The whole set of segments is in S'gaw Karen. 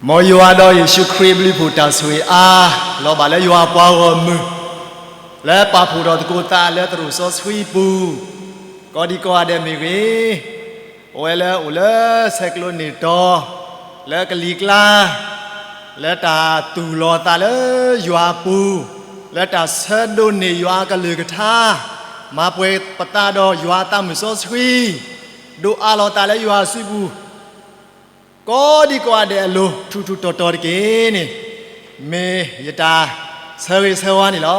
မ်ယွၤဒီးယ့ၣ်ၡူးခရံာ်အဘျုးအဖှိၣ်တၢ်ဆိၣ်ဂ့ၤအါ လီၤဘၣ်လၢယွၤအပှၤဂီၢ်မုၢ် လၢပာ်ဖှိၣ်ထီၣ်သကိးသးလၢသရိာ်စီဆှံပူၤ, ကိးဒံကိးဂၤဒဲးမ့ၢ်ဂ့ၤ, ပဝဲလၢအိၣ်လၢဆဲးကျိးန့ၢ်တီၤ လၢကလံၤကျါ လၢတၢ်သူၣ်လီၤသးလၢယွၤအပူၤ, လၢတၢ်ဆၢဒိးန့ၢ်ယွၤအကလုၢ်ကထါ, မၤပှဲၤပသးဒီးယွၤအသးမုၢ်စီဆှံ, ဒိးအးလီၤသးလၢယွၤအစုပူၤ ကိးဒံကိးဂၤဒဲးအလိၤ ထူးထူးတီၤတီၤတက့ၢ်န့ၣ်, မ့ၢ်ယတၢ်ဆၢဂ့ၤဆၢဝါန့ၣ်လီၤ.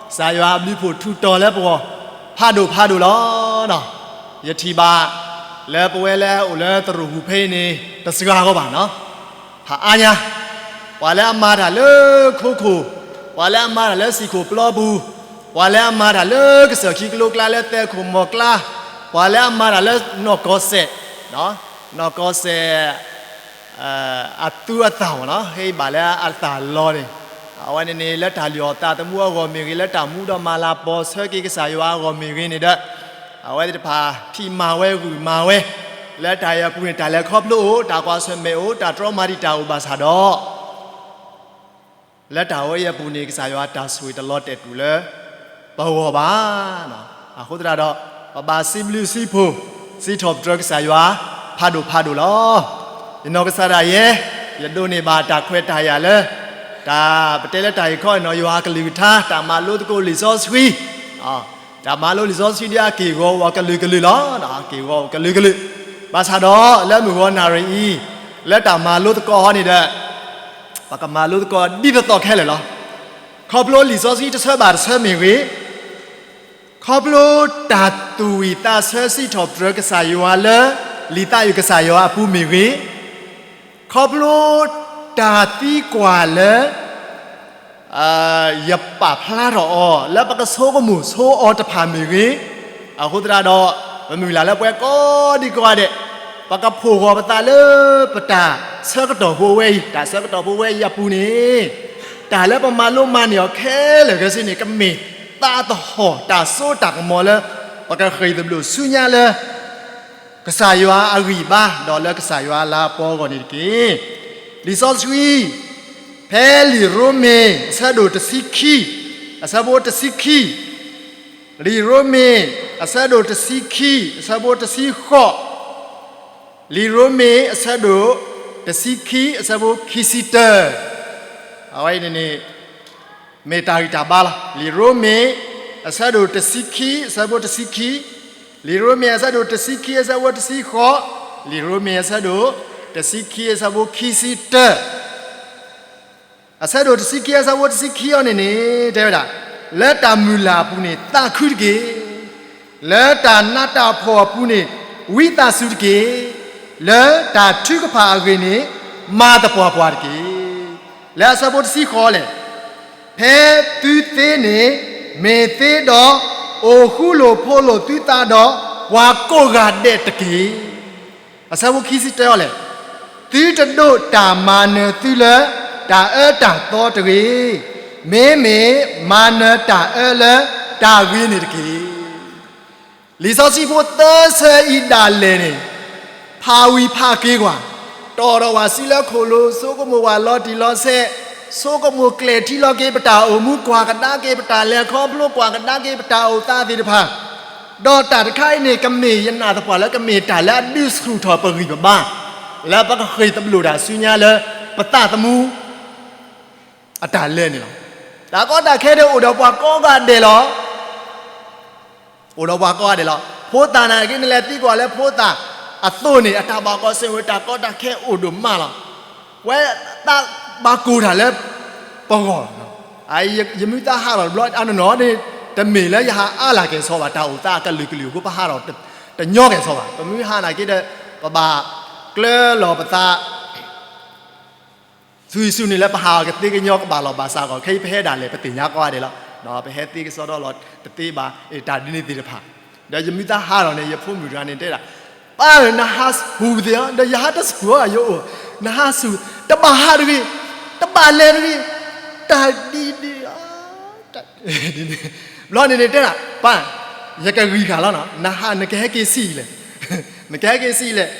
ကစၢ်ယွၤအဘျုးအဖှိၣ်ထူးတီၤလၢပဂီၢ် ဖးဒိၣ်ဖးဒိၣ်လီၤ. ယထံၣ်ဘၣ်လၢပဝဲလၢအအိၣ်လၢသရိာ်ပူၤဖဲအံၤန့ၣ် တစှၤဂီၢ်ဘၣ်နီၤ ဖးအါညါ, ပှၤလၢအမၤတၢ်လၢခိခိၣ်, ပှၤလၢအမၤတၢ်လၢစံၣ်ခိၣ်ပျီပူၤ, ပှၤလၢအမၤတၢ်လၢကစၢၢ်ခံကလိကျါ လၢသဲခိၣ်မီၢ်ကျါ, ပှၤလၢအမၤတၢ်လၢနီၢ်ကီၢ်စဲၣ်, နီၢ်ကီၢ်စဲၣ် အသူအသၣ်မ့ၢ်နီၤ ဟ့ၣ်ဘၣ်လၢအသၣ်လီၤန့ၣ်, အဝဲန့ၣ်န့ၣ် လၢတၢ်လုၢ်အီၣ်သးသမူအဂီၢ်မ့ၢ်ဂ့ၤ, လၢတၢ်မူဒီးမၤလၤကပီၤဆၢက့ၤကစၢ်ယွၤအဂီၢ်မ့ၢ်ဂ့ၤန့ၣ်ဒီး, အဝဲသ့ၣ်တဖၣ်ထံၣ်မၤဝဲဂုာ်မၤဝဲ, လၢတၢ်အဲၣ်အပူၤန့ၣ် တၢ်လဲၤခီဖျိအိၣ်, တၢ်ကွၢ်ဆၢၣ်မဲာ်အိၣ်, တၢ်တြီမၤတံာ်တာ်အိၣ်ဘၣ်ဆၣ်ဒီး လၢတၢ်ဝဲအံၤအပူၤန့ၣ် ကစၢ်ယွၤတၢ်ဆိၣ်ဂ့ၤတလီၤတဲာ်ကွံာ်လၢပဂီၢ်ဘၣ်. အဃိသတးဒီး ပဘၣ်စံးဘျုးစံးဖှိၣ် စံးထီၣ်ပတြၢၤကစၢ်ယွၤ ဖးဒိၣ်ဖးဒိၣ်လီၤ. ယနီၢ်ကစၢ်ဒၣ်ယဲ ယဒိးန့ၢ်ဘၣ်တၢ်ခွဲးတၢ်ယာ်လၢ တၢ်ပတဲလၢတၢ်အံၤခီနီၤ ယွၤအကလုၢ်ကထါ တၢ်မၤလိသကိးလံာ်စီဆှံ တၢ်မၤလိလံာ်စီဆှံဒ်အက့ၢ်ဂီၤအကလုာ်ကလုာ်လီၤ. အက့ၢ်ဂီၤအကလုာ်ကလုာ်, ဘၣ်ဆၣ်ဒီးလၢမုၢ်ဂီၤနၣ်ရံၣ်အံၤ လၢတၢ်မၤလိသကိးဟီန့ၣ်ဒီး ပကမၤလိသကိးဒ်သိးသိးခဲလၢာ်လီၤ. ခီဖျိလံာ်စီဆှံတဆၢဘၣ်တဆၢမ့ၢ်ဂ့ၤ, ခီဖျိတၢ်သူၣ်ဝံၣ်သးဆၢစံးထီၣ်ပတြၢၤကစၢ်ယွၤလၢ လံာ်သးအုၣ်ကစၢ်ယွၤအပူၤမ့ၢ်ဂ့ၤ, ခီဖျိတၢ်သံကွၢ်လၢ ယပာ်ဖျါထီၣ်အီၤ လၢပကဆိကမိၣ်ဆိအီၤတဖၣ်မ့ၢ်ဂ့ၤ, အဃိသတးဒီး ပမုၢ်လၢ်လၢပှဲၤကိးဒံကိးဂၤဒဲး, ပကဖှိၣ်ဂီၤပသးလၢပတၢ်ဆၢကတီၢ်ဖိဝဲအံၤ, တၢ်ဆၢကတီၢ်ဖိဝဲအံၤအပူၤန့ၣ်, တၢ်လၢပမၤလိမၤန့ၢ်အီၤခဲလၢာ်ခဲဆ့န့ၣ် ကမ့ၢ်သးသဟီၣ်တၢ်စိတၢ်ကမီၤလၢ ပကဃ့ၢ်သဘျိၣ်ဆူညါလၢ ကစၢ်ယွၤအဂံၢ်ဘါ ဒီးလၢကစၢ်ယွၤအလၤကပီၤအဂီၢ်န့ၣ်တက့ၢ်. လံာ်စီဆှံ ဖဲလံာ်ရိမ့ၤ အဆၢဒိၣ်တဆံခံ အဆၢဖိတဆံခံ, လံာ်ရိမ့ၤ အဆၢဒိၣ်တဆံခံ အဆၢဖိတဆံဃိး, လံာ်ရိမ့ၤ အဆၢဒိၣ်တဆံခံ အဆၢဖိခံဆံတၢ, အဝဲအံၤန့ၣ်န့ၣ် မ့ၢ်တၢ်ဂံၢ်တၢ်ဘါလီၤ. လံာ်ရိမ့ၤ အဆၢဒိၣ်တဆံခံ အဆၢဖိတဆံခံ, လံာ်ရိမ့ၤ အဆၢဒိၣ်တဆံခံ အဆၢဖိတဆံဃိး, လံာ်ရိမ့ၤ အဆၢဒိၣ်တဆံခံ အဆၢဖိခံဆံတၢ, အဆၢဒိၣ်တဆံခံ အဆၢဖိတဆံခံအံၤန့ၣ်န့ၣ် တဲဝဲဒၣ်, လၢတၢ်မုၢ်လၢ်အပူၤန့ၣ် သးခုတက့ၢ်. လၢတၢ်နးတၢ်ဖှီၣ်အပူၤန့ၣ် ဝံသးစူၤတက့ၢ်. လၢတၢ်ထုကဖၣ်အဂ့ၢ်န့ၣ် မၤသပှၢ်ပှၢ်တက့ၢ်. လၢအဆၢဖိတဆံဃိးလဲၣ်, ဖဲသုသ့န့ၣ် မ့ၢ်သ့ဒီး အိၣ်ဃူလိာ်ဖိးလိာ်သုသးဒီး ပှၤကိးဂၤဒဲးတက့ၢ်. အဆၢဖိခံဆံတၢအံၤလဲၣ်, သုတဒိးတၢ်မၤနၢၤသုလၢ တၢ်အၢတၢ်သီတဂ့ၤ, မ့မ့ၢ်မၤနၢၤတၢ်အၢလၢတၢ်ဂ့ၤန့ၣ်တက့ၢ်. လံာ်စီဆှံဖိသၢဆၢအံၤဒၣ်လဲာ်န့ၣ် ဖးဝံၤဖးက့ၤကွၢ်, တီၢ်ထီၣ်ဝဲစုလၢခိၣ်လိၤ, ဆိကမိၣ်ဝဲလီၤတံၢ်လီၤဆဲး, ဆိကမိၣ်ကျဲၤထံလီၤက့ၤပတၢ်အိၣ်မူ, ကွၢ်ကဒါက့ၤပတၢ်လဲၤခီဖျိ, ကွၢ်ကဒါက့ၤပတၢ်အိၣ်သးသ့ၣ်တဖၣ်, ဒီးတၢ်တခါအံၤန့ၣ် ကမ့ၢ်ယနာ်သပှၢ်လၢကမ့ၢ်တၢ်လၢအဒုးဆူၣ်ထီၣ်ပဂံၢ်ပဘါ, လၢပကဃ့ၢ်သဘျိၣ်တၢ်ဆူညါလၢ ပသးသမူ အတၢ်လဲၤန့ၣ်လီၤ. တၢ်ကီတၢ်ခဲဒၣ်အိၣ်ဒီးပှၤကိးဂၤဒဲးလီၤ. အိၣ်ဒီးပှၤကိးဂၤဒဲးလီၤ. ဖိသၣ်နာ်က့န့ၣ် လဲၤသံကွၢ်လၢဖိသၣ်အသိးန့ၣ် အတၢ်ဘၣ်ကီၢ်စဲၣ်ဝဲ တၢ်ကီတၢ်ခဲအိၣ်ဒိၣ်မးလီၤ. ပဝဲသးဘၣ်ကိၢ်တၢ်လၢပဂီၢ်, ယမုၢ်သးဟးထီၣ်တဘျီအနီၢ်နီၢ်န့ၣ် တမ့ၢ်လၢယဟးအါလၢ်ကဲၣ်ဆိးဘၣ်, တၢ်အိၣ်သးအကလုာ်ကလုာ်အဃိ ပဟးထီၣ်တညီကဲၣ်ဆိးဘၣ်. ပမ့ၢ်ဟးနာ်က့ဒီး ပဘၣ်ကျၢလီၤပသး ဆူၣ်ဆူၣ်န့ၣ်လၢပဟးအီၤကသ့ကညီကဘၣ်လီၤဘၣ်စးဂီၢ်, ခဲအံၤပဟဲဒၣ်လဲာ် ပသ့ၣ်ညါကိးဂၤဒဲးလီၤ. ပဟဲသ့ကစီဒီလီၤတသ့ဘၣ်, တၢ်ဒ်န့ၣ်သ့ၣ်တဖၣ်, ဒီးယမုၢ်သးဟးထီၣ်န့ၣ် ယဖိမုၣ်တဂၤန့ၣ်တဲဒၣ်, ပၢ်ဧၢ နဟးဆူၣ်သ့ဧါ, ဒီးယဟးတဆူၣ်ဧါ, ယအိၣ်, နဟးဆူၣ်, တဘၣ်ဟးတဂ့ၤ, တဘၣ်လဲၤတဂ့ၤ, တၢ်ဒ်န့ၣ် ဘျီန့ၣ်န့ၣ်တဲဒၣ်, ပၢ်, ယကဂံၢ်ဃာ်လီၤနီၤ, နဟးနကဟဲက့ၤဆံးအံၤလဲၣ်, နကဟဲက့ၤဆံးအံၤလဲၣ်.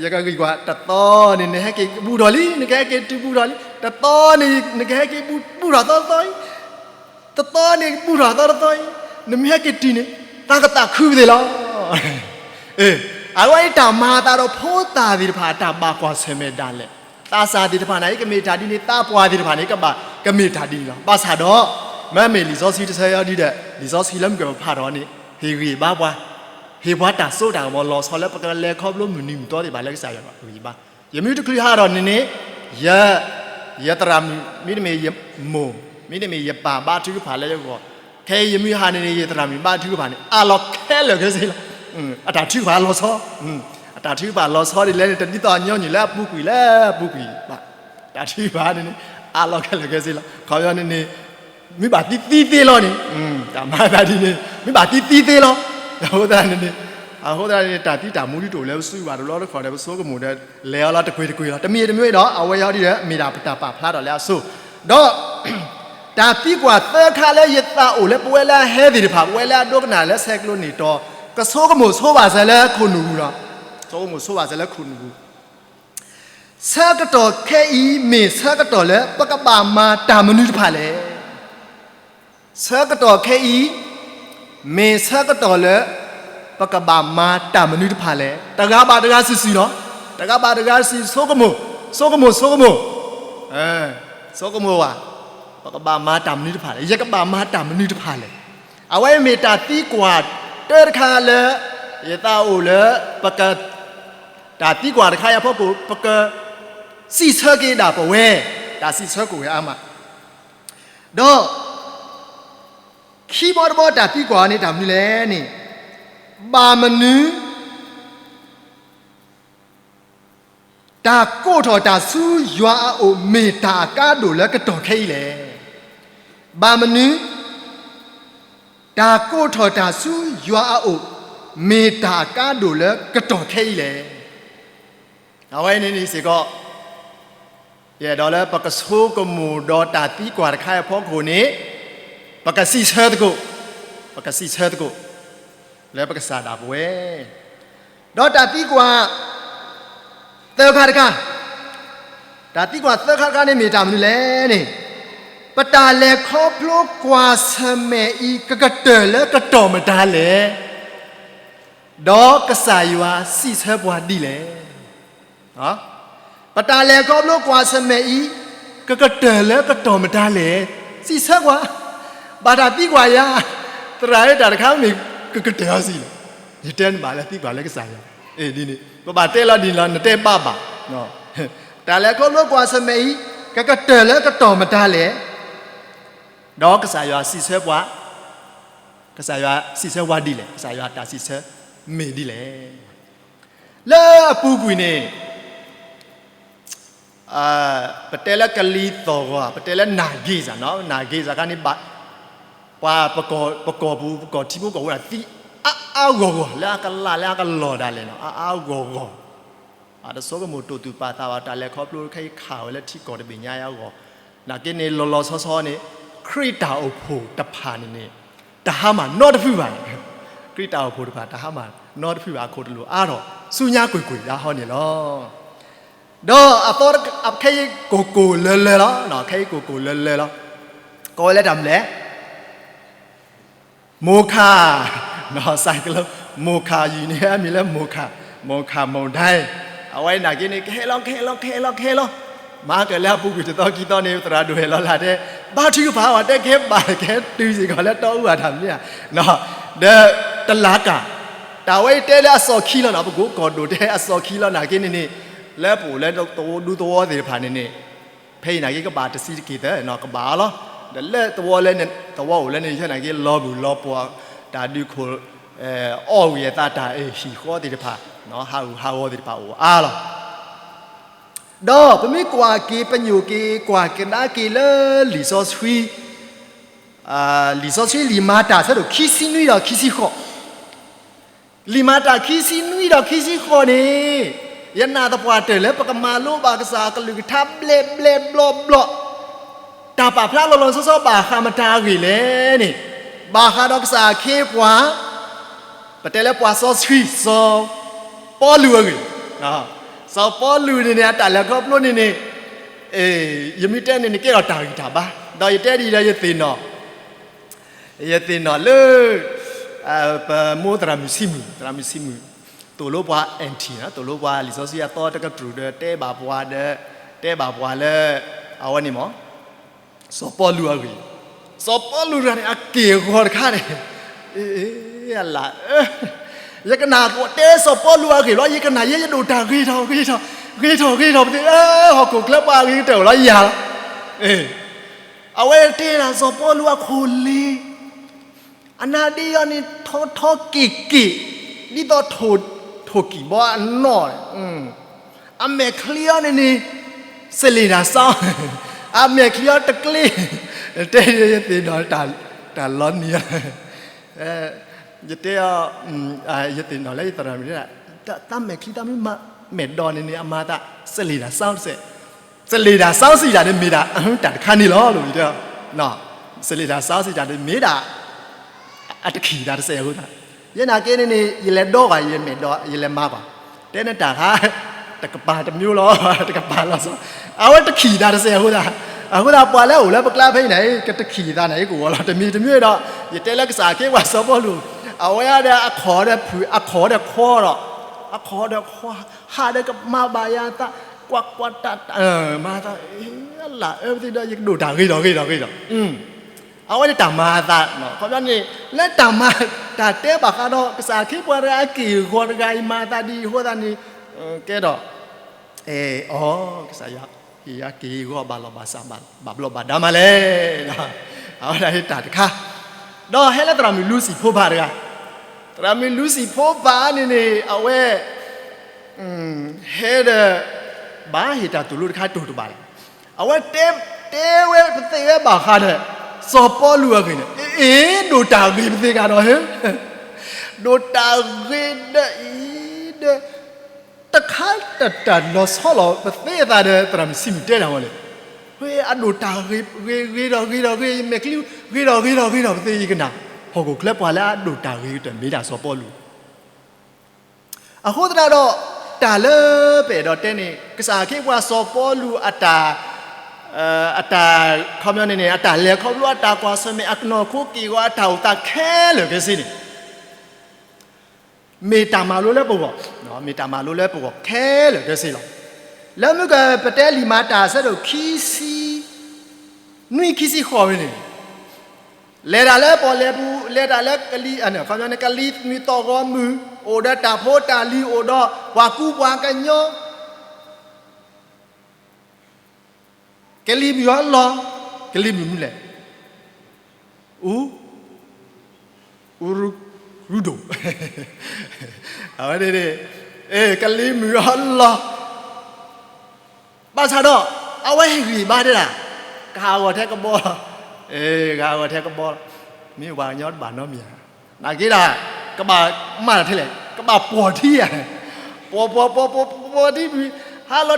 ယကဂံၢ်ကွၢ် တသီန့ၣ် နဟဲက့ၤဘူးထီၣ်လံ, နကဟဲက့ၤတုၤဘူးထီၣ်လံ, တသီန့ၣ် နကဟဲက့ၤဘူးထီၣ်သီသီအံၤ, တသီန့ၣ်ဘူးထီၣ်သီတသီအံၤ, နမ့ၢ်ဟဲက့ၤတုၤန့ၣ် သးကသးခုပသ့ၣ်လီၤ. အဝဲအံၤတၢ်မၤအသးဒီးဖိသၣ်သ့ၣ်တဖၣ် တၢ်ဘၣ်ကွၢ်ဆၢၣ်မဲာ်ဒၣ်လဲာ်, သးစၢ်သ့ၣ်တဖၣ်န့ၣ် ကမ့ၢ်တၢ်ဒ်န့ၣ်, သးပှၢ်သ့ၣ်တဖၣ်န့ၣ် ကဘၣ်ကမ့ၢ်တၢ်ဒ်န့ၣ်လီၤ. ဘၣ်ဆၣ်ဒီး မ့မ့ၢ်လံာ်စီဆှံတဆၢအံၤဒ်ဒီး လံာ်စီဆှံလၢမုၢ်ကပဖးထီၣ်န့ၣ် ဟ့ၣ်ဂံၢ်ဘါပှၤ, ဟ့ၣ်ပှၤတၢ်စိတၢ်ကမီၤ လီၤဆီလၢပကလဲၤခီဖျိမုၢ်နံၤမုၢ်သီသ့ၣ်တဖၣ်လၢကစၢ်ယွၤအဂံၢ်ဘါ. ယမ့ၢ်တချုးဟးထီၣ်န့ၣ်န့ၣ် ယ ယသရၣ်မုၣ် မ့တမ့ၢ်ယမိၢ် မ့တမ့ၢ်ယပၢ်ဘါထုကဖၣ်လၢယဂီၢ်, ခဲအံၤယမ့ၢ်ဟးန့ၣ်န့ၣ် ယသရၣ်မုၣ်ဘါထုကဖၣ်န့ၣ် အးလီၤခဲလၢာ်ခဲဆ့လီၤ. အတၢ်ထုကဖၣ်လီၤဆီ, အတၢ်ထုကဖၣ်လီၤဆီဒ်လဲၣ်န့ၣ် တဒ်သိးညီနုၢ်လၢအပူၤကွံာ်လၢအပူၤကွံာ်ဘၣ်. တၢ်ထုကဖၣ်န့ၣ်န့ၣ် အးလီၤခဲလၢာ်ခဲဆ့လီၤ. ခီပညီန့ၣ်န့ၣ် မ့ၢ်ဘၣ်သံသံသ့လီၤန့ၣ်, တၢ်မၤသးဒ်န့ၣ် မ့ၢ်ဘၣ်သံသံသ့လီၤ. အဃိသတးန့ၣ်န့ၣ်, အဃိသတးန့ၣ် တၢ်သံတၢ်မူဒ်တအိၣ်လၢပစုကဝဲၤတဘျီတခီၣ်ဒီး ပဆိကမိၣ်ဒီး လဲၤအီၤလီၤတကွ့ၢ်တကွ့ၢ်လီၤ. တမံၤတမံၤဒီး အဝဲအံၤဒ်ဒီး မ့ၢ်ဒၣ်ပတၢ်ပာ်ဖျါထီၣ်လၢအစိၤ, ဒီး တၢ်သံကွၢ်သၢခါလၢယသးအိၣ်လၢပဝဲလၢအဟဲသ့ၣ်တဖၣ် ပဝဲလၢအဒိကနၣ်လၢဆဲးကျိးန့ၣ်တီၤ ကဆိကမိၣ်ဆိဘၣ်စၢၤလၢခိၣ်နူာ်ပူၤလီၤ. ဆိကမိၣ်ဆိဘၣ်စၢၤလၢခိၣ်နူာ်ပူၤ ဆၢကတီၢ်ခဲအံၤ မ့ၢ်ဆၢကတီၢ်လၢ ပကဘၣ်မၤတၢ်မနုၤတဖၣ်လဲၣ်. ဆၢကတီၢ်ခဲအံၤ မ့ၢ်ဆၢကတီၢ်လၢ ပကဘၣ်မၤတၢ်မနုၤတဖၣ်လဲၣ်. တဂၤဘၣ်တဂၤစံၣ်စံၣ်လီၤ. တဂၤဘၣ်တဂၤစံၣ်ဆိကမိၣ်, ဆိကမိၣ်, ဆိကမိၣ်, ဆိကမိၣ်ဘၣ်, ပကဘၣ်မၤတၢ်မနုၤတဖၣ်လဲၣ်, ယကဘၣ်မၤတၢ်မနုၤတဖၣ်လဲၣ်. အဝဲမ့ၢ်တၢ်သံကွၢ်တၢတခါလၢ ယသးအိၣ်လၢ ပက တၢ်သံကွၢ်တခါအံၤအဖီခိၣ် ပကစံးဆၢက့ၤဒၣ်ပဝဲ, တၢ်စံးဆၢက့ၤဝဲအါမး, ဒီး ခံဘီတဘီတၢ်သံကွၢ်အံၤန့ၣ် တၢ်မနုၤလဲၣ်န့ၣ်, ဘၣ်မနုၤ တၢ်ကိးထီၣ်တၢ်ဆူယွၤအအိၣ် မ့ၢ်တၢ်အကါဒိၣ်လၢကတီၢ်ခဲအံၤလဲၣ်. ဘၣ်မနုၤ တၢ်ကိးထီၣ်တၢ်ဆူယွၤအအိၣ် မ့ၢ်တၢ်အကါဒိၣ်လၢကတီၢ်ခဲအံၤလဲၣ်. အဝဲန့ၣ်န့ၣ်စ့ၢ်ကီး ယအဲၣ်ဒိးလၢပကဆိကမိၣ်ဒီးတၢ်သံကွၢ်တခါအံၤအဖီခိၣ်န့ၣ် ပကစံးဆၢသကိး, ပကစံးဆၢသကိး လၢပကစၢ်ဒၣ်ပဝဲ ဒီးတၢ်သံကွၢ် သၢခါတခါ, တၢ်သံကွၢ်သၢခါတခါန့ၣ်မ့ၢ်တၢ်မနုၤလဲၣ်န့ၣ်, ပတၢ်လဲၤခီဖျိကွၢ်ဆၢၣ်မဲာ်အံၤ ကကတၢၢ်လၢကတီၢ်မတၤလဲၣ်, ဒီးကစၢ်ယွၤစံးဆၢပှၤဒ်လဲၣ်. ပတၢ်လဲၤခီဖျိကွၢ်ဆၢၣ်မဲာ်အံၤ ကကတၢၢ်လၢကတီၢ်မတၤလဲၣ်, စံးဆၢကွၢ်, ဘၣ်တၢ်သံကွၢ်ယၤ, သရၣ်ဧၢ တၢ်တခါမ့ၢ်ကကတၢၢ်အီၤစံးလဲၣ်, ယတဲနဘၣ်လၢသံကွၢ်လၢကစၢ်ယွၤ, ဒ်န့ၣ် ပဘၣ်တဲလီၤဒ်န့ၣ်လီၤ နတဲဘၣ်ဘၣ်, တၢ်လဲၤခီဖျိကွၢ်ဆၢၣ်မဲာ်အံၤ ကကတၢၢ်လၢကတီၢ်မတၤလဲၣ်, ဒီးကစၢ်ယွၤစံးဆၢပှၤ, ကစၢ်ယွၤစံးဆၢပှၤဒ်လဲၣ်, ကစၢ်ယွၤတၢ်စံးဆၢမ့ၢ်ဒ်လဲၣ်. လၢအပူၤကွံာ်န့ၣ် ပတဲလၢကလံၤသီၣ်ဂီၤ ပတဲလၢနၢ်ဂ့ၤစ့ၢ်နီၤ, နၢ်ဂ့ၤစ့ၢ်ခါန့ၣ် ပှၤပကီၢ်ပူၤ ပကီၢ်ထံဖိကီၢ်ဖိန့ၣ် သံအါအါဂီၢ်ဂီၢ် လၢအကလၢ်လၢအကလီၢ်ဒၣ်လဲာ်နီၤ, အါအါဂီၢ်ဂီၢ်, အတဆိကမိၣ်တိာ်သူၣ်ပာ်သးဘၣ် တၢ်လဲၤခီဖျိခဲအံၤခးဝဲလၢထံကီၢ်တဘ့ၣ်ညါအါဂီၢ်, နာ်က့န့ၣ် လီၤလီၤဆီဆီန့ၣ် ခရံာ်တၢ်အိၣ်ဖှိၣ်တဖၣ်န့ၣ်န့ၣ် တဟါမၢ်နီတဖုဘၣ်, ခရံာ်တၢ်အိၣ်ဖှိၣ်တဖၣ် တဟါမၢ်နီတဖုဘၣ် အခိၣ်တလိာ်အါထီၣ် ဆူညါကွ့ၢ်ကွ့ၢ်ဒၣ်ဟီန့ၣ်လီၤ. ဒီးအသီခဲအံၤကိၢ်ကိၢ်လၢၤလၢၤလီၤ, ခဲအံၤကိၢ်ကိၢ်လၢၤလၢၤလီၤ, ကိးဝဲလၢတၢ်မနုၤလဲၣ် မိၢ်ခၣ်, စဲးကလိ မိၢ်ခၣ်ယံာ်န့ၣ် အမံၤလၢမိၢ်ခၣ်, မိၢ်ခၣ်မိၢ်ဒၢ်, အဝဲနာ်က့န့ၣ် ကဟဲလီၤ ကဟဲလီၤ ကဟဲလီၤ ကဟဲလီၤ, မၤကလၢအပူၤကွံာ်တသီခံသီန့ၣ် သရၣ်ဒိၣ်ဟဲလီၤလၢတဲ, ဘါထုကဖၣ်ဝဲတဲကဟဲဘၣ်ကဟဲတုၤစ့ၢ်ကီးလၢတီအူအတၢ်မနုၤဧါ, ဒီးတလးကၢ်, တၢ်ဝဲအံၤတဲလၢအစီၣ်ခံလီၤနီၤ, ပကိးကီၢ်ဒိၣ်တဲအစီၣ်ခံလီၤနာ်က့န့ၣ်န့ၣ်, လၢပအိၣ်လၢသဝီဒူသဝီသ့ၣ်တဖၣ်န့ၣ်န့ၣ် ဖဲအံၤနာ်က့ကဘၣ်တဆံးတက့ၢ်သၢ, ကဘၣ်အါလီၤ, ဒီးလၢသဝီလၢ သဝီအိၣ်လၢန့ၣ် ယဲနာ်က့လီၤဘုၣ်လီၤပှီၢ်, တၢ်ဒုးခိၣ်, အီၣ်ဂံၢ်အသးတၢ်အဟံၣ်ဃီသ့ၣ်တဖၣ်, ဟးဂူာ်ဟးဂီၤသ့ၣ်တဖၣ်အိၣ်အါလီၤ. ဒီးပမ့ၢ်ကွၢ်က့ၤပညိၣ်က့ၤ ကွၢ်ကဒါက့ၤလၢလံာ်စီဆှံ, လံာ်စီဆှံလံာ်မၤတၢ်ဆၢဒိၣ်ခံဆံနွံဒီးခံဆံဃိး လံာ်မၤတၢ်ခံဆံနွံဒီးခံဆံဃိးန့ၣ်, ယနာ်သပှၢ်တၢၢ်လၢပကမၤလိဘၣ်ကစၢ်အကလုၢ်ကထါဘျဲၣ်ဘျဲၣ်ဘျီဘျီ, တၢ်ပာ်ဖျါလီၤလီၤဆီဆီဘၣ်ဃးမတၤအဂ့ၢ်လဲၣ်န့ၣ်, ဘၣ်ဃးဒီးကစၢ်အခ့အပှၤ, ပတဲလၢပှၤစီဆှံစီၤပီလူးအဂ့ၢ်, စီၤပီလူးန့ၣ်န့ၣ် အတၢ်လဲၤခီဖျိန့ၣ်န့ၣ်, ယမ့ၢ်တဲန့ၣ်န့ၣ် ကဲထီၣ်တၢ်ဂံၢ်တၢ်ဘါ, ဒီးယတဲဒ်ဒီးယသ့ၣ်နီၣ်, ယသ့ၣ်နီၣ်လၢ ပမိၢ်သရၣ်မုၣ်ဆံမုၣ်, သရၣ်မုၣ်ဆံမုၣ်, သိၣ်လိပှၤ aunty နီၤ, သိၣ်လိပှၤလံာ်စီဆှံအသီတကတြူၢ်ဒီး တဲဘၣ်ပှၤဒီး, တဲဘၣ်ပှၤလၢ အဝဲန့ၣ်မ့ၢ် စီၤပီလူးအဂ့ၢ်, စီၤပီလူးတဂၤန့ၣ် အက့ၢ်အဂီၤတခါန့ၣ်, အလၢ, ယကနၣ်တဲစီၤပီလူးအဂ့ၢ်လီၤ, ယကနၣ်ယဲယဒိၣ်တၢ်ဂ့ၤထီၣ်ဂ့ၤထီၣ်, ဂ့ၤထီၣ်ဂ့ၤထီၣ်ပသ့ၣ်, ဟီၣ်ခိၣ်ချၢပှၤဂ့ၤကတၢၢ်လီၤယၤလီၤ. အဝဲတဲဒၣ်စီၤပီလူးအခိၣ်လ့ၢ် အနါဒ့အီၤန့ၣ် ထီထီက့ၣ်က့ၣ်, ဒ်သိးထိၣ်ကံၢ်ဘီအနီၢ်, အမဲာ်ချံအီၤန့ၣ်န့ၣ် စလ့ၣ်တၢ်စါ, အမဲာ်ချံအီၤတကျ့, တဲယသ့ၣ်နီၣ်တၢ်လီၤနံၤ, ယတဲ, ယသ့ၣ်နီၣ်လၢယသရၣ်မုၣ်, တၢ်မဲာ်ချံတၢ်မ့ၢ်မဲာ်ဒီးန့ၣ်န့ၣ် အမၤသး စလ့ၣ်တၢ်စါတစဲး စလ့ၣ်တၢ်စါစံးတၢ်န့ၣ်မ့ၢ်ဒၣ် တၢ်တခါန့ၣ်လီၤ, စလ့ၣ်တၢ်စါစံးတၢ်န့ၣ်မ့ၢ်ဒၣ် အတခံးတၢ်တစဲးအဃိသတး, ယဲနာ်က့န့ၣ်န့ၣ် ယလဲၤဒီကွၢ် ယမဲာ်ဒီး ယလဲၤမၤကွၢ်, တဲန့ၣ်တၢ်ခါ တကပၤတမျိုးလီၤ, တကပၤလီၤဆီ, အဝဲတခံးတၢ်တစဲးအဃိသတး, အဃိသတးပှၤလၢအိၣ်လၢပကျါဖဲအံၤန့ၣ် ကတခံးသးန့ၣ် ကဝီၤလီၤ တမံၤတမံၤဒီး, ယတဲလၢကစၢ်ခ့ပှၤစီၤပီလူး, အဝဲဒၣ်အခီၣ်ဒီးဖုး အခီၣ်ဒီးခွီဒီး, အခီၣ်ဒီးခွီ, ဟးဒီးကမၤဘၣ်ယၤသး, ကွၢ်ကွၢ်တၢ်တၢ်, မၤသး, လၢအၢပသ့ၣ်ဒီး ယကဒိၣ်တၢ်ဂ့ၤထီၣ်ဂ့ၤထီၣ်ဂ့ၤထီၣ်, အဝဲန့ၣ်တၢ်မၤအသး, ခီပညီန့ၣ် လၢတၢ်မၤ တၢ်တဲဘၣ်ဃးဒီး ကစၢ်ခ့ပှၤတဂၤအက့ၢ်အဂီၤတဂၤအံၤမၤအသးဒ်အံၤအဃိသတးန့ၣ်, ကဲဒီး, အီ, ကစၢ်ယွၤ, က့ၢ်အဂီၤဘၣ်လီၤဘၣ်စး ဘၣ်ဘျီးဘၣ်ဒါမးလဲၣ်, အဝဲဒၣ်တၢ်တခါ, ဒီးဟဲလၢသရၣ်မုၣ်လူစံၣ်ဖိဖးတဂၤ, သရၣ်မုၣ်လူစံၣ်ဖိဖးန့ၣ်န့ၣ် အဝဲ ဟဲဒီး ဘၣ်ဟ့ၣ်တၢ်သိၣ်လိတခါတိၢ်တဘၣ်လဲၣ်, အဝဲတဲ, တဲဝဲပသ့ၣ်ဝဲဘၣ်ဃးဒီး စီၤပီလူးအဂ့ၢ်န့ၣ်, အ့ ဒိၣ်တၢ်ဂ့ၤပသ့ၣ်ကဒီးဧၢ, ဒိၣ်တၢ်ဂ့ၤဒီးအံၤဒီး, တခါတတၢ်လီၤဆီလီၤပသ့အသးဒီး သရၣ်မုၣ်ဆံမုၣ်တဲတၢ်ဝဲလဲၣ်, အဒိၣ်တၢ်ဂ့ၤဂ့ၤဂ့ၤဒီးဂ့ၤဒီးဂ့ၤ မဲာ်ချံဂ့ၤဒီးဂ့ၤဒီးဂ့ၤဒီးပသ့ၣ် ယကနၣ်, ဟီၣ်ခိၣ်ချၢပှၤလၢအဒိၣ်တၢ်ဂ့ၤကတၢၢ်မ့ၢ်ဒၣ်စီၤပီလူး အဃိသတးဒီး တၢ်လၢပအဲၣ်ဒိးတဲန့ၣ် ကစၢ်ခ့ပှၤစီၤပီလူးအတၢ်, အတၢ်, ခီပညီန့ၣ်န့ၣ် အတၢ်လဲၤခီဖျိ အတၢ်ကွၢ်ဆၢၣ်မဲာ် အနီၢ်ခိက့ၢ်ဂီၤ အတၢ်အိၣ်သးခဲလၢာ်ခဲဆ့န့ၣ် မ့ၢ်တၢ်မၤလိလၢပဂီၢ်, မ့ၢ်တၢ်မၤလိလၢပဂီၢ်ခဲလၢာ်ခဲဆ့လီၤ. လၢမုၢ်ကပတဲလံာ်မၤတၢ်အဆၢဒိၣ်ခံဆံ နွံခံဆံဃိးဝဲန့ၣ်, လဲၤတၢ်လၢပီၣ်လဲၣ်ပူၤ လဲၤတၢ်လၢကလံၤ, ခီပညီန့ၣ် ကလံၤမုၢ်သီၣ်ဂီၤမုၢ်, အိၣ်ဒီးတၢ်ဖိတၢ်လံၤ အိၣ်ဒီးပှၤကူပှၤကညီ, ကလံၤမုၢ်အလီၢ်, ကလံၤမုၢ်မနုၤလဲၣ်, အူ, အူရူ, ရူဒိၣ်, အဝဲန့ၣ်, ကလံၤမုၢ်အလီၢ် ဘၣ်ဆၣ်ဒီး အဝဲဟ့ၣ်ဂံၢ်ဘါတဲဒၣ်, ကဟးဂီၤထဲကဘီ, ကဟးဂီၤထဲကဘီ, မ့ၢ်ပှၤကညီတဘၣ်နီတမံၤဧါ, နာ်က့ဒၣ်, ကဘၣ်မၤတၢ်ထဲလဲၣ် ကဘၣ်ပီၢ်ထံဧါ, ပီၢ်ပီၢ်ပီၢ်ပီၢ်ပီၢ်ထံမုၢ်, ဟးလီၤ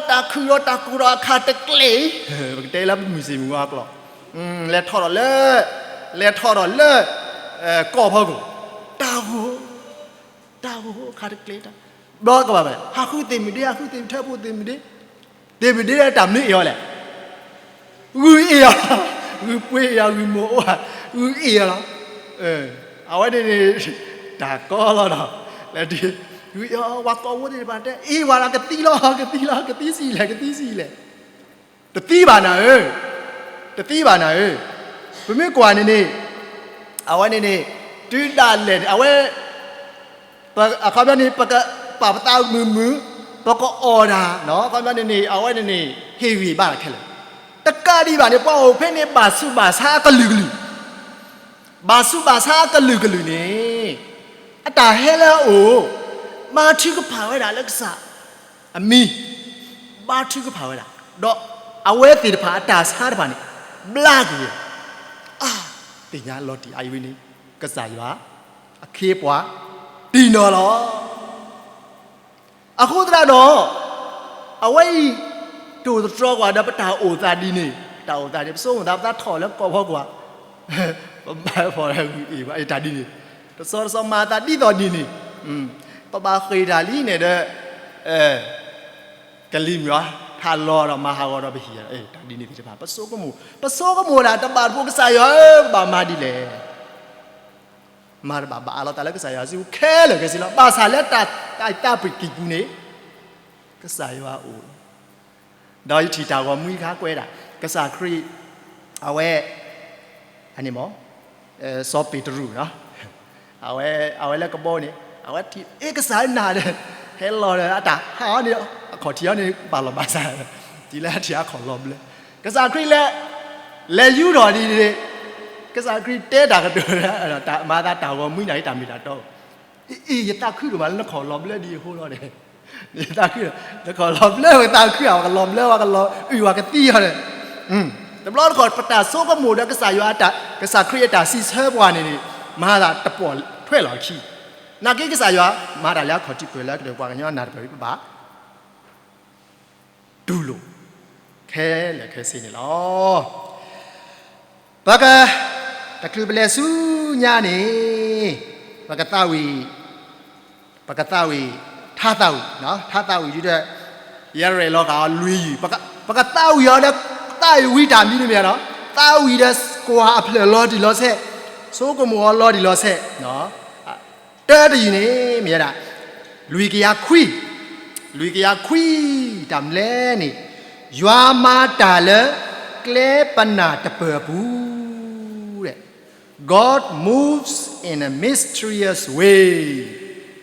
တၢ်ခုၣ်ဒီးတၢ်ကိၢ်ဒီးအခါတကျဲအံၤ, ပကတဲလၢပမုၢ်စံၣ်မုၢ်ဂီၤအကျိာ်, လဲၤထီၣ်ဒီးလၢ, လဲၤထီၣ်ဒီးလၢ, ကီၢ်ဖီခိၣ်, တၢ်ဂိၢ် တၢ်ဂိၢ်အခါတကျဲတၢ်, ဘျီကဘၣ်မး ဟးဃုသ့ၣ်မုၢ်ဒ့ ဟးဃုသ့ၣ်မုၢ်ထၢဖိသ့ၣ်မုၢ်ဒ့, သ့ၣ်မုၢ်ဒ့ဒီးတၢ်မနုၤအ့ၣ်အီၤလဲၣ်, ဂုၢ်အ့ၣ်အီၤ, ဂုၢ်ပှ့ၤအ့ၣ်အီၤ ဂုၢ်မိၢ်အိၣ်ဧါ, ဂုၢ်အ့ၣ်အီၤလီၤ, အဝဲန့ၣ်န့ၣ်, တၢ်ကီလီၤဒီး, လဲၤဒုး, ဂုၢ်အ့ၣ်အီၤ ပှၤကိးဝဲသ့ၣ်တဖၣ်တဲ အ့ၣ်ဝဲလီၤ ကသံလီၤ ကသံလီၤ ကသံဆံးလဲၣ် ကသံဆံးလဲၣ် တသံဘၣ်နၤဧၢ, တသံဘၣ်နၤဧၢ, ပမ့ၢ်ကွၢ်န့ၣ်န့ၣ်, အဝဲန့ၣ်န့ၣ်, တုၤဒၣ်လဲာ်န့ၣ် အဝဲ, အခီပညီန့ၣ် ပကပာ်ပသးမုာ်မုာ်, ပကအီၣ်တၢ်, အခီပညီန့ၣ်န့ၣ် အဝဲန့ၣ်န့ၣ် ဟ့ၣ်ဂံၢ်ဘါခဲလၢာ်, တကးဒံးဘၣ်န့ၣ် ပှၤအိၣ်ဖဲန့ၣ် ဘၣ်ဆူးဘၣ်ဆါအကလုာ်ကလုာ် ဘၣ်ဆူးဘၣ်ဆါအကလုာ်ကလုာ်န့ၣ်, အတၢ်ဟဲလၢအအိၣ်, ဘါထုကဖၣ်ဝဲဒၣ်လၢကစၢ်, အမံၤ, ဘါထုကဖၣ်ဝဲဒၣ်, ဒီးအဝဲသ့ၣ်တဖၣ်အတၢ်ဆါတဖၣ်န့ၣ်, ဘျါက့ၤဝဲ, အါ, သ့ၣ်ညါလီၤတံၢ်အါအံၤဝဲန့ၣ်, ကစၢ်ယွၤ, အခ့အပှၤ, တံၢ်နီၢ်လီၤ. အဃိသတးဒီး, အဝဲအံၤ, တိၢ်သတြီၤကွၢ်ဒီးပတၢ်အိၣ်သးဒ်န့ၣ်, ပတၢ်အိၣ်သးန့ၣ် ပဆိကမိၣ်သးပသးထီၣ်လၢကီၢ်ဖီကွၢ်, ပဘၣ်ဖီၣ်ဂုၢ်အ့ၣ်ဘၣ်အတၢ်ဒ်န့ၣ်, တစီတစီမၤသးဒ်သိးဒ်န့ၣ်, ပဘၣ်ဃ့ၢ်တၢ်လံန့ၣ်ဒီး, ကလံၤမုၢ်အီၤ ထးလီၤဒီးမၤဟးဂီၤဒီးပဟံၣ်ဒီး တၢ်ဒ်န့ၣ်သ့ၣ်တဖၣ် ပဆိကမိၣ်, ပဆိကမိၣ်ဒၣ်တဘၣ်တဘိ ကစၢ်ယွၤဧၢ ပဘၣ်မၤဒ်လဲၣ်. မၤတဘၣ် ဘၣ်အးလီၤသးလၢကစၢ်ယွၤစုပူၤခဲလၢာ်ခဲဆ့လီၤ. ဘၣ်ဆၣ်လၢတၢ်သးပှ့ၤကံၢ်ပူၤန့ၣ် ကစၢ်ယွၤအိၣ်လီၤ. ဒီးယထံၣ်တၢ်ဂီၤမူတခါကွဲးဒၣ် ကစၢ်ခရံာ် အဝဲ အန့ၣ်မ့ၢ် စီၤပ့းတရူး အဝဲ အဝဲလၢကဘီန့ၣ် အဝဲထံၣ် အ့ ကစၢ်နၤဒီး ဟဲလီၤဒီး အတၢ်ဟးအီၤန့ၣ် အခီၣ်ထံးအီၤန့ၣ် ဘၣ်လီၤဘၣ်စး တုၤလၢအထံၣ်အခီၣ်လီၤဘျၢ ကစၢ်ခရံာ်လဲၤ လဲၤယူၤထီၣ်ဒ်န့ၣ် ကစၢ်ခရံာ်တဲတၢ်ကတိၤ မၤသးတၢ်ဂီၤမူနၤအံၤတၢ်မ့ၢ်တၢ်တီ အ့ ယသးခုဒိၣ်မးလၢနခီၣ်လီၤဘျၢဒ်အဃိလီၤန့ၣ် ယသးခု နခီၣ်လီၤဘျၢ ပသးခု အဝဲကလီၤဘျၢ ပှၤကလီၤအုၣ် ပှၤကသံအီၤန့ၣ် တဘျီတခီၣ် ပတၢ်ဆိကမိၣ်ဒီးကစၢ်ယွၤ ကစၢ်ခရံာ်အတၢ်စံးဆၢပှၤန့ၣ်န့ၣ် မၤသးတပိာ်ထွဲလီၤအခံ နာ်က့ကစၢ်ယွၤ မၤတၢ်လၢအခီၣ်ထံးကွဲးလၢအကတၢၢ် ပှၤကညီနၢ်တပၢၢ် ပဘၣ် တူၢ်လိာ် ခဲလၢာ်ခဲဆ့န့ၣ်လီၤ. ပက တချုးပလဲၤဆူညါန့ၣ် ပကသးဝံၣ် ပကသးဝံၣ် ထါသးဝံၣ် ထါသးဝံၣ်ဒ်ဒီး ယရဲၣ်လီၤဃာ်အီၤလွံၢ်ယုၢ် ပကသးဝံၣ်အီၤဒီး သးဝံၣ်ဝံတၢ်မံၤတမံၤနီၤ သးဝံၣ်ဒီးကွၢ်အဖျၢၣ်လီၤတံၢ်လီၤဆဲး ဆိကမိၣ်အီၤလီၤတံၢ်လီၤဆဲး တၢတယုၢ်န့ၣ် မ့ၢ်ဝဲဒၣ် လွံၢ်ကယၤခွံ, လွံၢ်ကယၤခွံ တၢ်မနုၤလဲၣ်န့ၣ် ယွၤမၤတၢ်လၢ ကျဲပနၢ်တပၢၢ်အပူၤ God moves in a mysterious way,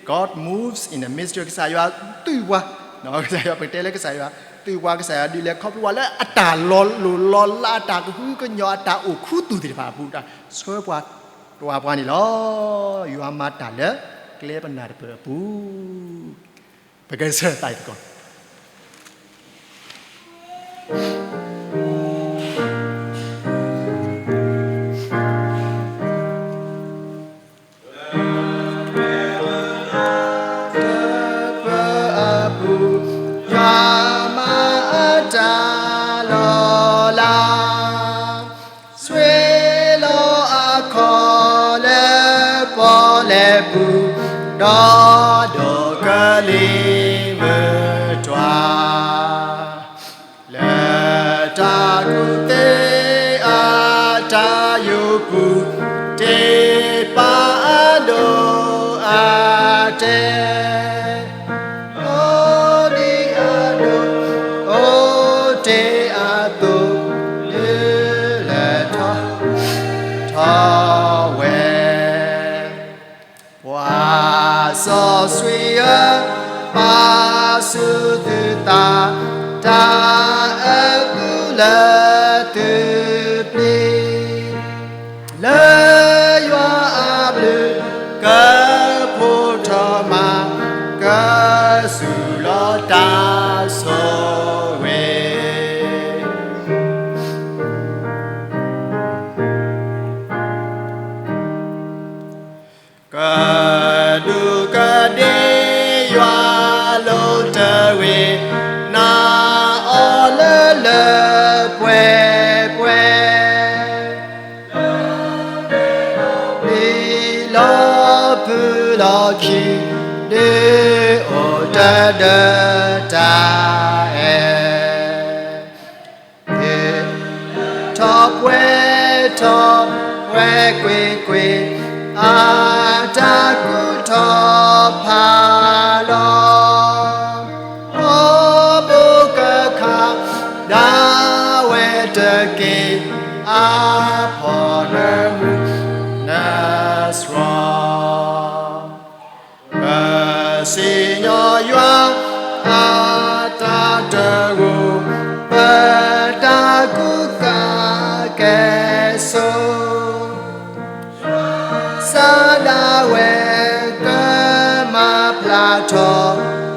God moves in a mysterious ကစၢ်ယွၤသုးပှၤ, ကစၢ်ယွၤပကတဲလၢကစၢ်ယွၤသုးပှၤ ကစၢ်ယွၤဒုးလဲၤခီဖျိပှၤလၢအတၢ်လီၤလိၢ်လီၤလး အတၢ်ကဟုကညီၢ် အတၢ်အိၣ်ခူသူၣ်သ့ၣ်တဖၣ်အပူၤ တၢ်ဆှၢပှၤ တဝၤပှၤန့ၣ်လီၤ. ယွၤမၤတၢ်လၢ ကျဲပနၢ်တပၢၢ်အပူၤ, ပကစၢၢ်သးအံၤသကိး ပၢ်အပူၤ ယွၤမၤအတၢ်လီၤလး, ဆှၢလီၤအခီၣ်လၢပီၣ်လဲၣ်ပူၤ, ဒီးဒိးကလံၤမုၢ်တွၤ လၢတၢ်ကူၣ်သ့အတၢ်ယိာ်ပူၤ, တ့ပာ်အဒိၣ်အတဲာ်, အိၣ်ဒံးအဒိၣ်, အိၣ်တ့ၢ်အသိး, လၢထီၣ်ထီၣ်ဝဲ ပှၤစီဆှံဧၢ, ပာ်ဆူသုသး တၢ်အၢၣ်ကူၣ်လၢသုပျ့ၤ, လၢယွၤအဘျုး ကဖိးထီၣ်မၤ, ကစူၢ်လီၤတၢ်ဆိၣ်ဂ့ၤ ကဒူးကဒ့ယွၤလိၤတဂ့ၤ, နာ်အီၤလၢလၢပှဲၤပှဲၤ, လံၤလီၤဖုလီၤခံ, ဒုးအိၣ်တဒၢတၢ်အဲၣ် ထီၣ်ပှဲၤထီၣ်ပှဲၤကွ့ၢ်ကွ့ၢ်, အတၢ်ကူၣ်ထီၣ်ဖးလီၤ, အီဘိကခး ဒၣ်ဝဲတက့ၢ်, အဖီၣ်နမုၢ်နဆှီ ပစံၣ်ညီၣ်ယွၤအတၢ်တဂိာ်, ပတၢ်ကူၣ်ကၤကဲဆိး, စၢ်ဒၣ်ဝဲကမၤဖျါထီၣ်,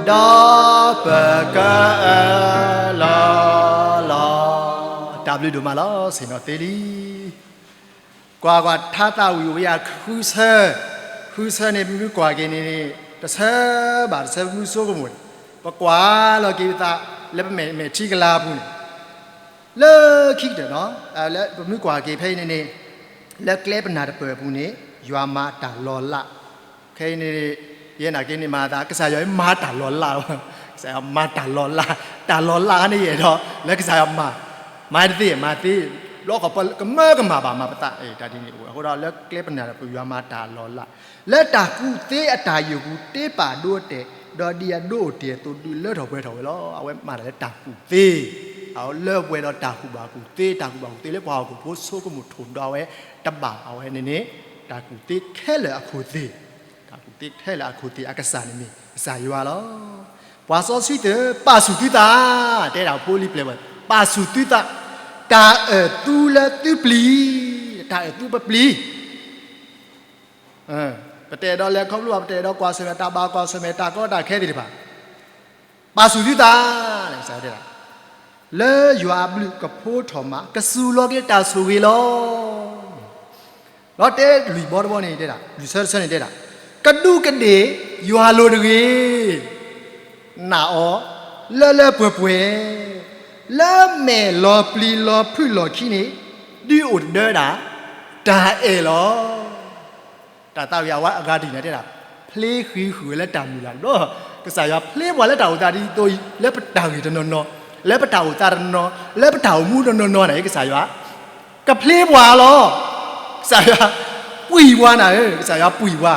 ဒီးပကအၢၣ်လီၤလီၤ. တၢ်ဘျုးဒိၣ်မးလီၤ. ဆ့ၣ်နီၤသ့လံ ကွၢ်ကွၢ်, ထါသးဝံၣ်အိၣ်ဝဲယၤဃုဆၢ, ဃုဆၢန့ၣ် ပမ့ၢ်ကွၢ်က့ၤန့ၣ် တဆၢဘၣ်တဆၢ ပမ့ၢ်ဆိကမိၣ်န့ၣ် ပကွၢ်လီၤက့ၤပသး လၢပမဲာ်မဲာ်ထံကလၤအပူၤန့ၣ် လၢခံကတၢၢ်နီၤ, လၢပမ့ၢ်ကွၢ်က့ၤဖဲအံၤန့ၣ်န့ၣ် လၢကျဲပနၢ်တပၢၢ်အပူၤန့ၣ် ယွၤမၤတၢ်လီၤလး, ခဲအံၤန့ၣ် ယဲနာ်က့ၤန့ၣ်မၤသး ကစၢ်ယွၤမၤတၢ်လီၤလးလီၤ, က ကစၢ်ယွၤမၤတၢ်လီၤလး, တၢ်လီၤလးန့ၣ်ယအဲၣ်ဒိး လၢကစၢ်ယွၤမၤ, မၤတသ့ မၤသ့, ဘျီဃီပကမၢကမၣ်ဘၣ်မၤပသး, တၢ်ဒ်န့ၣ်အိၣ် အဃိဒီးလၢကျဲပနၢ်ဒီး ပယွၤမၤတၢ်လီၤလး, လၢတၢ်ကူၣ်သ့အတၢ်ယိာ်ပူၤ တ့ပာ်ဒိအတဲာ်, ဒီးဒ်အဒိအတဲာ်အသိး ဒုးလၢထီၣ်ပှဲၤထီၣ်ဝဲလီၤ. အဝဲမၤတၢ်လၢတၢ်ကူၣ်သ့, အလၢပှဲၤဒီးတၢ်ကူၣ်ဘၣ်ကူၣ်သ့, တၢ်ကူၣ်ဘၣ်ကူၣ်သ့လၢပှၤဟီၣ်ခိၣ်ဖိဆိကမိၣ်ထိၣ်ဒီးအဝဲတဘၣ်အဝဲန့ၣ်န့ၣ်, တၢ်ကူၣ်သ့ခဲလၢာ်အခိၣ်သ့ၣ် တၢ်ကူၣ်သ့ခဲလၢာ်အခိၣ်သ့ၣ်အကစၢ်န့ၣ်မ့ၢ်ကစၢ်ယွၤလီၤ. ပှၤစီဆှံသ့ၣ်ဧၢ, ပာ်ဆူၣ်သုသး, တဲဒၣ်ဖိလံၤပျဲၢ်ဝဲ, ပာ်ဆူၣ်သုသး, တၢ်အၢၣ်သူလၢသုပျံၤ, တၢ်အၢၣ်သူပပျံၤ, ပတအဲၣ်ဒိးလဲၤခီဖျိဘၣ်, ပတအဲၣ်ဒိးကွၢ်ဆၢၣ်မဲာ်တၢ်ဘၣ်, ကွၢ်ဆၢၣ်မဲာ်တၢ်ကီတၢ်ခဲသ့ၣ်တဖၣ်, ပာ်ဆူၣ်သုသး, လၢယွၤအဘျုးကဖိထီၣ်မး, ကစူၤလီၤက့ၤတၢ်ဆိၣ်ဂ့ၤလီၤ. ဒီးတဲလွံၢ်ဘီတဘီန့ၣ်တဲဒၣ်, လွံၢ်ဆၢတဆၢန့ၣ်တဲဒၣ်, ကဒူးကဒ့ၣ်ယွၤလိၤတဂ့ၤ, နာ်အီၤလၢလၢပှဲၤပှဲၤ, လၢမဲာ်လီၤပျံၤလီၤဖုၣ်လီၤခံန့ၣ်, ဒုးအိၣ်တဒၢဒၣ် တၢ်အဲၣ်လီၤ. တၢ်သးဝံၣ်အဝဲအဂၤတယုၢ်န့ၣ်တဲဒၣ်, ဖျ့ဃံဃုာ်ဝဲလၢတၢ်မုၢ်လၢ်ဘျီ, ကစၢ်ယွၤဖျ့ပှၤလၢတၢ်အိၣ်သးဒ်သိးအံၤ, လၢပတၢ်ဂ့ၢ်တနီၤနီၤ, လၢပတၢ်အိၣ်သးတနီၤ, လၢပတၢ်အိၣ်မူတနီၤနီၤန့ၣ် ကစၢ်ယွၤ ကဖျ့ပှၤလီၤ. ကစၢ်ယွၤပှံၢ်ပှၤနၤဧၢ, ကစၢ်ယွၤပှံၢ်ပှၤ,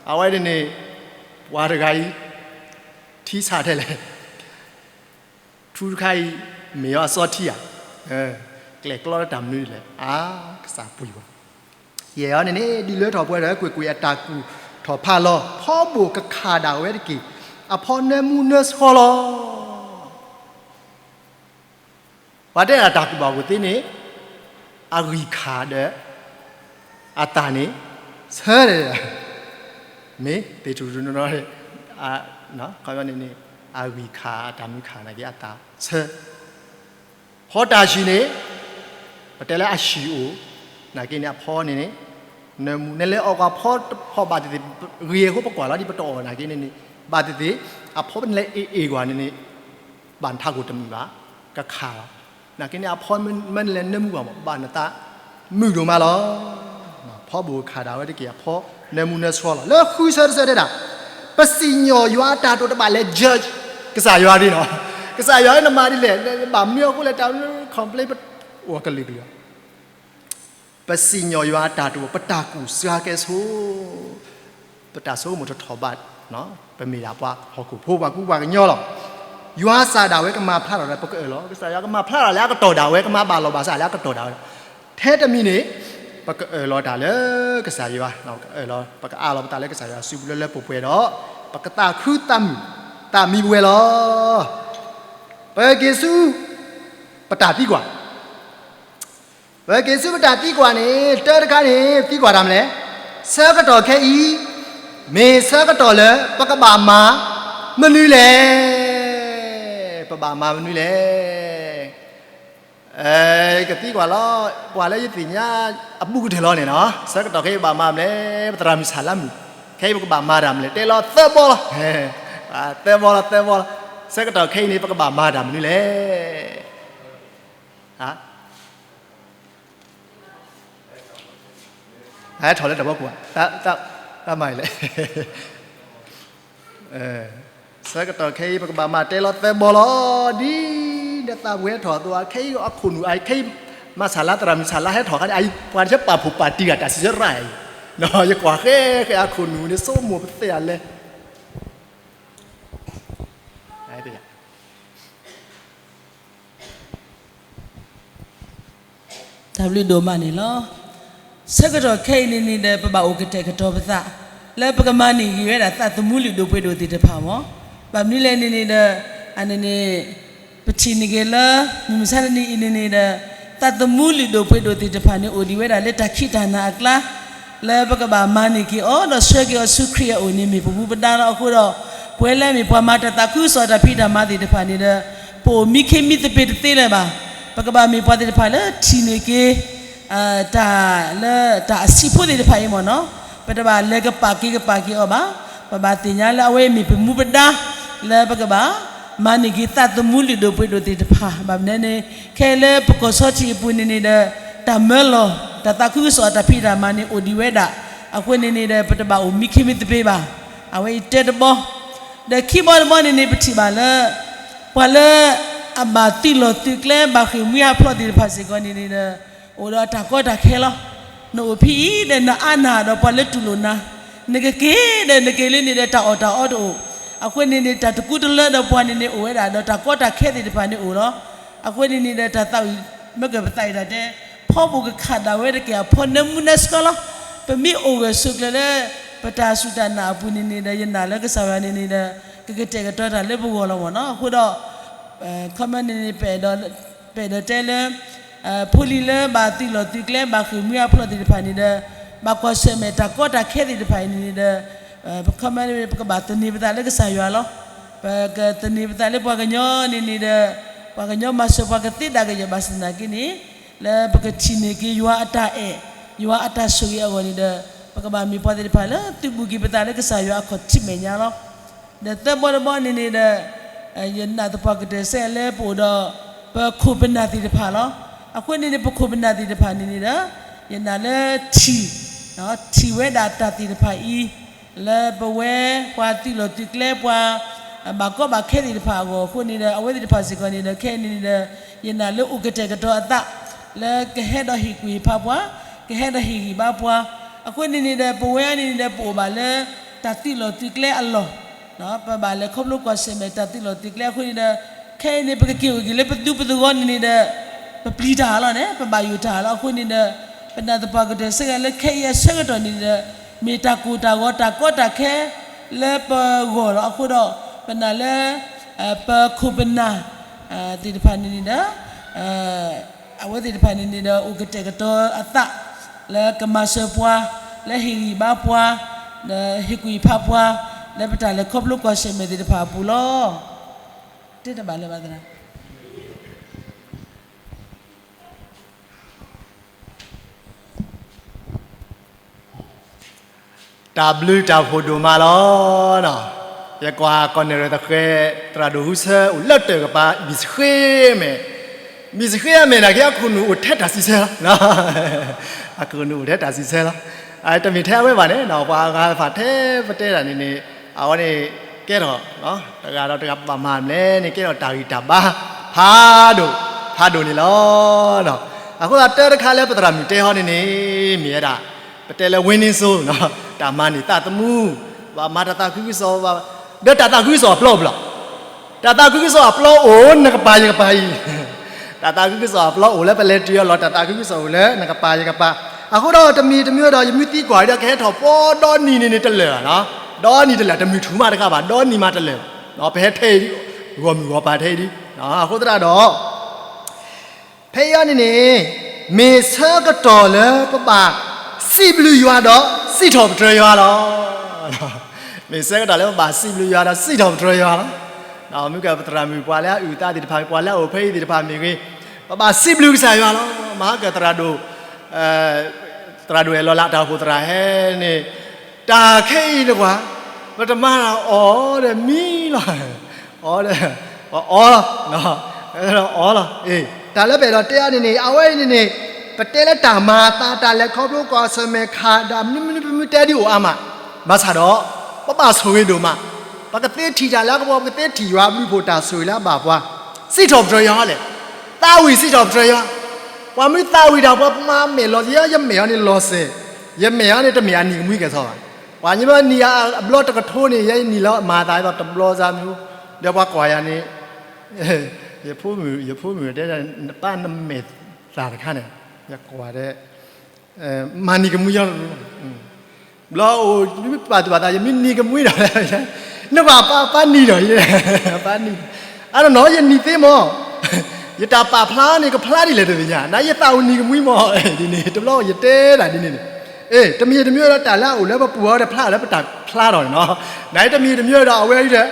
အဝဲန့ၣ်န့ၣ်, ပှၤတဂၤအံၤ, ထံဆးထဲလဲၣ် ထူတခါအံၤ, မ့ၢ်အီၤအစီထံဧါ, ကျဲၣ်ကျီလၢတၢ်မနုၤလဲၣ်, အါ, ကစၢ်ပှံၢ်ပှၤ, ယဲၢ်အီၤန့ၣ်န့ၣ် ဒုးလၢထီၣ်ပှဲၤဒီးကွ့ၢ်ကွ့ၢ်အတၢ်ကူၣ်ထီၣ်ဖးလီၤ, ဖီဘိၣ်ကခးဒၣ်ဝဲတက့ၢ်, အဖီနၢမူနၢဆှီလီၤ. ပှၤတဲဒၣ်တၢ်ကူၣ်ဘၣ်ကူၣ်သ့န့ၣ်, အဂံၢ်ခါဒီး အသးန့ၣ် ဆၢ, မ့ၢ်သ့ၣ်ထူၣ်ထူၣ်နီၢ်နီၢ်, ခီပညီန့ၣ်န့ၣ်, အဂံၢ်ခါအတၢ်မုၢ်ခါနာ်က့အသးဆၢ, ဖီတၢ်ဆံၣ်န့ၣ်, ပတဲလၢအဆံၣ်အိၣ်, နာ်က့န့ၣ်အဖီန့ၣ်န့ၣ်, နၢမူနလဲၤအီၣ်ကွၢ်ဖီတဖီဘၣ်သ့ၣ်သ့ၣ်, ဂ့ၤအဃိပကွၢ်လီၤဒ်ပတအီၣ်နာ်က့န့ၣ်န့ၣ်, ဘၣ်သ့ၣ်သ့ၣ်, အဖီပနလဲၤအ့ၣ်အ့ၣ်ကွၢ်န့ၣ်န့ၣ်, ဘၣ်နထးခိၣ်တမုာ်ဘၣ်, ကခးလီၤ, နာ်က့န့ၣ်အဖီမ့ၢ်နလဲၤနၢမူကွၢ်မး ဘၣ်နသးမုာ်ဒိၣ်မးလီၤ. ဖီဘိၣ်ခးဒၣ်ဝဲတက့ၢ်, အဖီနၢမူနၢဆှီလီၤ. လၢဃုဆၢတဆၢတဲဒၣ်, ပစံၣ်ညီၣ်ယွၤအတၢ်တိာ်တဘၣ်လဲၤ judge ကစၢ်ယွၤဒ်နီၤ, ကစၢ်ယွၤနမၤဒ်လဲၣ်, ဘၣ်မနုၤအဃိလဲၣ်, တၢ် complain အိၣ်ကလုာ်ကလုာ်, ပစံၣ်ညီၣ်ယွၤအတၢ်တိာ် ပတၢ်ကူၣ်စှၤကဲဆိ, ပတၢ်ဆိကမိၣ်တထီၣ်ဘး, ပမ့ၢ်ဒၣ်ပှၤဟီၣ်ခိၣ်ဖိ ပှၤကူပှၤကညီလီၤ. ယွၤစၢ်ဒၣ်ဝဲကမၤဖျါထီၣ်ဒီးပကအၢၣ်လီၤ, ကစၢ်ယွၤကမၤဖျါထီၣ်လၢအကတီၢ်ဒၣ်ဝဲ, ကမၤဘၣ်လီၤဘၣ်စးလၢအကတီၢ်ဒၣ်ဝဲ, ထဲတမံၤန့ၣ်, ပကအၢၣ်လီၤတၢ်လၢကစၢ်ယွၤ, ပကအၢၣ်လီၤ, ပကအၢၣ်လီၤပသးလၢကစၢ်ယွၤစုပူၤလၢလၢပှဲၤပှဲၤဒီး, ပကသးခုသးမုာ်, သးမံပဝဲလီၤ. ပက့ၤဆူ, ပတၢ်သံကွၢ် ပက့ၤဆူပတၢ်သံကွၢ်န့ၣ်, တၢတခါန့ၣ် သံကွၢ်တၢ်မနုၤလဲၣ်, ဆၢကတီၢ်ခဲအံၤ, မ့ၢ်ဆၢကတီၢ်လၢပကဘၣ်မၤမနုၤလဲၣ်, ပဘၣ်မၤမနုၤလဲၣ်. ကသံကွၢ်လီၤ, ပှၤလၢယသ့ၣ်ညါအဘူးကတၢၢ်လီၤန့ၣ်နီၤ, ဆၢကတီၢ်ခဲအံၤဘၣ်မၤမနုၤလဲၣ်, ပသရၣ်မုၣ်ဆၣ်လါမုၣ်, ခဲအံၤပကဘၣ်မၤတၢ်မနုၤလဲၣ်, တဲလီၤသၢဘီလီၤ. သၢဘီလီၤ, သၢဘီလီၤ. ဆၢကတီၢ်ခဲအံၤန့ၣ် ပကဘၣ်မၤတၢ်မနုၤလဲၣ်. ဟဲထီၣ်လၢတၢ်ဘီပူၤ, တၢ်မၤလဲၣ်. ဆၢကတီၢ်ခဲအံၤ ပကဘၣ်မၤတဲလီၤသၢဘီလီၤ. ဒ်နသးပှဲၤထီၣ်အသိး, ခဲအံၤအခိၣ်နူာ်အံၤ, ခဲအံၤမၤဆၣ်လါ သရၣ်မုၣ်ဆၣ်လါဟဲထီၣ်ခါန့ၣ်, ပှၤတဆၢပာ်ဖှိၣ်ပာ်တံၢ်ဂၤတၢ်စံးဆၢရၣ်အံၤ, ယကွၢ်ဃဲဃဲအခိၣ်နူာ်န့ၣ် ဆိကမိၣ်ပသဲအလဲၣ်. တၢ်ဘျုးဒိၣ်မးန့ၣ်လီၤ. ဆၢကတီၢ်ခဲအံၤန့ၣ်န့ၣ်ဒီး ပဘၣ်အိၣ်ကတဲာ်ကတီၤပသး လၢပကမၤန့ၢ်ဂ့ၤဝဲဒၣ်သးသမူလုၢ်ဒိၣ်ပှ့ၤဒိၣ်သ့ၣ်တဖၣ်မး. ဘၣ်မနုၤလဲၣ်န့ၣ်န့ၣ်ဒီး, အန့ၣ်န့ၣ်, ပထံၣ်န့ၢ်က့ၤလၢ မုၢ်မဆါတနံၤအံၤန့ၣ်န့ၣ်ဒီး, သးသမူလုၢ်ဒိၣ်ပှ့ၤဒိၣ်သ့ၣ်တဖၣ်န့ၣ် အိၣ်ဒံးဝဲဒၣ်လၢတၢ်ခံးတၢ်နၤအကျါ လၢပကဘၣ်မၤန့ၢ်က့ၤအီၤ ဒီးဆှၢက့ၤအီၤဆူခရံာ်အအိၣ်န့ၣ် မ့ၢ်ပမူပဒါလီၤ. အဃိဒီး ပဝဲလၢအမ့ၢ်ပှၤမၤတၢ်သးခုကစီၣ်အတၢ်ဖံးတၢ်မၤသ့ၣ်တဖၣ်န့ၣ်ဒီး, ပအိၣ်မံခ့မံသပ့ၤတသ့လၢၤဘၣ်. ပကဘၣ်မ့ၢ်ပှၤသ့ၣ်တဖၣ်လၢထံၣ်န့ၢ်က့ၤ တၢ်လၢတၢ်အဆံးဖိသ့ၣ်တဖၣ်အံၤမ့ၢ်နီၤ, ပတဘၣ်လဲၤကပာ်က့ၤကပာ်က့ၤအီၤဘၣ်. ပဘၣ်သ့ၣ်ညါလၢအဝဲအံၤမ့ၢ်ပမူပဒါ လၢပကဘၣ်မၤန့ၢ်က့ၤသးသမူလုၢ်ဒိၣ်ပှ့ၤဒိၣ်သ့ၣ်တဖၣ်. ဘၣ်မနုၤန့ၣ်, ခဲလၢပကီၢ်ဆီထံးအပူၤန့ၣ်န့ၣ်ဒီး, တၢ်မၢလီၤ တၢ်သးခုကစီၣ်အတၢ်ဖံးတၢ်မၤန့ၣ်အိၣ်ဒံးဝဲဒၣ်. အဃိန့ၣ်န့ၣ်ဒီး ပတဘၣ်အိၣ်မံခ့မံသပ့ၤဘၣ်. အဝဲအံၤတဲတဘီ ဒီးခံဘီတဘီန့ၣ်န့ၣ် ပထံၣ်ဘၣ်လၢ ပှၤလၢအဘၣ်သုးလီၢ်သုးကျဲ ဘၣ်ဃ့ၢ်မှံဟးဖျိးသ့ၣ်တဖၣ်စ့ၢ်ကီးန့ၣ်န့ၣ်ဒီး အိၣ်ဒီးတၢ်ကီတၢ်ခဲလီၤ. နအိၣ်ဖဲအံၤဒီးနအါနၢ်ဒီးပှၤလၢတူၢ်လိာ်နၤ, နကက့ၤဒီးနက့ၤလၢန့ၣ်ဒီးတၢ်အီၣ်တၢ်အီတအိၣ်, အဃိန့ၣ်န့ၣ် တၢ်တကူတလၢဒီးပှၤန့ၣ်န့ၣ် အိၣ်ဝဲဒၣ်ဒီးတၢ်ကီတၢ်ခဲသ့ၣ်တဖၣ်န့ၣ်အိၣ်လီၤ. အဃိန့ၣ်န့ၣ်ဒီး တၢ်သးဝံၣ် မ့ၢ်ကပသးအံၤဒၣ်တဲ ဖီဘိၣ်ကခးဒၣ်ဝဲတက့ၢ် အဖီနၢမူနၢဆှီလီၤ. ပမ့ၢ်အိၣ်ဂၢၢ်ဆိးကျၢၤလၢ ပတၢ်စူၢ်တၢ်နာ်အပူၤန့ၣ်န့ၣ်ဒီး ယနာ်လၢကစၢ်ယွၤန့ၣ်န့ၣ်ဒီး ကကတဲာ်ကတီၤတၢ်လၢပဂီၢ်လီၤမ့ၢ်နီၤ. အဃိဒီး ခီပညီန့ၣ်န့ၣ် ပအဲၣ်ဒိးတဲလၢ ဖိလံၤလၢဘၣ်သုးလီၢ်သုးကျဲ ဘၣ်ဃ့ၢ်မှံဟးဖျိးသ့ၣ်တဖၣ်န့ၣ်ဒီး ဘၣ်ကွၢ်ဆၢၣ်မဲာ်တၢ်ကီတၢ်ခဲသ့ၣ်တဖၣ်အံၤန့ၣ်န့ၣ်ဒီး ခီပညီန့ၣ် ပကဘၣ်သန့ၤပသးလၢကစၢ်ယွၤလီၤ. ပကသန့ၤပသးလၢပှၤကညီန့ၣ်န့ၣ်ဒီး ပှၤကညီမၤစၢၤပှၤကသ့ဒၣ်ကယဲၢ်ဘၣ်ဆၣ်သနာ်က့န့ၣ် လၢပကထံၣ်န့ၢ်က့ၤယွၤအတၢ်အဲၣ် ယွၤအတၢ်ဆိၣ်ဂ့ၤအဂီၢ်န့ၣ်ဒီး ပကဘၣ်မ့ၢ်ပှၤသ့ၣ်တဖၣ်လၢသုးဘူးက့ၤပသးလၢကစၢ်ယွၤအခီၣ်ထံးမဲာ်ညါလီၤ. ဒီးသၢဘီတဘီန့ၣ်န့ၣ်ဒီး ယနာ်သပှၢ်ကတၢၢ်စဲလၢပအိၣ်ဒီး ပခိၣ်ပနၢ်သ့ၣ်တဖၣ်လီၤ. အဃိန့ၣ်န့ၣ် ပခိၣ်ပနၢ်သ့ၣ်တဖၣ်န့ၣ်န့ၣ်ဒီး ယနာ်လၢထံၣ် ထံၣ်ဝဲဒၣ်တၢ်သ့ၣ်တဖၣ်အံၤ လၢပဝဲပှၤသုးလီၢ်သုးကျဲပှၤ ဘၣ်ကီဘၣ်ခဲသ့ၣ်တဖၣ်အဂီၢ်အဃိန့ၣ်ဒီး အဝဲသ့ၣ်တဖၣ်စ့ၢ်ကီးန့ၣ်ဒီး ခဲအံၤန့ၣ်န့ၣ်ဒီး ယနာ်လၢအိၣ်ကတဲာ်ကတီၤအသး လၢကဟဲဒီးဟ့ၣ်ကူၣ်ဟ့ၣ်ဖးပှၤ ကဟဲဒီးဟ့ၣ်ဂံၢ်ဘါပှၤ အဃိန့ၣ်န့ၣ်ဒီး ပဝဲအံၤန့ၣ်န့ၣ်ဒီး ပအိၣ်ဘၣ်လၢ တၢ်သုးလီၢ်သုးကျဲအလီၢ် ပဘၣ်လဲၤခီဖျိကွၢ်ဆၢၣ်မဲာ်တၢ်သုးလီၢ်သုးကျဲအဃိန့ၣ်ဒီး ခဲအံၤန့ၣ် ပကက့ၤအိၣ်က့ၤလၢပသူပသဝီန့ၣ်န့ၣ်ဒီး ပပျံၤတၢ်လီၤန့ၣ် ပဘၣ်ယိၣ်တၢ်လီၤအဃိန့ၣ်ဒီး ပနာ်သပှၢ်ကတၢၢ်စ့ၢ်ကီးလၢခဲအံၤအဆၢကတီၢ်န့ၣ်ဒီး မ့ၢ်တၢ်ကိၢ်တၢ်ဂီၤတၢ်ကီတၢ်ခဲလၢပဂီၢ်လီၤအဃိဒီး ပနာ်လၢ ပခိၣ်ပနၢ် သ့ၣ်တဖၣ်န့ၣ်န့ၣ်ဒီး အဝဲသ့ၣ်တဖၣ်န့ၣ်န့ၣ်ဒီး အိၣ်ကတဲာ်ကတီၤအသး လၢကမၤစၢၤပှၤ လၢဟ့ၣ်ဂံၢ်ဘါပှၤ လၢဟ့ၣ်ကူၣ်ဟ့ၣ်ဖးပှၤ လၢပတၢ်လဲၤခီဖျိကွၢ်ဆၢၣ်မဲာ်သ့ၣ်တဖၣ်အပူၤလီၤ. တဘၣ်လၢၤဘၣ်သရၣ် တၢ်ဘျုးတၢ်ဖှိၣ်ဒိၣ်မးလီၤ. ယကွၢ်ကီၢ်နဲၣ်ရွဲၣ်သဃဲၤ သရၣ်ဒိၣ်ဟူဆၢ အိၣ်လၢတၢၢ်ကပၤ မ့ၢ်စဃ့မဲာ်, မ့ၢ်စဃ့အမဲာ်နာ်က့ အခိၣ်နူာ်အိၣ်ထဲတၢ်စံးဆၢလီၤ. အခိၣ်နူာ်အိၣ်ထဲတၢ်စံးဆၢလီၤ. တမ့ၢ်ထဲအဝဲဘၣ်န့ၣ် ပှၤဂၤတဖၣ်ထဲပတဲဒၣ်န့ၣ်န့ၣ် အဝဲန့ၣ် ကဲထီၣ် တဂၤဒီးတဂၤဘၣ်မၤမလဲၣ်န့ၣ် ကဲထီၣ်တၢ်ဂံၢ်တၢ်ဘါ ဖးဒိၣ် ဖးဒိၣ်န့ၣ်လီၤ. အဃိသတးတၢ်တခါလၢပသရၣ်မုၣ်တဲဟီန့ၣ်န့ၣ် မ့ၢ်ဝဲဒၣ် ပတဲလၢ winning soul တၢ်မၤန့ၢ်သးသမူ, ဘၣ်မၤတၢ်သးခုကစီၣ်, ဒီးတၢ်သးခုကစီၣ်အပျီအိၣ်ဘျီ, တၢ်သးခုကစီၣ်အပျီအိၣ် နကပၤယကပၤအံၤ, တၢ်သးခုကစီၣ်အပျီအိၣ်လၢပလဲၤတုၤအလီၢ်, တၢ်သးခုကစီၣ်အိၣ်လၢနကပၤယကပၤ, အဃိဒီးတမံၤတမံၤဒီး ယမ့ၢ်သံကွၢ်ဒီး ကဟဲထီၣ်ပှီဒီနံၤန့ၣ်န့ၣ်တလၢာ်, ဒီနံၤတလၢာ် တမုၢ်ထူၣ်မးတခါဘၣ်, ဒီနံၤမးတလၢာ်, ပဟဲထဲအံၤဒ်, ဂီၢ်မုၢ်ဂီၢ်ပၤထဲအံၤဒ်, အဃိသတးဒီး ဖဲအံၤန့ၣ်န့ၣ် မ့ၢ်ဆၢကတီၢ်လၢပဘၣ်စံးဘျုးယွၤဒီးစံးထီၣ်ပတြၢၤယွၤလီၤ. မ့ၢ်ဆၢကတီၢ်လၢပဘၣ်စံးဘျုးယွၤဒီးစံးထီၣ်ပတြၢၤယွၤလီၤ. မ့ၢ်ကပသရၣ်မုၣ်ပှၤလၢအအုၣ်အသးသ့ၣ်တဖၣ်မ့ၢ်ဂ့ၤ, ပှၤလၢအအိၣ်ဖဲအံၤသ့ၣ်တဖၣ်မ့ၢ်ဂ့ၤ, ပဘၣ်စံးဘျုးကစၢ်ယွၤလီၤ. မဟါကသရၣ်ဒိၣ် သရၣ်ဒိၣ်အဲၣ်လီၤလၢတၢ်အိၣ်ဖှိၣ်သရၣ်ဟဲန့ၣ်, တၢ်ခဲအံၤတကွၢ်, ပတမၤတၢ်အီၣ်ဒီးမံလီၤ. အီၣ်ဒီး, ပအီလီၤ, အီလီၤ, တၢ်လၢပအဲၣ်ဒိးတဲအီၤန့ၣ်န့ၣ် အဝဲအံၤန့ၣ်န့ၣ် ပတဲလၢတၢ်မၤအသး တၢ်လဲၤခီဖျိကွၢ်ဆၢၣ်မဲာ်ခးဒၣ်မနုၤမနုၤပမ့ၢ်တဲဒ်အိၣ်အါမး, ဘၣ်ဆၣ်ဒီး ပဘၣ်ဆိၣ်ဂ့ၤဒိၣ်မး, ပကသ့ထံၣ်တၢ်လၢအကပီၤ ပကသ့ထံၣ်ယွၤဘျုးဖှိၣ်တၢ်ဆိၣ်ဂ့ၤလၢအဘၣ်ပှၤ, စံးထီၣ်ပတြၢၤယွၤလဲၣ်, သးဝံၣ်စံးထီၣ်ပတြၢၤယွၤ, ပှၤမ့ၢ်သးဝံၣ်တၢ်ပှၤပမၤမဲာ်လီၤ, ယဲယမဲာ်အီၤန့ၣ်လီၤစဲၤ, ယမဲာ်အီၤန့ၣ်တမ့ၢ်အနံၤကမှံကဲၣ်ဆိးဘၣ်, ပှၤမ့ၢ်နံၤအဘျီတကထိန့ၣ် ယဲနံၤလီၤမၤသးအသီတဘျီစၢ်မ့ၢ်, ဒီးပှၤကွၢ်ယၤန့ၣ် ယဖိမုၣ်, ယဖိမုၣ်တဲ နပၢ်နမဲာ်သၣ်တခါန့ၣ်, ယကွၢ်ဒီး မၤနံၤကမှံယီၤ, ဘျီအိၣ် ပာ်သူၣ်ပာ်သး ယမ့ၢ်နံၤကမှံဒီး, နဘၣ်ပာ်ပာ်နံၤဒီး, ပာ်နံၤ, အနီၢ်နီၢ် ယနံၤသ့မး, ယတၢ်ပာ်ဖျါန့ၣ် ကဖျါဒ်လဲၣ်တသ့ၣ်ညါ, နယသးအိၣ်နံၤကမှံမး, ဒ်န့ၣ် တဘျီယတဲဒၣ်ဒ်န့ၣ်န့ၣ်, တမံၤတမံၤဒီးတၢ်လၢအအိၣ်လၢပပူၤအီၤဒီးဖျါလၢပတၢ်ဖျါထီၣ်န့ၣ်နီၤ, နတမံၤတမံၤဒီးအဝဲအံၤဒီး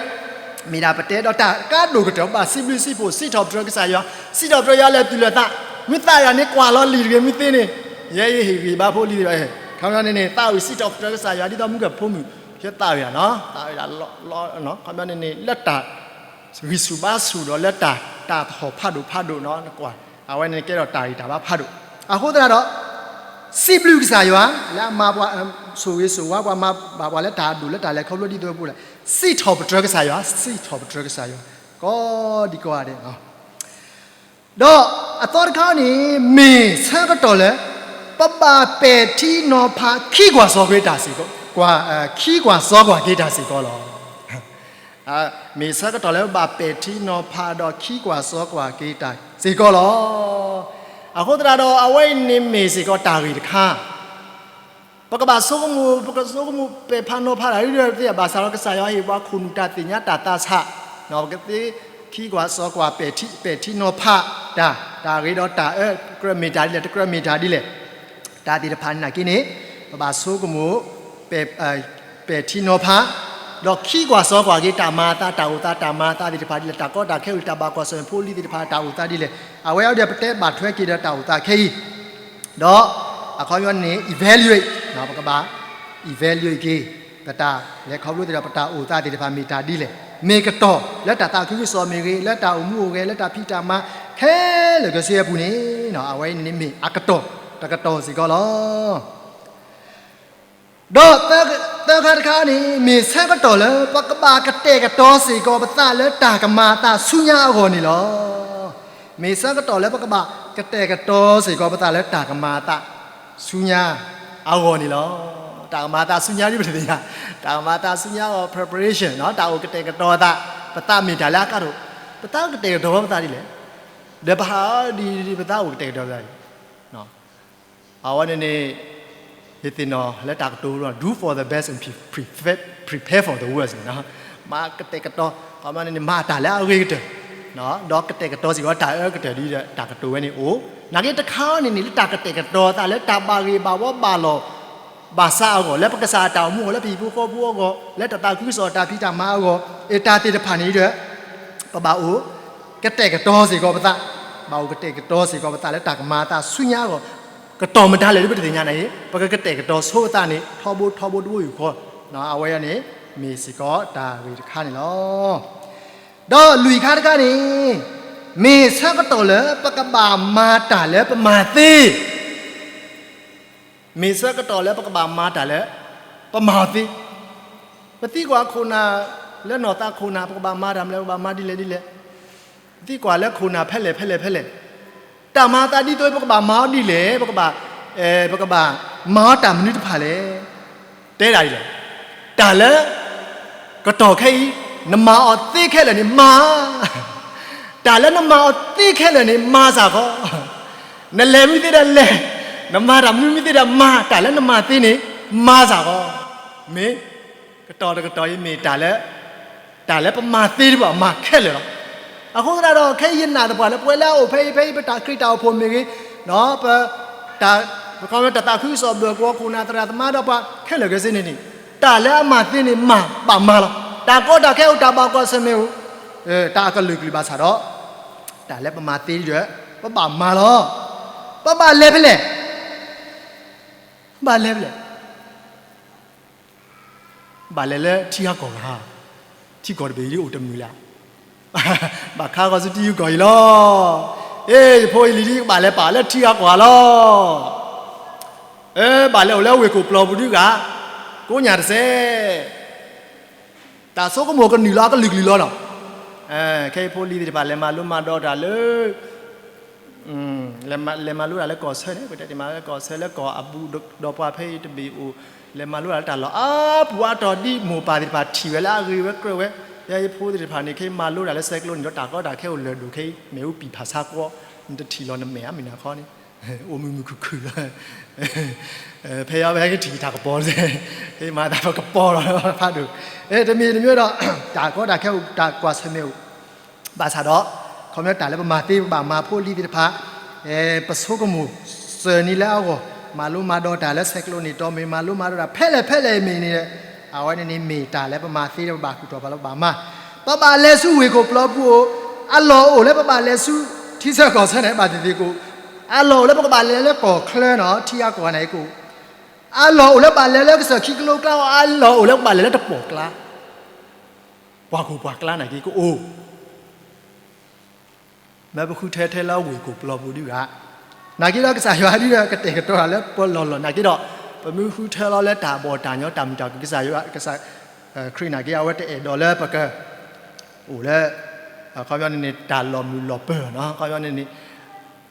မ့ၢ်ဒၣ်ပတဲဒီးတၢ်ကါဒိၣ်ကတၢၢ် ဘၣ်စံးဘျုးစံးဖှိၣ် စံးထီၣ်ပတြၢၤကစၢ်ယွၤ, စံးထီၣ်ပတြၢၤယွၤလၢာ်သူၣ်လၢာ်သး, မ့ၢ်သးယၤန့ၣ်ကွၢ်လီၤလံာ်တဂ့ၤ မ့ၢ်သ့န့ၣ်, ယဲယဟ့ၣ်ဂံၢ်ဘါဖိလံၤသ့ၣ်ဒီး, ခီပညီန့ၣ်န့ၣ် သးဝံၣ်စံးထီၣ်ပတြၢၤကစၢ်ယွၤ ဒ်သိးမုၢ်ကဖိမုၣ် ယသးဝံၣ်ဒၣ်နီၤ, သးဝံၣ်ဒၣ်လီၤ, ခီပညီန့ၣ်န့ၣ် လၢတၢ် ဂံၢ်ဆူၣ်ဘါဆူၣ်ဒီးလၢတၢ် တၢ်သဟီၣ်ဖးဒိၣ်ဖးဒိၣ်နီၤ, နကွၢ်, အဝဲန့ၣ်ကဲထီၣ်တၢ်ဂံၢ်တၢ်ဘါဖးဒိၣ်, အဃိသတးဒီး စံးဘျုးကစၢ်ယွၤ လၢအမၤပှၤ ဆိၣ်ဂ့ၤဆိၣ်ဝါပှၤ မၤဘၣ်ပှၤလၢတၢ်အဒိၣ်လၢတၢ်လဲၤခီဖျိဒ်သိးပူၤလဲၣ်, စံးထီၣ်ပတြၢၤကစၢ်ယွၤ, စံးထီၣ်ပတြၢၤကစၢ်ယွၤ ကိးဒံကိးဂၤဒဲး. ဒီးအသီတခါန့ၣ် မ့ၢ်ဆၢကတီၢ်လၢ ပဘၣ်ပဲာ်ထံနီၤဖး ခံကွၢ်စီကွၢ်က့ၤတၢ်စ့ၢ်ကီး, ခံကွၢ်စီကွၢ်က့ၤတၢ်စ့ၢ်ကီးလီၤ. မ့ၢ်ဆၢကတီၢ်လၢပဘၣ်ပဲာ်ထံနီၤဖးဒီး ခံကွၢ်စီကွၢ်က့ၤတၢ်စ့ၢ်ကီးလီၤ. အဃိသတးဒီး အဝဲအံၤန့ၣ်မ့ၢ်စ့ၢ်ကီးတၢ်ဂ့ၢ်တခါ ပကဘၣ်ဆိကမိၣ်, ပကဆိကမိၣ်ပဲာ်ဖးနီၤဖးတၢ် ဒ်သိးသ့ၣ် ဘၣ်ဆၣ်ဒီးကစၢ်ယွၤဟ့ၣ်ပှၤခိၣ်နူာ်တၢ်သ့ၣ်ညါတၢ်သးဆး, ပကသ့ခံကွၢ်စီကွၢ် ပဲာ်ထံနီၤဖးတၢ်, တၢ်ဂ့ၤဒီးတၢ်အၢ ကြၢးမ့ၢ်တၢ်ဒ်လဲၣ် တကြၢးမ့ၢ်တၢ်ဒ်လဲၣ်, တၢ်သ့ၣ်တဖၣ်န့ၣ်နာ်က့န့ၣ် ပဘၣ်ဆိကမိၣ် ပဲာ်ထံနီၤဖး, ဒီးခံကွၢ်စီကွၢ်က့ၤ တၢ်မၤအသး တၢ်အိၣ်သး တၢ်မၤအသးသ့ၣ်တဖၣ်ဒ်လဲၣ်, တၢ်ကီတၢ်ခဲအိၣ် တၢ်ဘၣ်ကွၢ်ဆၢၣ်မဲာ်ဖိလံၤသ့ၣ်တဖၣ် တၢ်အိၣ်သးဒ်လဲၣ်, အဝဲအံၤဒီးပတဲဘၣ်ထွဲက့ၤဒီးတၢ်အိၣ်သးခဲအံၤ ဒီးအခီပညီန့ၣ် evaluate, ပကဘၣ် evaluate က့ၤ ပတၢ်လဲၤခီဖျိသ့ၣ်ဒီး ပတၢ်အိၣ်သးသ့ၣ်တဖၣ်မ့ၢ်တၢ်ဒ်လဲၣ်, မ့ၢ်ကတီၢ်လၢတၢ်သးခုကစီၣ်မ့ၢ်ဂ့ၤ, လၢတၢ်အိၣ်မူအိၣ်ဂဲၤ လၢတၢ်ဖံးတၢ်မၤခဲလၢာ်ခဲဆ့အပူၤန့ၣ် အဝဲအံၤန့ၣ်မ့ၢ်အကတီၢ်တကတီၢ်စ့ၢ်ကီးလီၤ. ဒီးသၢခါတခါန့ၣ် မ့ၢ်ဆၢကတီၢ်လၢပကဘၣ်ကတဲာ်ကတီၤစ့ၢ်ကီးပသးလၢတၢ်ကမၤအသးဆူညါအဂီၢ်န့ၣ်လီၤ. မ့ၢ်ဆၢကတီၢ်လၢပကဘၣ်ကတဲာ်ကတီၤစ့ၢ်ကီးပသးလၢတၢ်ကမၤအသး ဆူညါအဂီၢ်န့ၣ်လီၤ. တၢ်ကမၤအသးဆူညါဒ်ပတသ့ၣ်ညါ, တၢ်ကမၤအသးဆူညါအဂီၢ် preparation တၢ်အိၣ်ကတဲာ်ကတီၤအသး, ပသးမ့ၢ်တၢ်လၢအကါဒိၣ်, ပသးကတဲာ်ကတီၤပသးဒ်လဲၣ်, ဒီးပဟးဒ်ပသးအိၣ်ကတဲာ်ကတီၤပသးဒ်လဲၣ် အဝဲန့ၣ်န့ၣ် ယသ့ၣ်နီၣ်လၢတၢ်ကတိၤ do for the best and prepare, prepare for the worst န့ၣ်, မၤကတဲာ်ကတီၤ, အဝဲန့ၣ်န့ၣ် မၤတၢ်လၢအဂ့ၤကတၢၢ်, ဒီးကတဲာ်ကတီၤစ့ၢ်ကီးတၢ်အၢကတၢၢ်ဒ်ဒီးတၢ်ကတိၤဝဲန့ၣ်အိၣ်, နာ်က့တခါန့ၣ်န့ၣ် လၢတၢ်ကတဲာ်ကတီၤအသးလၢတၢ်ဘၣ်ဂ့ၢ်ဘၣ်ဝီဘၣ်လီၢ်ဘၣ်စးအဂီၢ်, လၢပကစၢ်အတၢ်အိၣ်မူအဂီၢ်, လၢပဟံၣ်ဖိဃီဖိအဂီၢ်, လၢတၢ်သးခုကစီၣ်တၢ်ဖံးတၢ်မၤအဂီၢ်, အတၢ်သ့ၣ်တဖၣ်န့ၣ်ဒီး ပဘၣ်အိၣ် ကတဲာ်ကတီၤစ့ၢ်ကီးပသး, ဘၣ်အိၣ်ကတဲာ်ကတီၤစ့ၢ်ကီးပသးလၢတၢ်ကမၤအသးဆူညါအဂီၢ်, ကတီၢ်မတၤလဲၣ်လၢပတသ့ၣ်ညါန့ၣ်, ပကကတဲာ်ကတီၤဆိပသးန့ၣ် ထီဘိထီဘိတဘိယူၢ်ဃီ, အဝဲအံၤန့ၣ် မ့ၢ်စ့ၢ်ကီးတၢ်ဂ့ၢ်တခါန့ၣ်လီၤ. ဒီးလွံၢ်ခါတခါန့ၣ် မ့ၢ်ဆၢကတီၢ်လၢပကဘၣ်မၤတၢ်လၢပမၤသ့ မ့ၢ်ဆၢကတီၢ်လၢပကဘၣ်မၤတၢ်လၢ ပမၤအီၤသ့, ပသံကွၢ်ခိၣ်နၢ် လၢနီၢ်သးခိၣ်နၢ် ပကဘၣ်မၤတၢ်မနုၤလဲၣ် ပကဘၣ်မၤဒ်လဲၣ်ဒ်လဲၣ်, ပသံကွၢ်လၢခိၣ်နၢ်ဖဲလဲၣ်ဖဲလဲၣ်ဖဲလဲၣ်, တၢ်မၤအသးဒ်သိးပကဘၣ်မၤအီၤဒ်လဲၣ်, ပကဘၣ် ပကဘၣ်မၤအီၤတၢ်မနုၤတဖၣ်လဲၣ်, တဲဒၣ်ဒ်လဲၣ်, တၢ်လၢ ကတီၢ်ခဲအံၤ နမၤအီၤသ့ခဲလၢာ်န့ၣ်မၤ, တၢ်လၢနမၤအီၤသ့ခဲလၢာ်န့ၣ် မၤစ့ၢ်ကီး, နလဲၤမ့ၢ်သ့ဒီးလဲၤ, နမၤတၢ်မနုၤမ့ၢ်သ့ဒီးမၤ, တၢ်လၢနမၤသ့န့ၣ် မၤစ့ၢ်ကီး, မ့ၢ် ကတီၢ်တကတီၢ်အံၤမ့ၢ်တၢ်လၢ တၢ်လၢပမၤသ့တဘၣ်မၤခဲလၢာ်လီၤ. အဃိသတးဒီး ခဲအံၤယနာ်သပှၢ်လၢပဝဲလၢအအိၣ်ဖဲအံၤ ဖဲအံၤ ပတၢ်ခရံာ်တၢ်အိၣ်ဖှိၣ်မ့ၢ်ဂ့ၤ, ပ တၢ် ပခီတၢ်သးခုကစီၣ်ဘၢၣ်ကဝီၤခိၣ်နၢ်သရၣ်သမါဒီးပှၤခဲလၢာ်ခဲဆ့န့ၣ်န့ၣ် တၢ်လၢအမၤသ့န့ၣ်မၤ ဘၣ်မၤလီၤ. တၢ်ကီတၢ်ခဲအိၣ် တၢ်ဘၣ်ကွၢ်ဆၢၣ်မဲာ်အိၣ်, တၢ်အကလုာ်ကလုာ်ဘၣ်ဆၣ်ဒီး တၢ်လၢပမၤသ့ဒီး ပဘၣ်မၤလီၤ. ပဘၣ်လဲၤဖဲလဲၣ်, ဘၣ်လဲၤဖဲလဲၣ် ဘၣ်လဲၤလၢထံဂၤကီၢ်ဂၤ, ထံကီၢ်တဘ့ၣ်အံၤဒ်အိၣ်တမုာ်လၢ်, ဘၣ်ခါဂီၤဆူထံဂၤကီၢ်ဂၤအံၤလီၤ. အ့ ယဖိယလံၤဒ်ကဘၣ်လဲၤပာ်လၢထံဂၤကီၢ်ဂၤလီၤ. အၢ ဘၣ်လဲၤအိၣ်လၢဝ့ၢ်ခိၣ်ပျီပူၤဒ်ဂၤ, ကိးညၣ်တစဲး တၢ်ဆိကမိၣ်ကနုာ်လီၤအကလုာ်ကလုာ်လီၤနီၤ. ခဲအံၤဖိလံၤသ့ၣ်တဖၣ် လဲၤမၤလိမၤဒိးတၢ်လၢ လဲၤမၤလိတၢ်လၢကီၢ်ဆၢန့ၣ် ပတဲတ့ၢ်မးလၢကီၢ်ဆၢလၢကီၢ်အဘူးဒီးပှၤဖဲအံၤတဘ့ၣ်အိၣ်, လဲၤမၤလိတၢ်လၢတၢ်လီၢ်အါပူၤအါတီၤဒ်မိၢ်ပၢ်သ့ၣ်တဖၣ်ထံၣ်ဝဲလၢအဂ့ၤဝဲကြၢးဝဲ, ယဲယဖိသ့ၣ်တဖၣ်န့ၣ် ခဲအံၤမၤလိတၢ်လၢဆဲးကျိးန့ၣ်ဒီး တၢ်ကီတၢ်ခဲအိၣ်လၢာ်ဒိၣ်ခဲအံၤ မ့ၣ်အူပံာ်ဖးဆါကွီ, နတထံၣ်လီၤနမဲာ်အါမံၤနၤခီန့ၣ် အိၣ်မုာ်မုာ်ခုၣ်ခုၣ်လီၤ. ဖဲယဝဲဟဲကထံၣ်တၢ်ကပီၤ, ဟဲမၤတၢ်ပကပီၤလီၤဖးဒိၣ်. တမံၤတမံၤဒီး တၢ်ကီတၢ်ခဲအိၣ် တၢ်ကွၢ်ဆၢၣ်မဲာ်အိၣ်, ဘၣ်ဆၣ်ဒီး ခီပညီတၢ်လၢပမၤသ့ပဘၣ်မၤ ဖိလံၤသ့ၣ်တဖၣ် ပဆိကမိၣ်စၢၤနံၤလၢအဂီၢ်, မၤလိမၤဒိးတၢ်လၢဆဲးကျိးန့ၣ်တီမ့ၢ် မၤလိမၤဒိးတၢ်ဖဲလဲၣ်ဖဲလဲၣ်မ့ၢ်န့ၣ်, အဝဲန့ၣ်န့ၣ်မ့ၢ်တၢ်လၢပမၤသ့ဒီးပဘၣ်ဃုာ်ထီၣ်ပှၤလၢပဘၣ်မၤ, ပဘၣ်လဲၤဆူဝ့ၢ်ခိၣ်ပျီပူၤအိၣ်, အလီၢ်အိၣ်လၢပဘၣ်လဲၤဆူ ထံဆၢကီၢ်ဆၢန့ၣ် ဘၣ်သ့ၣ်သ့ၣ်ကအိၣ်, အလီၢ်အိၣ်လၢပကဘၣ်လဲၤလၢကီၢ်ချၢနီၤ ထံဂၤကီၢ်ဂၤန့ၣ်ကအိၣ်, အလီၢ်အိၣ်လၢပဘၣ်လဲၤလၢကစၢၢ်ခံကလိကျါ, အလီၢ်အိၣ်လၢပဘၣ်လဲၤလၢတပီၢ်ကျါ, ပှၤခိၣ်ပှၤကျါန့ၣ်က့ကအိၣ် မ့ၢ်ပဃုထၢထဲလၢဝ့ၢ်ခိၣ်ပျီပူၤဒ်ဂၤ, နာ်က့ဒီးကစၢ်ယွၤဒ်ဒီးကတဲာ်ကတီၤတၢ်လၢပလီၢ်လီၢ်နာ်က့ဒီး, ပမ့ၢ်ဃုထၢလီၤလၢတၢ်ဘီၣ်တၢ်ညီတၢ်မုာ်တၢ်ခုၣ်ကစၢ်ယွၤ, ကစၢ်ခရံာ်နာ်က့ အဝဲတအဲၣ်ဒိးလၢပကအိၣ်လၢ ခီပညီန့ၣ်န့ၣ် တၢ်လီၤမုၢ်လီၤပၢၤနီၤ, ခီပညီန့ၣ်န့ၣ်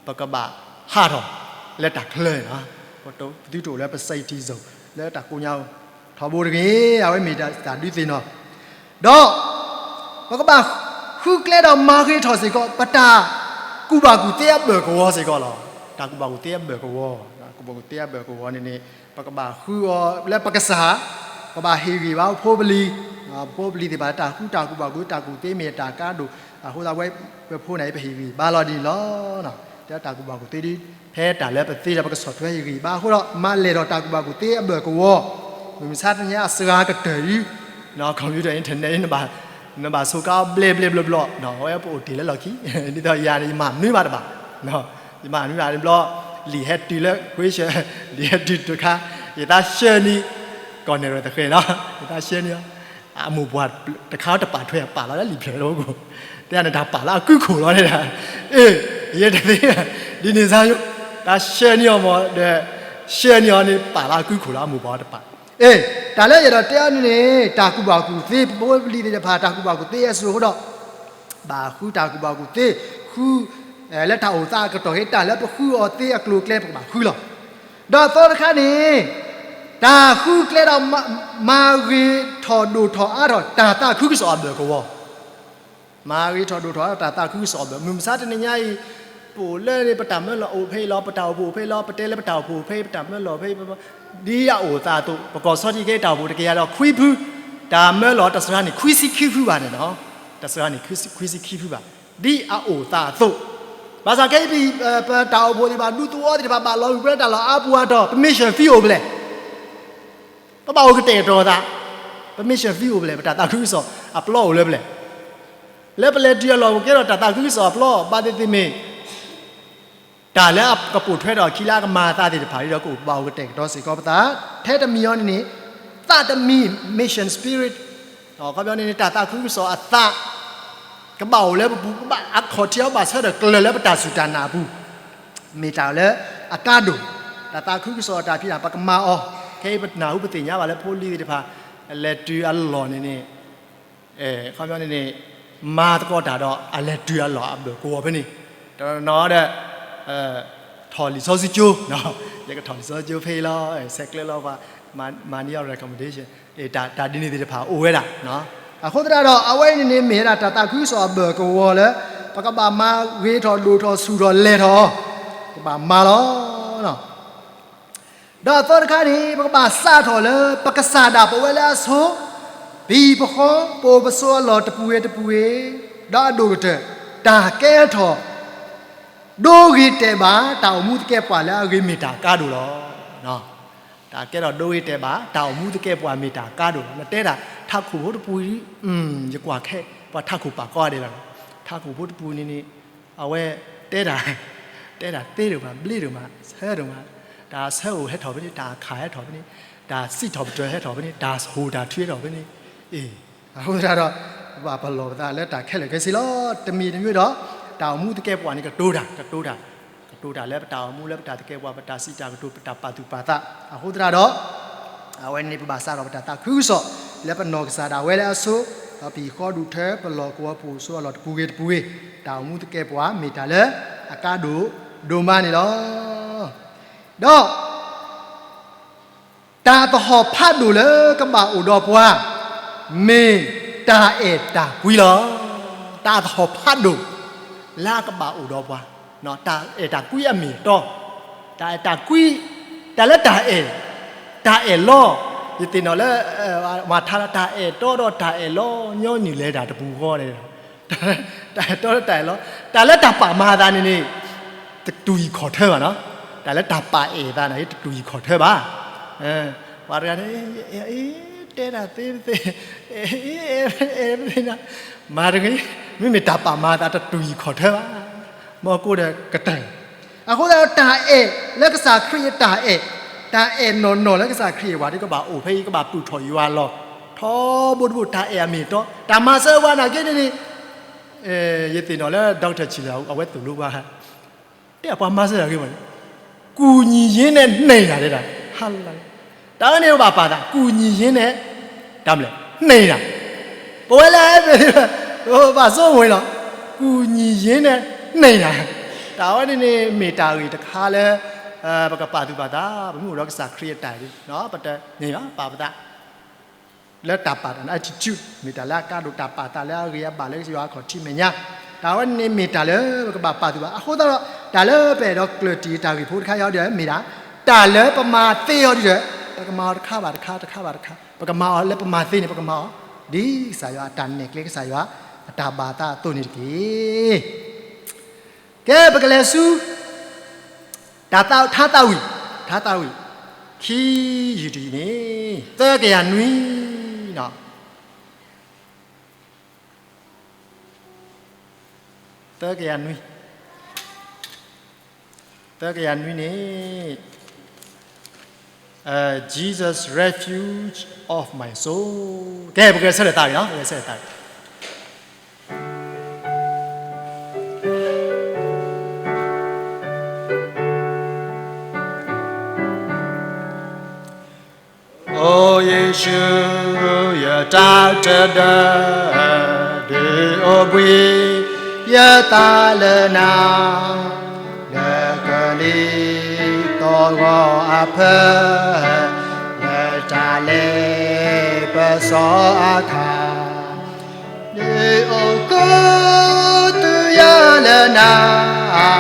ပကဘၣ်ဟးထီၣ်လၢတၢ်ချၢနီၤ, ပသုတအိၣ်လၢပ safety zone လၢတၢ်ကိညါထီဘိတဂ့ၤ, အဝဲမ့ၢ်တၢ်ဒုးသ့ၣ်နီၣ် ဒီး ပကဘၣ်ဃုကျဲဒီးမၤဂ့ၤထီၣ်စ့ၢ်ကီး ပတၢ်ကူၣ်ဘၣ်ကူၣ်သ့အဘၢၣ်ကဝီၤစ့ၢ်ကီးလီၤ. တၢ်ကူၣ်ဘၣ်ကူၣ်သ့အဘၢၣ်ကဝီၤ, တၢ်ကူၣ်ဘၣ်ကူၣ်သ့အဘၢၣ်ကဝီၤန့ၣ်န့ၣ် ပကဘၣ်ဃုအီၤလၢပကစၢ်, ပဘၣ်ဟ့ၣ်ဂံၢ်ဘါဖိပလံၤ, ဖိပလံၤသ့ၣ်တဖၣ် တၢ်ဃုတၢ်ကူၣ်ဘၣ်ကူၣ်သ့ တၢ်ကူၣ်သ့မ့ၢ်တၢ်ကါဒိၣ်, အဃိသတးဝဲ ပဖိန့ၣ် ပဟ့ၣ်ဂံၢ်ဘါလီၤဒ်န့ၣ်လီၤ. တဲတၢ်ကူၣ်ဘၣ်ကူၣ်သ့ဒ် ဖဲတၢ်လၢပသ့ဒီးပကဆီၣ်ထွဲဟ့ၣ်ဂံၢ်ဘါအဃိဒီး မၤလဲၢ်ထီၣ်တၢ်ကူၣ်ဘၣ်ကူၣ်သ့အဘၢၣ်ကဝီၤ, မုၢ်မဆါတနံၤညါအစှၤကတၢၢ်ဒ် computer internet နဘၣ်ဆိကါအီၤဘျဲၣ်ဘျဲၣ်ဘျီဘျီ, အဝဲပအိၣ်တ့ၢ်လၢလီၢ်ခံ, ဒ်သိးယၤန့ၣ် ယမၤမနုၤဘၣ်တဘၣ်, ယမၤမနုၤဘၣ်တဘျီ, လံာ်ဟဲတုၤလၢ question, လံာ်ဟဲတုၤတခါ, ယသးဆှၢန့ၢ် ကီၢ်နဲၣ်ရွဲၣ်သဃဲးနီၤ, ယသးဆှၢန့ၢ်အီၤ, အမိၢ်ပှၢ်တခါတပာ်ထွဲ ပာ်လီၤလၢလံာ်ဖျၢၣ်လၢအပူၤ, တဲန့ၣ်တၢ်ပာ်လၢအကုၢ်ခိၣ်လီၤန့ၣ်, အ့ၣ်, ယဲတသ့, ဒ်န့ၣ်စၢ်ယိ, တၢ်ဆှၢန့ၢ်အီၤမ့ၢ်ဒီး, ဆှၢန့ၢ်အီၤန့ၣ် ပာ်လၢအကုၢ်ခိၣ်လီၤ အမိၢ်ပှၢ်တပာ်, အ့ၣ်, တၢ်လၢယအဲၣ်ဒိးတဲအီၤန့ၣ်န့ၣ် တၢ်ကူၣ်ဘၣ်ကူၣ်သ့ ပဖိပလံၤသ့ၣ်တဖၣ် တၢ်ကူၣ်ဘၣ်ကူၣ်သ့အစိၤအဃိဒီး ဘၣ်ဃုတၢ်ကူၣ်ဘၣ်ကူၣ်သ့, ဃု လၢတၢ်အိၣ်သးအကတီၢ်က့ တၢ်လၢပဃုအီၤသ့အကျိၤအကျဲ ပကဘၣ်ဃုလီၤ. ဒီးသီတခါန့ၣ်, တၢ်ဃုကျဲဒီး မၤဂ့ၤထီၣ်ဒိၣ်ထီၣ်အါထီၣ် တၢ်သးခုကစီၣ်အဘၢၣ်ကဝီၤ, မၤဂ့ၤထီၣ်ဒိၣ်ထီၣ်အါထီၣ် တၢ်သးခုကစီၣ်အဘၢၣ်, မုၢ်မဆါတနံၤညါအံၤ, ပအိၣ်လၢန့ၣ် ပတၢ်မၢလီၤအိၣ်ဖဲအံၤလီၤ, ပတၢ်အိၣ်ဖှိၣ်အိၣ်ဖဲအံၤလီၤ, ပတဲလၢပတၢ်အိၣ်ဖှိၣ်အိၣ်ဖဲအံၤ ပတၢ်မၢလီၤအိၣ်ဖဲအံၤ, ဒ်အအိၣ်သးအသိး ပကီၢ်ဆီထံကဲ တၢ်အိၣ်ဖှိၣ်တကယၤဒီးခွံဖု, တၢ်မၢလီၤတစှၤန့ၣ် ခွံဆံခံဖုဘၣ်န့ၣ်နီၤ, တစှၤန့ၣ် ခွံဆံခံဖုဘၣ်, ဒ်အအိၣ်သးအသိး, ဘၣ်ဆၣ်ခဲအံၤ ပတၢ်အိၣ်ဖှိၣ်သ့ၣ်တဖၣ် ဒူသဝီသ့ၣ်တဖၣ် ဘၣ်လီၤဂုာ်ကျဲတၢ်လီၢ်အါပူၤအါတီၢ် ပ mission field အိၣ်ဖဲလဲၣ်, ပဘၣ်အိၣ်ကတဲာ်ကတီၤသး, ပ mission field အိၣ်ဖဲလဲၣ်, ပတၢ်သးခုကစီၣ်အပျီအိၣ်လၢဖဲလဲၣ်, လၢပလဲၤတုၤအလီၢ်ပူၤကဲထီၣ် တၢ်သးခုကစီၣ်အပျီ ဘၣ်သ့ၣ်သ့ၣ်မ့ၢ် တၢ်လၢအကပိာ်ထွဲဒီးအခံလၢအကမၤအသးသ့ၣ်တဖၣ်အံၤဒီး ကအိၣ်ဘၣ်အိၣ်ကတဲာ်ကတီၤစ့ၢ်ကီးပသး, ထဲတမံၤအံၤန့ၣ်န့ၣ်, သးတမံၤ mission spirit, ခီပညီန့ၣ်န့ၣ် တၢ်သးခုကစီၣ်အသး ကဘၣ်အိၣ်လၢပပူၤ ကဘၣ်အခီၣ်ထံးအီၤ ဘၣ်ဆၢထၢၣ်ကျၢၤလၢပတၢ်စူၢ်တၢ်နာ်အပူၤ, မ့ၢ်တၢ်လၢအကါဒိၣ်, တၢ်သးခုကစီၣ်အတၢ်ဖံးတၢ် ပကမၤအီၤ, ခဲအံၤပနၢ်ဟူပသ့ၣ်ညါဘၣ်လၢဖိလံၤသ့ၣ်တဖၣ် လဲၤတုၤအလီၢ်န့ၣ်န့ၣ် ခီပညီန့ၣ်န့ၣ် မၤသကိးတၢ်ဒီး အလဲၤတုၤအလီၢ်အဘၢၣ်ကဝီၤဖဲန့ၣ်, တနီၤဒီး ထီၣ်လံာ်စီဆှံကၠိ, ယကထီၣ်လံာ်စီဆှံကၠိဖဲအံၤလီၤ, ဆဲးကျၢလီၤပှၤ မၤန့ၢ်အီၤ recommendation, တၢ်ဒ်န့ၣ်သ့ၣ်တဖၣ်အိၣ်ဝဲဒၣ်, အဃိသတးဒီး အဝဲအံၤန့ၣ်န့ၣ် မ့ၢ်ဝဲဒၣ်တၢ်သးခုကစီၣ်အဘၢၣ်ကဝီၤလၢ ပကဘၣ်မၤဂ့ၤထီၣ်ဒိၣ်ထီၣ်ဆူၣ်ထီၣ်လဲၢ်ထီၣ်, ပဘၣ်မၤလီၤ. ဒီးအသီတခါန့ၣ် ပကဘၣ်စးထီၣ်လၢ ပကစၢ်ဒၣ်ပဝဲလၢအဆိ, ပဟံၣ်ပဃီ ပအိၣ်ပဆိးအလီၢ်တပူၤဂ့ၤတပူၤဂ့ၤ, ဒီးအဒိၣ်ကတၢၢ် တၢ်ကဲထီၣ် ဒိဂ့ၤတဲာ်ဘၣ် တၢ်အိၣ်မူသကဲးပဝးလၢအဂ့ၤ မ့ၢ်တၢ်ကါဒိၣ်လီၤ. တၢ်ကဲထီၣ်ဒိဂ့ၤတဲာ်ဘၣ် တၢ်အိၣ်မူသကဲးပဝး မ့ၢ်တၢ်ကါဒိၣ်လီၤ. နတဲဒၣ် ထးခိၣ်ဖိတပူၤ, ယကွၢ်ခဲ ပှၤထးခိၣ်ပာ်ကီဒဲးလီၤ. ထးခိၣ်ဖိတပူၤန့ၣ်န့ၣ် အဝဲတဲတၢ်, တဲတၢ်သ့ဒိၣ်မး ဘျ့ဒိၣ်မး ဆၢဒိၣ်မး, တၢ်ဆၢအိၣ်ဟဲထီၣ်ဖဲန့ၣ်, တၢ်အခးဟဲထီၣ်ဖဲန့ၣ်, တၢ်စံးထီၣ်ပတြၢၤဟဲထီၣ်ဖဲန့ၣ်, တၢ်ဟူးတၢ်ထုးဟဲထီၣ်ဖဲန့ၣ်, အ့ၣ်, အဃိသတးဒီး ပဘၣ်ပလီၢ်ပသးလၢတၢ်ခဲလၢာ်ခဲဆ့လီၤ. တမံၤတမံၤဒီး တၢ်အိၣ်မူသကဲးပဝးန့ၣ် ကတိၤတၢ်, ကတိၤတၢ်, ကတိၤတၢ်လၢပတၢ်အိၣ်မူ လၢပတၢ်သကဲးပဝး ပတၢ်စံးတၢ်ကတိၤ ပတၢ်ပာ်သူၣ်ပာ်သး, အဃိသတးဒီး အဝဲန့ၣ် ပဘၣ်စးထီၣ်ပတၢ်သးခုကစီၣ် လၢပနီၢ်ကစၢ်ဒၣ်ဝဲလၢအဆိ, ဒီးပဟံၣ်ဃီဒူၣ်ထၢ ပလီၢ်ကဝီၤ ပအိၣ်ဆိးအလီၢ်တပူၤဂ့ၤတပူၤဂ့ၤ, တၢ်အိၣ်မူသကဲးပဝးမ့ၢ်တၢ်လၢအကါဒိၣ်ဒိၣ်မးန့ၣ်လီၤ. ဒီး တၢ်သဟီၣ်ဖးဒိၣ်လၢကဘၣ်အိၣ်ဒီးပှၤ မ့ၢ်တၢ်အဲၣ်တၢ်ကွံလီၤ. တၢ်သဟီၣ်ဖးဒိၣ်လၢအကဘၣ်အိၣ်ဒီးပှၤ, တၢ်အဲၣ်တၢ်ကွံအမ့ၢ်အတီ, တၢ်အဲၣ်တၢ်ကွံ, တၢ်လၢတၢ်အဲၣ်, တၢ်အဲၣ်လီၤ, ယသ့ၣ်နီၣ်လၢ မၤထါလၢတၢ်အဲၣ်တီဒီးတၢ်အဲၣ်လီၤ ညီနုၢ်လဲၤတၢ်တပူၤဃီန့ၣ် တၢ်အဲၣ်တီဒီးတၢ်အဲၣ်လီၤ, တၢ်လၢတၢ်ပာ်မၤသးန့ၣ်န့ၣ် တတူၢ်ယံၤခီၣ်ထၢဘၣ်နီၤ, တၢ်လၢတၢ်ပာ်အဲၣ်သးန့ၣ် တတူၢ်ယံၤခီၣ်ထၢဘၣ်. ပှၤတဂၤန့ၣ် တဲတၢ်သ့တသ့, အဲၣ်, မၤတဂ့ၤ, မ့မ့ၢ်တၢ်ပာ်မၤသးတတူၢ်ယံၤခီၣ်ထၢဘၣ်, မ့ၢ်ကိၣ်ဒီးကတၢၢ် အဃိသတးဒီးတၢ်အဲၣ်လၢကစၢ်ခရံာ်အတၢ်အဲၣ်, တၢ်အဲၣ်နီၢ်နီၢ်လၢကစၢ်ခရံာ်အဝဲ ကဘၣ်အိၣ်ဖဲအံၤ ကဘၣ်ပုၢ်ထီၣ်ယွၤအလီၢ်, ထီဘိတဘိ တၢ်အဲၣ်အမ့ၢ်အတီ, တၢ်မၤစၢၤပှၤနာ်က့န့ၣ်န့ၣ်, ယသ့ၣ်နီၣ်လၢ Doctor Chile အဝဲသိၣ်လိပှၤ, တဲပှၤမၤစၢၤတၢ်ဂ့ၤမး ကူညီရင်းနဲ့ နှိမ်တာ တဲဒၣ်, ဟါလၢ, တၢ်ဝဲန့ၣ်ပဘၣ်ပာ်သး ကူညီရင်းနဲ့ တၢ်မလဲၣ် နှိမ်တာ, ပဝဲလၢ ပဘၣ်စိမိၤလီၤ, ကူညီရင်းနဲ့ နှိမ်တာ, တၢ်ဝဲန့ၣ်န့ၣ် မ့ၢ်တၢ်ဂ့ၢ်တခါလၢ ပကပာ်သူၣ်ပာ်သး ပမ့ၢ်အိၣ်ဒီးကစၢ်ခရံာ်အတၢ်အံၤ ပတန့ၢ်ဘၣ် ပာ်ပသး လၢတၢ်ပာ်သး attitude မ့ၢ်တၢ်လၢအကါဒိၣ် တၢ်ပာ်သးလၢအဂ့ၤအဘၣ်လၢယွၤအခီၣ်ထံးမဲာ်ညါ, တၢ်ဝဲန့ၣ်မ့ၢ်တၢ်လၢပကဘၣ်ပာ်သူၣ်ပာ်သး အဃိသတးဒီး တၢ်လၢပအဲၣ်ဒိးကျၢၢ်တံၢ်တၢ်ဂ့ၢ်ဖိတခါအံၤဒီး မ့ၢ်ဒၣ် တၢ်လၢပမၤသ့အီၤဒ်ဒီး ပကမၤအီၤတခါဘၣ်တခါ တခါဘၣ်တခါ ပကမၤအီၤလၢပမၤသ့န့ၣ် ပကမၤအီၤ ဒ်ကစၢ်ယွၤအတၢ်နဲၣ်ကျဲ ကစၢ်ယွၤအတၢ်ဘၣ်သးအသိးန့ၣ်တက့ၢ်. ကဲ ပကလဲၤဆူ တၢ်သး ထါသးဝံၣ်, ထါသးဝံၣ် ခံယုၢ်တယုၢ်န့ၣ် သၢကယၤနွံ, သၢကယၤနွံ, သၢကယၤနွံန့ၣ် Jesus Refuge of my soul. ကဲ ပကဆၢထၢၣ်သးဝံၣ်နီၤ, ပကဆၢထၢၣ်သးဝံၣ် အိယ့ၣ်ၡူး ယတၢ်တဒၢ ဒုးအိၣ်ဘှံးယသးလၢနၤ, လၢကလံၤသီၣ်ဂီၤအဖၢ လၢတၢ်လဲၤပစီအခါ, ဒုးအိၣ်ခူသူၣ်ယၤလၢနၤ,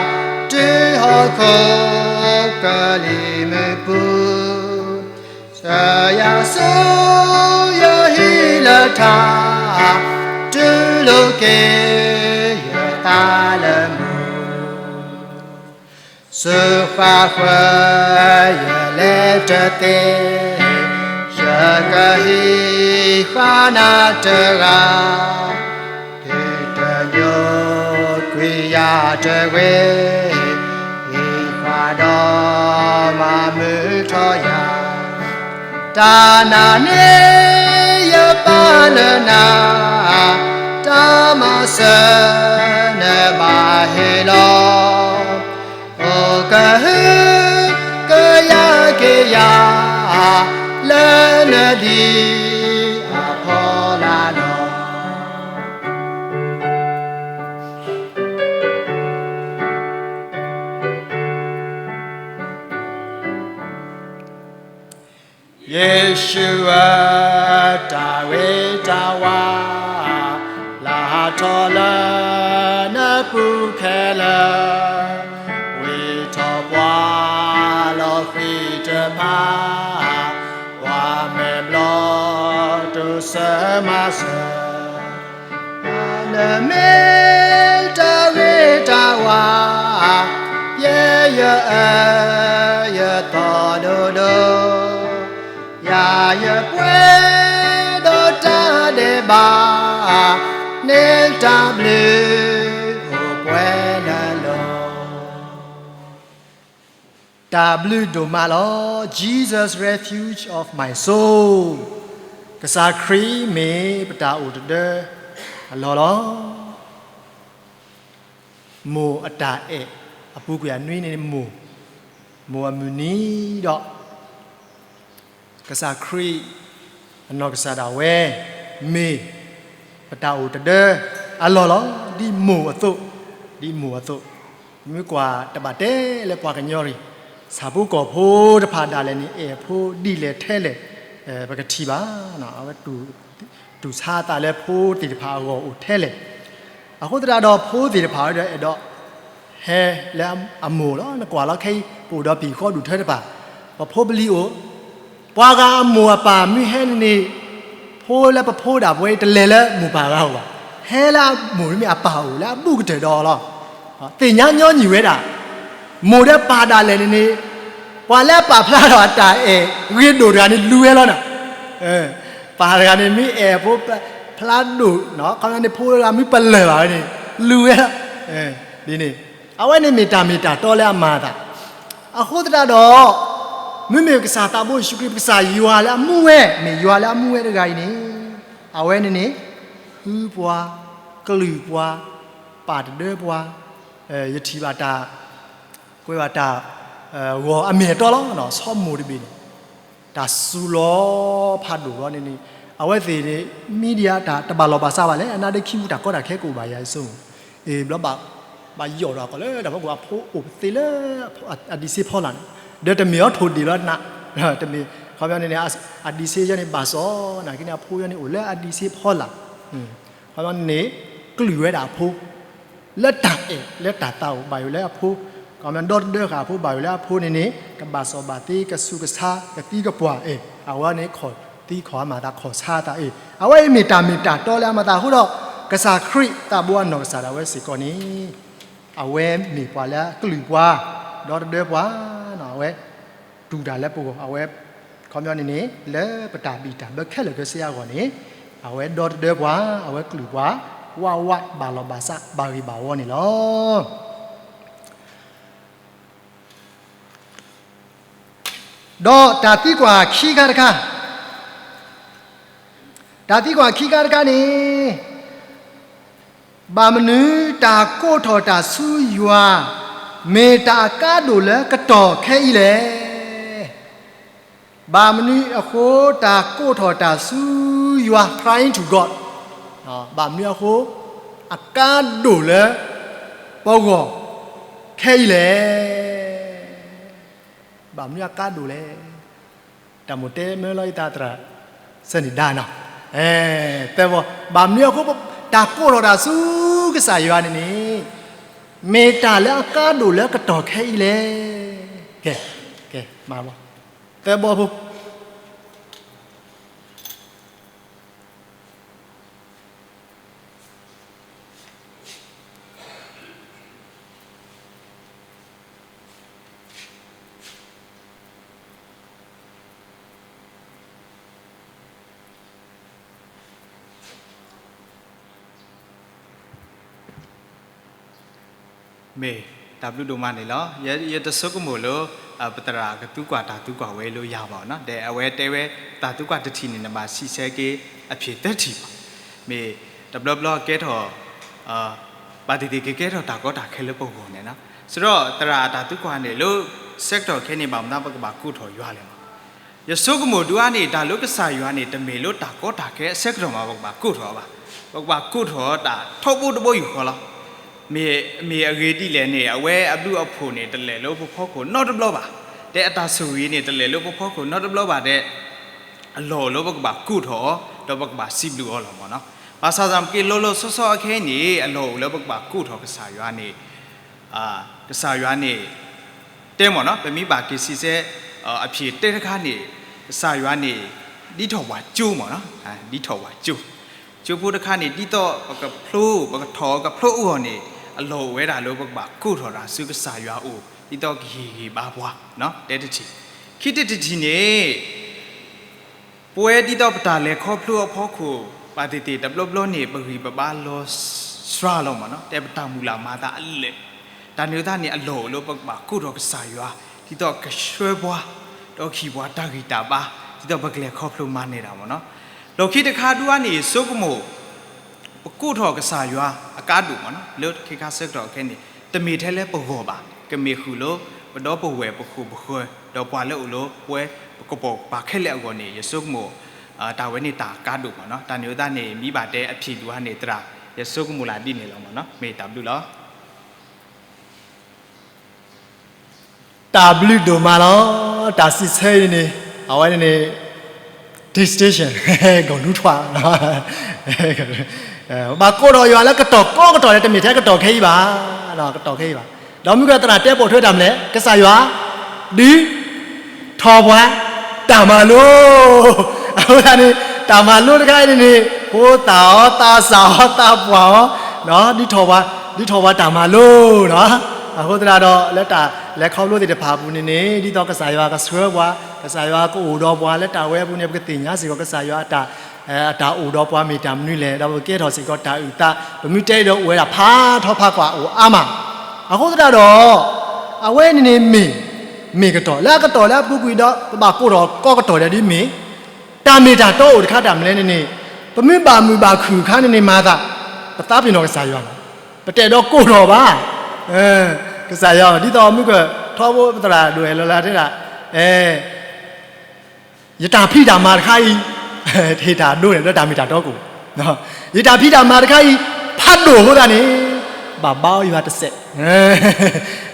တုၤဟီၣ်ခိၣ်ကလံၤမုၢ်ပူၤ ဆၢယၤဆူယဟံၣ်လၢထါ, တူၢ်လိာ်က့ၤယသးလၢမူ, စူးဃာ်ဃၢၤယလဲၤတသ့, ယကဟံးဃာ်နၤတဂၤ တုၤတညိကွံာ်ယၤတဂ့ၤ, ဟံးဃာ်ဒီးမၤမုာ်ထီၣ်ယၤ, တၢ်နာ်န့ၣ်ယပာ်လၢနၤ, တၢ်မၤစၢၤနဘၣ်ဟ့ၣ်လီၤ, အိၣ်ကဟုကယာ်က့ၤယၤ လၢနဒံအဖီလာ်လီၤ. ယ့ၣ်ၡူးဧၢ, တၢ်ဂ့ၤတၢ်ဝါ လၢထီၣ်လၢနပူၤခဲလၢာ်, ဝံထီၣ်ပှၤလီၤဃံၤတဖၣ်, ပှၤမဲာ်ဘျီၣ်တိစၢၤမၤစၢၤ နမ့ၢ်တၢ်ဂ့ၤတၢ်ဝါ, ယဲယအၢယသီဒိၣ်ဒိၣ်, ယၤယပှဲၤဒီးတၢ်ဒဲးဘး, န့ၢ်တၢ်ဘျုးအိၣ်ပှဲၤလၢလီၤ. တၢ်ဘျုးဒိၣ်မးလီၤ. Jesus, refuge of my soul. ကစၢ်ခရံာ်မ့ၢ်ပတၢ်အိၣ်တဒၢအလီၢ်လီၤ. မိၢ်အတၢ်အဲၣ်အပူၤကွံာ်အနွံန့ၣ် မိၢ်, မိၢ်အမုၢ်နံၤဒီး ကစၢ်ခရံာ်အနီၢ်ကစၢ်ဒၣ်ဝဲ မ့ၢ်ပတၢ်အိၣ်တဒၢအလီၢ်လီၤ. ဒ်မိၢ်အသိး, ဒ်မိၢ်အသိး, မ့ၢ်ကွၢ်တဘၣ်တဲလၢပှၤကညီရံၣ်, ဆၣ်ဖိကီၢ်ဖိတဖၣ်ဒၣ်လဲာ်န့ၣ် အဲၣ်ဖိဒ်လဲၣ်ထဲလဲၣ်, ပကထံၣ်ဘၣ်, အဝဲ တူၢ်ဆါအသးလၢဖိသ့ၣ်တဖၣ်အဂီၢ်အိၣ်ထဲလဲၣ်. အဃိသတးဒီးဖိသ့ၣ်တဖၣ်ဒီးအဲၣ်ဒိး ဟဲလၢအမိၢ်လီၤ. နကွၢ်လီၤခဲအံၤ ပအိၣ်ဒီးပဟံၣ်ဃီဒူၣ်ထၢတဖၣ်, ပဖိပလံၤအိၣ်, ပှၤဂၤအမိၢ်အပၢ်မ့ၢ်ဟဲန့ၣ်န့ၣ်, ဖိလၢပဖိဒၣ်ပဝဲတလဲၤလၢမိၢ်ပၢ်ဂၤအိၣ်ဘၣ်, ဟဲလၢအမိၢ်မ့ၢ်အပၢ်အိၣ်လၢအဘူးကတၢၢ်ဒီးလီၤ. သ့ၣ်ညါညီနုၢ်ဝဲဒၣ် မိၢ်ဒီးပၢ်ဒၣ်လဲာ်န့ၣ်န့ၣ်, ပှၤလၢအပာ်ဖျါထီၣ်အတၢ်အဲၣ်ဂ့ၤဒိၣ်တဂၤန့ၣ် လူၤဝဲလီၤနီၤ. ပၢ်တဂၤန့ၣ်မ့ၢ်အဲၣ်ဖိဖျါဒိၣ်, ခီန့ၣ် ဖိတဂၤမ့ၢ်ပလၢၢ်ဘၣ်ဝဲန့ၣ် လူၤဝဲလီၤ. ဒ်န့ၣ်, အဝဲန့ၣ်မ့ၢ်တၢ်မ့ၢ်တၢ်တီလၢအမၤအသး. အဃိသတးဒီး မ့မ့ၢ်ကစၢ်သးဘိယ့ၣ်ၡူးခရံာ် ကစၢ်ယွၤလၢအမူဝဲ, မ့ၢ်ယွၤလၢအမူဝဲတဂၤအံၤန့ၣ်, အဝဲန့ၣ်န့ၣ် ဃုပှၤ, ကလုၢ်ပှၤ, ပာ်တဒၢပှၤ, ယထံၣ်ဘၣ်တၢ်, ကွဲးဘၣ်တၢ် ဂီၤအမ့ၢ်အတီလီၤ. ဆီမိၢ်တဘ့ၣ်န့ၣ် တၢ်စူၤလီၤဖးဒိၣ်လီၤန့ၣ်န့ၣ် အဝဲသ့ၣ်န့ၣ် media တၢ်တဘၣ်လီၢ်ဘၣ်စးဘၣ်လဲၣ်, အနါဒ့ခံပူၤတၢ်ကီတၢ်ခဲကအိၣ်ဘၣ်ယၤအစိၤ, အ့ ဘျီဘၣ် ဘၣ်ယီၣ်ဒီးအကီၢ်လၢတၢ်ဖီခိၣ် အဖိအိၣ်ပသ့လၢအဒံးဆ့ဖီလာ်န့ၣ်, ဒီးတမ့ၢ်အီၤထိၣ်ဒ့ၣ်လီၤနး, တမ့ၢ် ခီပညီန့ၣ်န့ၣ် အဒံးဆ့ယဲန့ၣ်ဘၣ်စီၣ် နာ်က့န့ၣ် အဖိယဲန့ၣ်အိၣ်လၢအဒံးဆ့ဖီလာ်, ခီပညီန့ၣ်န့ၣ် ကလုၢ်ဝဲဒၣ်အဖိ လၢတၢ်အဲၣ်လၢတၢ်သးအိၣ်ဘၣ်ယိၣ်လၢအဖိ, ခီပညီဒီတဒၢဃာ်အဖိဘၣ်ယိၣ်လၢအဖိန့ၣ်န့ၣ် ကဘၣ်စီၣ်ဘၣ်သ့ ကဆူးကဆါ ကသံကပှၢ်အဲၣ် အဝဲန့ၣ်ခီၣ်သံခီၣ်အမၤသးခီၣ်ဆါသးအဲၣ် အဝဲအံၤမ့ၢ်တၢ်မ့ၢ်တၢ်တီလၢအမၤသးအဃိဒီး ကစၢ်ခရံာ်သးဘိအနီၢ်ကစၢ်ဒၣ်ဝဲစ့ၢ်ကီးန့ၣ် အဝဲမ့ၢ်ပှၤလၢအကလုၢ်ပှၤ ဒီတဒၢပှၤ အဝဲ တူၢ်တၢ်လၢပဂီၢ် အဝဲ ခီပညီန့ၣ်န့ၣ် လၢပတၢ်ဘံၣ်တၢ်ဘၢခဲလၢာ်ခဲဆ့အဂီၢ်န့ၣ် အဝဲဒီတဒၢပှၤ အဝဲကလုၢ်ပှၤ ဝးဝးဘၣ်လီၢ်ဘၣ်စးဘၣ်ဂ့ၢ်ဘၣ်ဝီန့ၣ်လီၤ. ဒီးတၢ်သံကွၢ်ခံခါတခါ, တၢ်သံကွၢ်ခံခါတခါန့ၣ် ဘၣ်မနုၤတၢ်ကိးထီၣ်တၢ်ဆူယွၤ မ့ၢ်တၢ်အကါဒိၣ်လၢကတီၢ်ခဲအံၤလဲၣ်. ဘၣ်မနုၤအဃိ တၢ်ကိးထီၣ်တၢ်ဆူယွၤ crying to God ဘၣ်မနုၤအဃိ အကါဒိၣ်လၢပဂီၢ်ခဲအံၤလဲၣ်. ဘၣ်မနုၤအကါဒိၣ်လဲၣ်. တၢ်မိၣ်တဲမၢလီၤယသးသရၣ် စဲန့ၣ်ဒါနီၤ, သၢဘီ ဘၣ်မနုၤအဃိ တၢ်ကိးထီၣ်တၢ်ဆူကစၢ်ယွၤန့ၣ်န့ၣ် မ့ၢ်တၢ်လၢအကါဒိၣ်လၢကတီၢ်ခဲအံၤလဲၣ်. ကဲ, ကဲ, မၤဘီ, သၢဘီဖိ မ့ၢ်တၢ်ဘျုးဒိၣ်မးန့ၣ်လီၤ. ယတဆိကမိၣ်လၢ ပသရၣ်ကသူကွၢ်တၢ်သူကွၢ်ဝဲလၢယၤဘၣ်နီၤ, ဒီးအဝဲတဲဝဲ တၢ်သူကွၢ်တထံၣ်န့ၣ် နဘၣ်ဆံးဆဲက့ၤအဖျၢၣ်သၢထံၣ်ဘၣ်. မ့ၢ်တဘျီဘျီကဲထီၣ် ဘၣ်သ့ၣ်သ့ၣ်ကကဲထီၣ်တၢ်ကီတၢ်ခဲလၢပဂီၢ်န့ၣ်နီၤ. စရီသရၣ်အတၢ်သူကွၢ်န့ၣ်လၢ ဆၢကတီၢ်ခဲအံၤန့ၣ် ဘၣ်မနုၤပကဘၣ်ကိးထီၣ်ယွၤလဲၣ်မး. ယဆိကမိၣ်ဒုးအါန့ၣ် တၢ်လၢကစၢ်ယွၤန့ၣ် တမ့ၢ်လၢတၢ်ကီတၢ်ခဲအဆၢကတီၢ်မး ပကဘၣ်ကိးထီၣ်အီၤဘၣ်. ပကဘၣ်ကိးထီၣ်တၢ်ထီဘိတဘိယူၢ်ဃီလီၤ. မ့ၢ်, မ့ၢ်အဂ့ၢ်ဒ်လဲၣ်န့ၣ် အဝဲအဘျုးအဖှိၣ်န့ၣ် တလဲၤလၢပဖီခိၣ်နီတဘျီဘၣ်. ဒီးအတၢ်ဆိၣ်ဂ့ၤန့ၣ် တလဲၤလၢပဖီခိၣ်နီတဘျီဘၣ်ဒီး အလီၢ်အိၣ်လၢပကဘၣ်ကိးထီၣ်အီၤ ဒီးပကဘၣ်စံးဘျုးအီၤလီၤမးနီၤ. ဘၣ်ဆၣ်သနာ်က့ လီၤလီၤဆီဆီအခဲအံၤန့ၣ် အလီၢ်အိၣ်လၢပကဘၣ်ကိးထီၣ်ကစၢ်ယွၤန့ၣ် ကစၢ်ယွၤန့ၣ် တဲမးနီၤ, ပမ့ၢ်ဘၣ်က့ၤဆံးဆဲ အဖျၢၣ်တဲတခါန့ၣ် ကစၢ်ယွၤန့ၣ် ဒ်ထီၣ်ပှၤကၠိမးနီၤ, ဒ်ထီၣ်ပှၤကၠိ. ကၠိဖိတခါန့ၣ် ဒ်သိးပကဖျိ ပကထီၣ်ကဖျိအဂီၢ်န့ၣ် အလီၢ်အိၣ်ဝဲဒၣ်လၢပကဘၣ်ကိးထီၣ်တၢ်ဆူကစၢ်ယွၤအအိၣ် ဒ်သိးကဟ့ၣ်ဂံၢ်ဘါပှၤ, တဲတထံၣ်. ခံထံၣ်တထံၣ်န့ၣ် ပဝဲဒ်သိးပတၢ်လဲၤခီဖျိအဖီခိၣ် ဘၣ်သ့ၣ်သ့ၣ်တဘျီဘျီန့ၣ် ပဂံၢ်ပဘါလီၤစှၤလီၤမးနီၤ, တဲပတၢ်မုၢ်လၢ်မၤသးအလၢာ်. တၢ်န့ၣ်အဃိသတးန့ၣ် အလီၢ်အိၣ်လၢပကဘၣ်ကိးထီၣ်ကစၢ်ယွၤ ဒ်သိးကဆှၢပှၤ ဒီးဟ့ၣ်ပှၤတၢ်ဂံၢ်တၢ်ဘါ ဒ်သိးပကလဲၤခီဖျိမၤနၢၤတၢ်မးနီၤ. လီၢ်ခံတခါဒုးအါန့ၣ် ဆိကမိၣ် ပကိးထီၣ်ကစၢ်ယွၤအကါဒိၣ်မးနီၤ လၢခဲခါဆၢကတီၢ်ခဲအံၤန့ၣ် တမ့ၢ်ထဲလၢပဂီၢ်ဘၣ်, ကမ့ၢ်ဃုာ်လၢပဒီပုၢ်ဝဲၢ်ပဃိၣ်ပဃၢၤ ဒီးပှၤလၢအိၣ်လၢပဝဲပကပိာ်ပာ်ခဲလၢာ်အဂီၢ်န့ၣ် ယဆိကမိၣ် တၢ်ဝဲန့ၣ်တၢ်အကါဒိၣ်မးနီၤ. တၢ်န့ၣ်အဃိသတးန့ၣ် မ့ၢ်ဘၣ်တဲအဖျၢၣ်ဒုးအါန့ၣ် သရၣ် ယဆိကမိၣ်လၢဒ်န့ၣ်လီၤမးနီၤ. မ့ၢ်တၢ်ဘျုးလီၤ. တၢ်ဘျုးဒိၣ်မးလီၤ. တၢ်စံးဆၢအံၤန့ၣ် အဝဲန့ၣ်န့ၣ် distinction ကီၢ်နူထွါ ဘၣ်ကိးထီၣ်ယွၤလၢကတီၢ်ကီကတီၢ်လၢ တမ့ၢ်ထဲကတီၢ်ခဲအံၤဘၣ်, ကတီၢ်ခဲအံၤဘၣ်. ဒီးမုၢ်ကသရၣ်တဲပိာ်ထွဲတၢ်မနုၤလဲၣ်, ကစၢ်ယွၤ ဒုး ထီၣ်ပှၤ တၢ်မၤလိ အဃိသတးန့ၣ် တၢ်မၤလိတခါအံၤန့ၣ်န့ၣ် ဖိသၣ်အီၤ သးစၢ်အီၤ သးပှၢ်အီၤ ဒုးထီၣ်ပှၤ ဒုးထီၣ်ပှၤတၢ်မၤလိနီၤ. အဃိသတးဒီး လၢတၢ်လဲၤခီဖျိသ့ၣ်တဖၣ်အပူၤန့ၣ်န့ၣ် ဒ်သိးကစၢ်ယွၤကဆှၢပှၤ ကစၢ်ယွၤကအိၣ်ဒီးပှၤလၢတၢ်ဝဲအပူၤန့ၣ် ပကသ့ၣ်ညါစ့ၢ်ကီး ကစၢ်ယွၤအတၢ် အတၢ်အိၣ်ဒီးပှၤမ့ၢ်တၢ်မနုၤလဲၣ်, ဒီးပကကဲထီၣ်စ့ၢ်ကီးတၢ်အုၣ်သး, ပမ့ၢ်တဲအံၤဒီးအိၣ်ဝဲဒၣ်ဖးထီဖးကွၢ်အိၣ်အါမး. အဃိသတးဒီး အဝဲန့ၣ်န့ၣ်မ့ၢ် မ့ၢ်ကတီၢ် လၢအကတီၢ်လၢအပူၤကွံာ်ဒီး ပဘၣ်ကိးထီၣ်ကီကတီၢ်ဒဲးဒ်မ့ၢ် တၢ်မ့ၢ်တၢ်တီအိၣ်တခါတၢ်မနုၤလဲၣ်န့ၣ်န့ၣ် ပမ့ၢ်ဘၣ်မုာ်ဘၣ်ခုၣ်အခါန့ၣ်န့ၣ်မၤသး ပသးပ့ၤနီၣ်ကစၢ်ယွၤလီၤ. ပတအဲၣ်ဒိးကိးထီၣ်ဘၣ် ကစၢ်ယွၤ ဒ်သိးမုၢ်က ထီဘိပသရၣ်ဒိၣ်အဲၣ်လီၤလၢတဲဒၣ်, အဲ ယတၢ်ဖံးတၢ်မၤတခါအံၤ, ဟ့ၣ်တၢ်ဒိန့ၣ်လၢတၢ်မ့ၢ်တၢ်တီကအိၣ်, ယတၢ်ဖံးတၢ်မၤတခါအံၤ ဖးဒိၣ်အဃိသတးန့ၣ်, ဘၣ်ဘါအီၤယွၤတစဲး,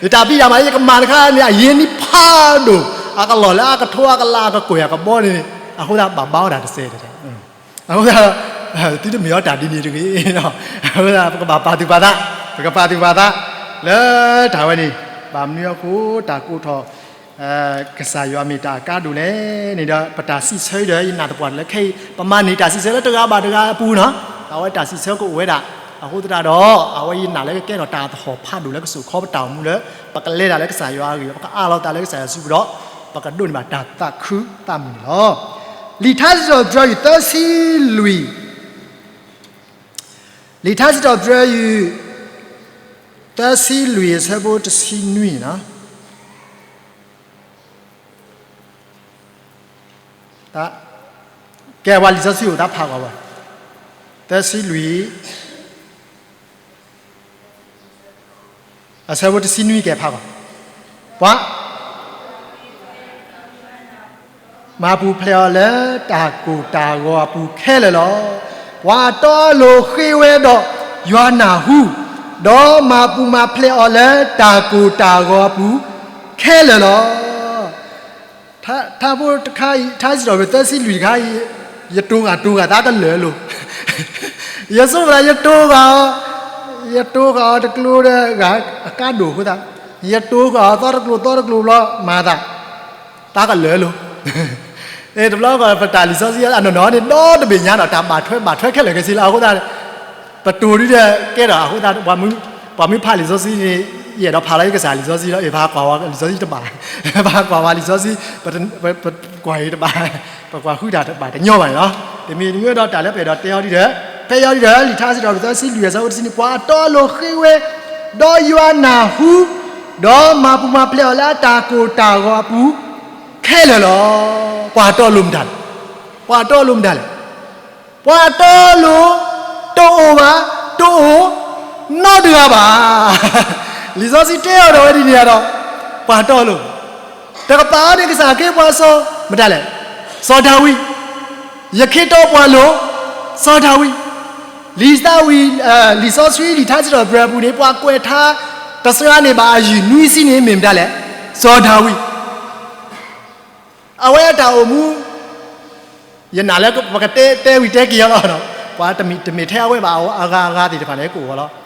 ယတၢ်ဖံးတၢ်မၤလၢယကမၤတခါန့ၣ် အရ့ဒိၣ်ဖးဒိၣ်, အကလီၢ်လၢအကထိအကလးအကကွဲၢ်အကဘီန့ၣ်, အဃိသတးဘၣ်ဘါအီၤတၢ်တစဲးတဲ, အဃိသတး သုတမ့ၢ်အီၤတၢ်ဒ်န့ၣ်တဂ့ၤ, အဃိသတး ပကဘၣ်ပာ်သူၣ်ပာ်သး, ပကပာ်သူၣ်ပာ်သး လၢတၢ်ဝဲန့ၣ်, ဘၣ်မနုၤအဃိတၢ်ကိးထီၣ် ကစၢ်ယွၤမ့ၢ်တၢ်အကါဒိၣ်လဲၣ်န့ၣ်ဒီး ပတၢ်စံးဆၢဒီးယနာ်သပှၢ်တၢၢ်လၢခဲအံၤ ပမၤန့ၢ်တၢ်စံးဆၢလၢတဂၤဘၣ်တဂၤအပူၤနီၤ, အဝဲတၢ်စံးဆၢကအိၣ်ဝဲဒၣ်, အဃိသတးဒီး အဝဲယနာ်လၢကကဲထီၣ်တၢ်သဟီၣ်ဖးဒိၣ်လၢကစိာ်ခီပတၢ်အိၣ်မူလၢ ပကလဲၤတၢ်လၢကစၢ်ယွၤအဂ့ၢ်ဒီး ပကအးလီၤသးလၢကစၢ်ယွၤစုပူၤဒီး ပကဒိးန့ၢ်ဘၣ်တၢ်သးခုသးမုာ်န့ၣ်လီၤ. လံာ်ထါစံးထီၣ်ပတြၢၤယွၤသၢဆံလွံၢ်, လံာ်ထါစံးထီၣ်ပတြၢၤယွၤ သၢဆံလွံၢ်အဆၢဖိတဆံနွံန့ၣ်လီၤ. ကဲ ပှၤလံာ်စီဆှံအိၣ်သးဖးကွၢ်ဝဲ, သၢဆံလွံၢ် အဆၢဖိတဆံနွံ ကဲဖးကွၢ်, ပှၤ မၤပူၤဖျဲးအီၤလၢတၢ်ကိၢ်တၢ်ဂီၤအပူၤခဲလၢာ်လီၤ. ပှၤတီအလိၤဃ့ဝဲဒီးယွၤနၢ်ဟူ, ဒီးမၤပူၤမၤဖျဲးအီၤလၢတၢ်ကိၢ်တၢ်ဂီၤအပူၤခဲလၢာ်လီၤ. ထါဖိတခါအံၤ ထါစံးထီၣ်ပတြၢၤသၢဆံလွံၢ်တခါအံၤ, ယတိၤဂၤတိၤဂၤသးကလၢာ်လိၤ, ယဆိကမိၣ်သးယတိၤဂၤအီၤ, ယတိၤဂၤအီၤတကျိၤဒီးဂၤအကါဒိၣ်အဃိသတး, ယတိၤဂၤအီၤသီတကျိၤသီတကျိၤဘျီမၤသး သးကလၢာ်လိၤ. တဘျီဃီပတၢ်လံာ်စီဆှံအနီၢ်နီၢ်န့ၣ် ဒီတဘ့ၣ်ညါဒီးတၢ်ဘၣ်ထွဲဘၣ်ထွဲခဲလၢာ်ခဲဆ့လီၤ. အဃိသတး ပတိၤဒ်ဒီးကဲထီၣ်အဃိသတး ပှၤမ့ၢ်ဖးလံာ်စီဆှံန့ၣ် ယအဲၣ်ဒိးဖးလီၤယကစၢ်လံာ်စီဆှံလီၤ, ယဖးကွၢ်ဝဲလံာ်စီဆှံတဘၣ်, ဖးကွၢ်ဝဲလံာ်စီဆှံ ပကွၢ်အံၤတဘၣ်, ပကွၢ်ဃုတၢ်တဘၣ်တညီဘၣ်န့ၣ်လီၤ. တမံၤတမံၤဒီးတၢ်လၢပအဲၣ်ဒိးတဲအီၤဒ်ဒီး, ဖဲအံၤအီၤဒ်ဒီး လံာ်ထါစံးထီၣ်ပတြၢၤသၢဆံလွံၢ်အဆၢဖိတဆံနွံန့ၣ် ပှၤတီအလိၤဃ့ဝဲ, ဒီးယွၤနၢ်ဟူ, ဒီးမၤပူၤမၤဖျဲးအီၤလၢအတၢ်ကိၢ်တၢ်ဂီၤအပူၤခဲလၢာ်လီၤ. ပှၤတီအလိၤမတၤလဲၣ်, ပှၤတီအလိၤမတၤလဲၣ်. ပှၤတီအလိၤ တအိၣ်ဘၣ်, တအိၣ်နီတဂၤဘၣ်. လံာ်စီဆှံတဲအီၤဒီးဝဲဒ်န့ၣ်ဒီး ပှၤတီအလိၤ, တကပၤအီၤန့ၣ် ကစၢ်ခ့ပှၤစီၤ မတၤလဲၣ်, စီၤဒၤဝံး, ယခ့တီပှၤလိၤ စီၤဒၤဝံး. လံာ်သးဝံၣ်, လံာ်စီဆှံလံာ်ထါစံးထီၣ်ပတြၢၤအပူၤန့ၣ် ပှၤကွဲးထါတစှၤန့ၢ်ဘၣ်အယုၢ်နွံဆံန့ၣ် မ့ၢ်မတၤလဲၣ်, စီၤဒၤဝံး. အဝဲအတၢ်အိၣ်မူ ယနာ်လၢပကတဲတဲဝံၤတဲက့ၤအီၤလီၤ. ပှၤတမ့ၢ်ထဲအဝဲဘၣ် အဂၤအဂၤသ့ၣ်တဖၣ်န့ၣ် ကအိၣ်အီၤလီၤ.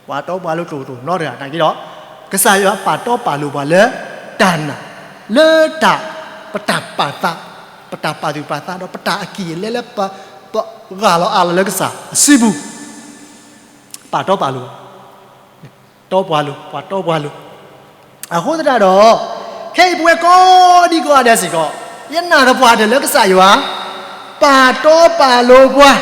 ပှၤတီပှၤလိၤတအိၣ်နီတဂၤနာ်က့ဒီး ကစၢ်ယွၤပာ်တီပာ်လိၤပှၤလၢတၢ်နာ်, လၢတၢ်, ပတၢ်ပာ်သး, ပတၢ်ပာ်သူၣ်ပာ်သးဒီး ပတၢ်အကံၢ်အလဲလၢပဂၢ်လီၤအးလီၤလၢကစၢ်အစုပူၤ, ပာ်တီပာ်လိၤ တီပှၤလိၤ, ပှၤတီပှၤလိၤ. အဃိသတးဒီး ခဲအံၤပဝဲကိးဒံကိးဂၤဒဲးစ့ၢ်ကီး ယနာ်သပှၢ်တၢၢ်လၢကစၢ်ယွၤ ပာ်တီပာ်လိၤပှၤ,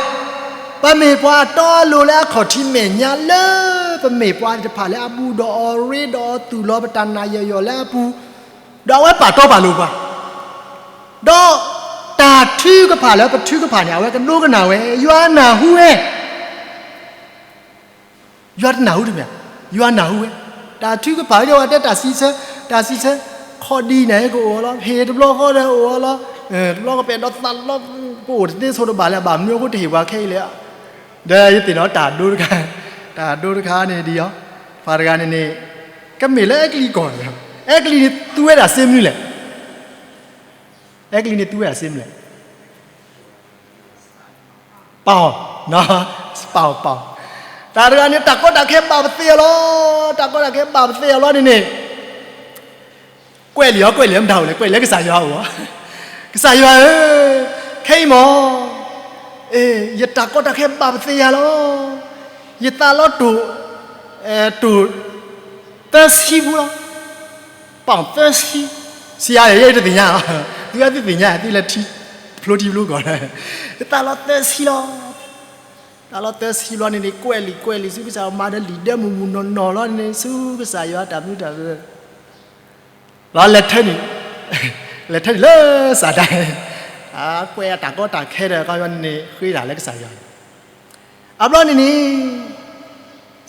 ပမ့ၢ်ပှၤအတီအလိၤလၢအခီၣ်ထံးမဲာ်ညါလၢ ပမ့ၢ်ပှၤသ့ၣ်တဖၣ်လၢအဘူးဒီးအီၤရ့ဒီးအီၤသူၣ်လီၤပတၢ်နာ်ယီၢ်ယီၢ်လၢအပူၤ, ဒီးအဝဲပာ်တီပာ်လိၤပှၤ, ဒီးတၢ်ထုကဖၣ်လၢပထုကဖၣ်န့ၣ် အဝဲကဒိကနၣ်ဝဲ ယွၤနၢ်ဟူဝဲ ယွၤတနၢ်ဟူတမ့ၢ်, ယွၤနၢ်ဟူဝဲ, တၢ်ထုကဖၣ်ဒီးဝဲတဲတၢ်စံးဆၢ, တၢ်စံးဆၢ, ခီၣ်ဒံးန့ၣ်ကအိၣ်အီၤလီၤ, ဟ့ၣ်တဘျီဃီဒီးအိၣ်အီၤလီၤ, တဘျီကပဲာ်ဒီးသးလီၤ, ပအိၣ်တသ့ဆိတဘၣ်လၢၤဘၣ် မနုၤအဃိတဟ့ၣ်ပှၤခဲအံၤလဲၣ်. ဒီးယသ့ၣ်နီၣ်တၢ်ဒိတခါ, တၢ်ဒိတခါန့ၣ်ဒ်အံၤ, ပှၤတဂၤန့ၣ်န့ၣ် ကမ့ၢ်လၢအဲကလံးကီၢ်, အဲကလံးန့ၣ်သူဝဲဒၣ်စ့မနုၤလဲၣ်, အဲကလံးန့ၣ်သူဝဲဒၣ်စ့မနုၤလဲၣ် ပာ်အီၤ, ပာ်အီၤ, ပာ်အီၤ, တၢ်တဂၤန့ၣ် တၢ်ကီတၢ်ခဲဘၣ်ပသ့အီၤလီၤ, တၢ်ကီတၢ်ခဲဘၣ်ပသ့အီၤလီၤန့ၣ်န့ၣ်, ကွဲးလံာ်အီၤ ကွဲးလံာ်အီၤမတၤအိၣ်လဲၣ်, ကွဲးလၢကစၢ်ယွၤအအိၣ်, ကစၢ်ယွၤဧၢ, ခဲအံၤမ့ၢ် ယတၢ်ကီတၢ်ခဲဘၣ်ပသ့ယၤလီၤ, ယသးလီၤတိၢ်, တိၢ်, သၢဆံဖိလီၤ, ပာ်သၢဆံ, ဆံးယၤ ယဲယတသ့ၣ်ညါလီၤ, သုသုသ့ၣ်ညါ သုလဲၤထံ, ဖျိထံဖျိကီၢ်, ယသးလီၤသၢဆံလီၤ, သးလီၤသၢဆံလီၤန့ၣ်န့ၣ် ကွဲးလံာ်ကွဲးလံာ်ဆူကစၢ်ယွၤ မၤဒီးလံာ်ဒၢမုၢ်မုၢ်နီၢ်နီၢ်လီၤန့ၣ်န့ၣ် ဆူကစၢ်ယွၤတၢ်မနုၤတၢ်လၢ လီၤလဲၤထၢနုာ်, လဲၤထၢနုာ်လၢစၤဒၤ, ကွဲးအတၢ်ကီတၢ်ခဲဒီး ခီပညီန့ၣ်န့ၣ် ဃ့တၢ်လၢကစၢ်ယွၤ, အဘျီန့ၣ်န့ၣ်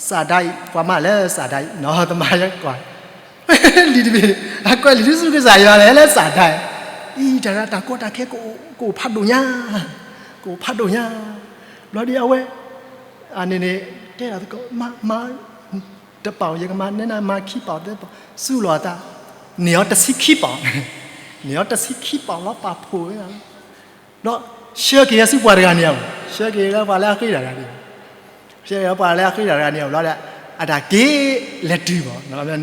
စၤဒၤအံၤ ပှၤမၤလၢစၤဒၤအံၤ နီၢ်သမါယဲကွၢ်, လံာ်တဘ့ၣ်, အကွဲးလံာ်ဒုးဆူကစၢ်ယွၤလဲၣ်, လၢစးဒၢ, အံၤတၢ်တၢ်ကီတၢ်ခဲ ကအိၣ်ဖးဒိၣ်ညါ, ကအိၣ်ဖးဒိၣ်ညါ, ဘျီဒ်အဝဲ, အန့ၣ်န့ၣ်, တဲဒၣ်သကိး, မၤ, မၤ, တပီၢ် ယကမၤနဲနၤ မၤခံပီၢ်သၢပီၢ်, စူးလီၤအသး, န့ၢ်အီၤတဆံခံပီၢ်, န့ၢ်အီၤတဆံခံပီၢ်လီၤ ပာ်ဖှိၣ်ဝဲဒၣ်လီၤ, ဒီးဆှၢက့ၤအီၤဆူပှၤတဂၤန့ၣ်အအိၣ်, ဆှၢက့ၤလၢပှၤလၢအဃ့တၢ်တဂၤန့ၣ်, ဆှၢက့ၤလၢပှၤလၢအဃ့တၢ်တဂၤန့ၣ်အအိၣ်လီၤဒီး, အတၢ်က့ၤလဲၤတုၤဘၣ်,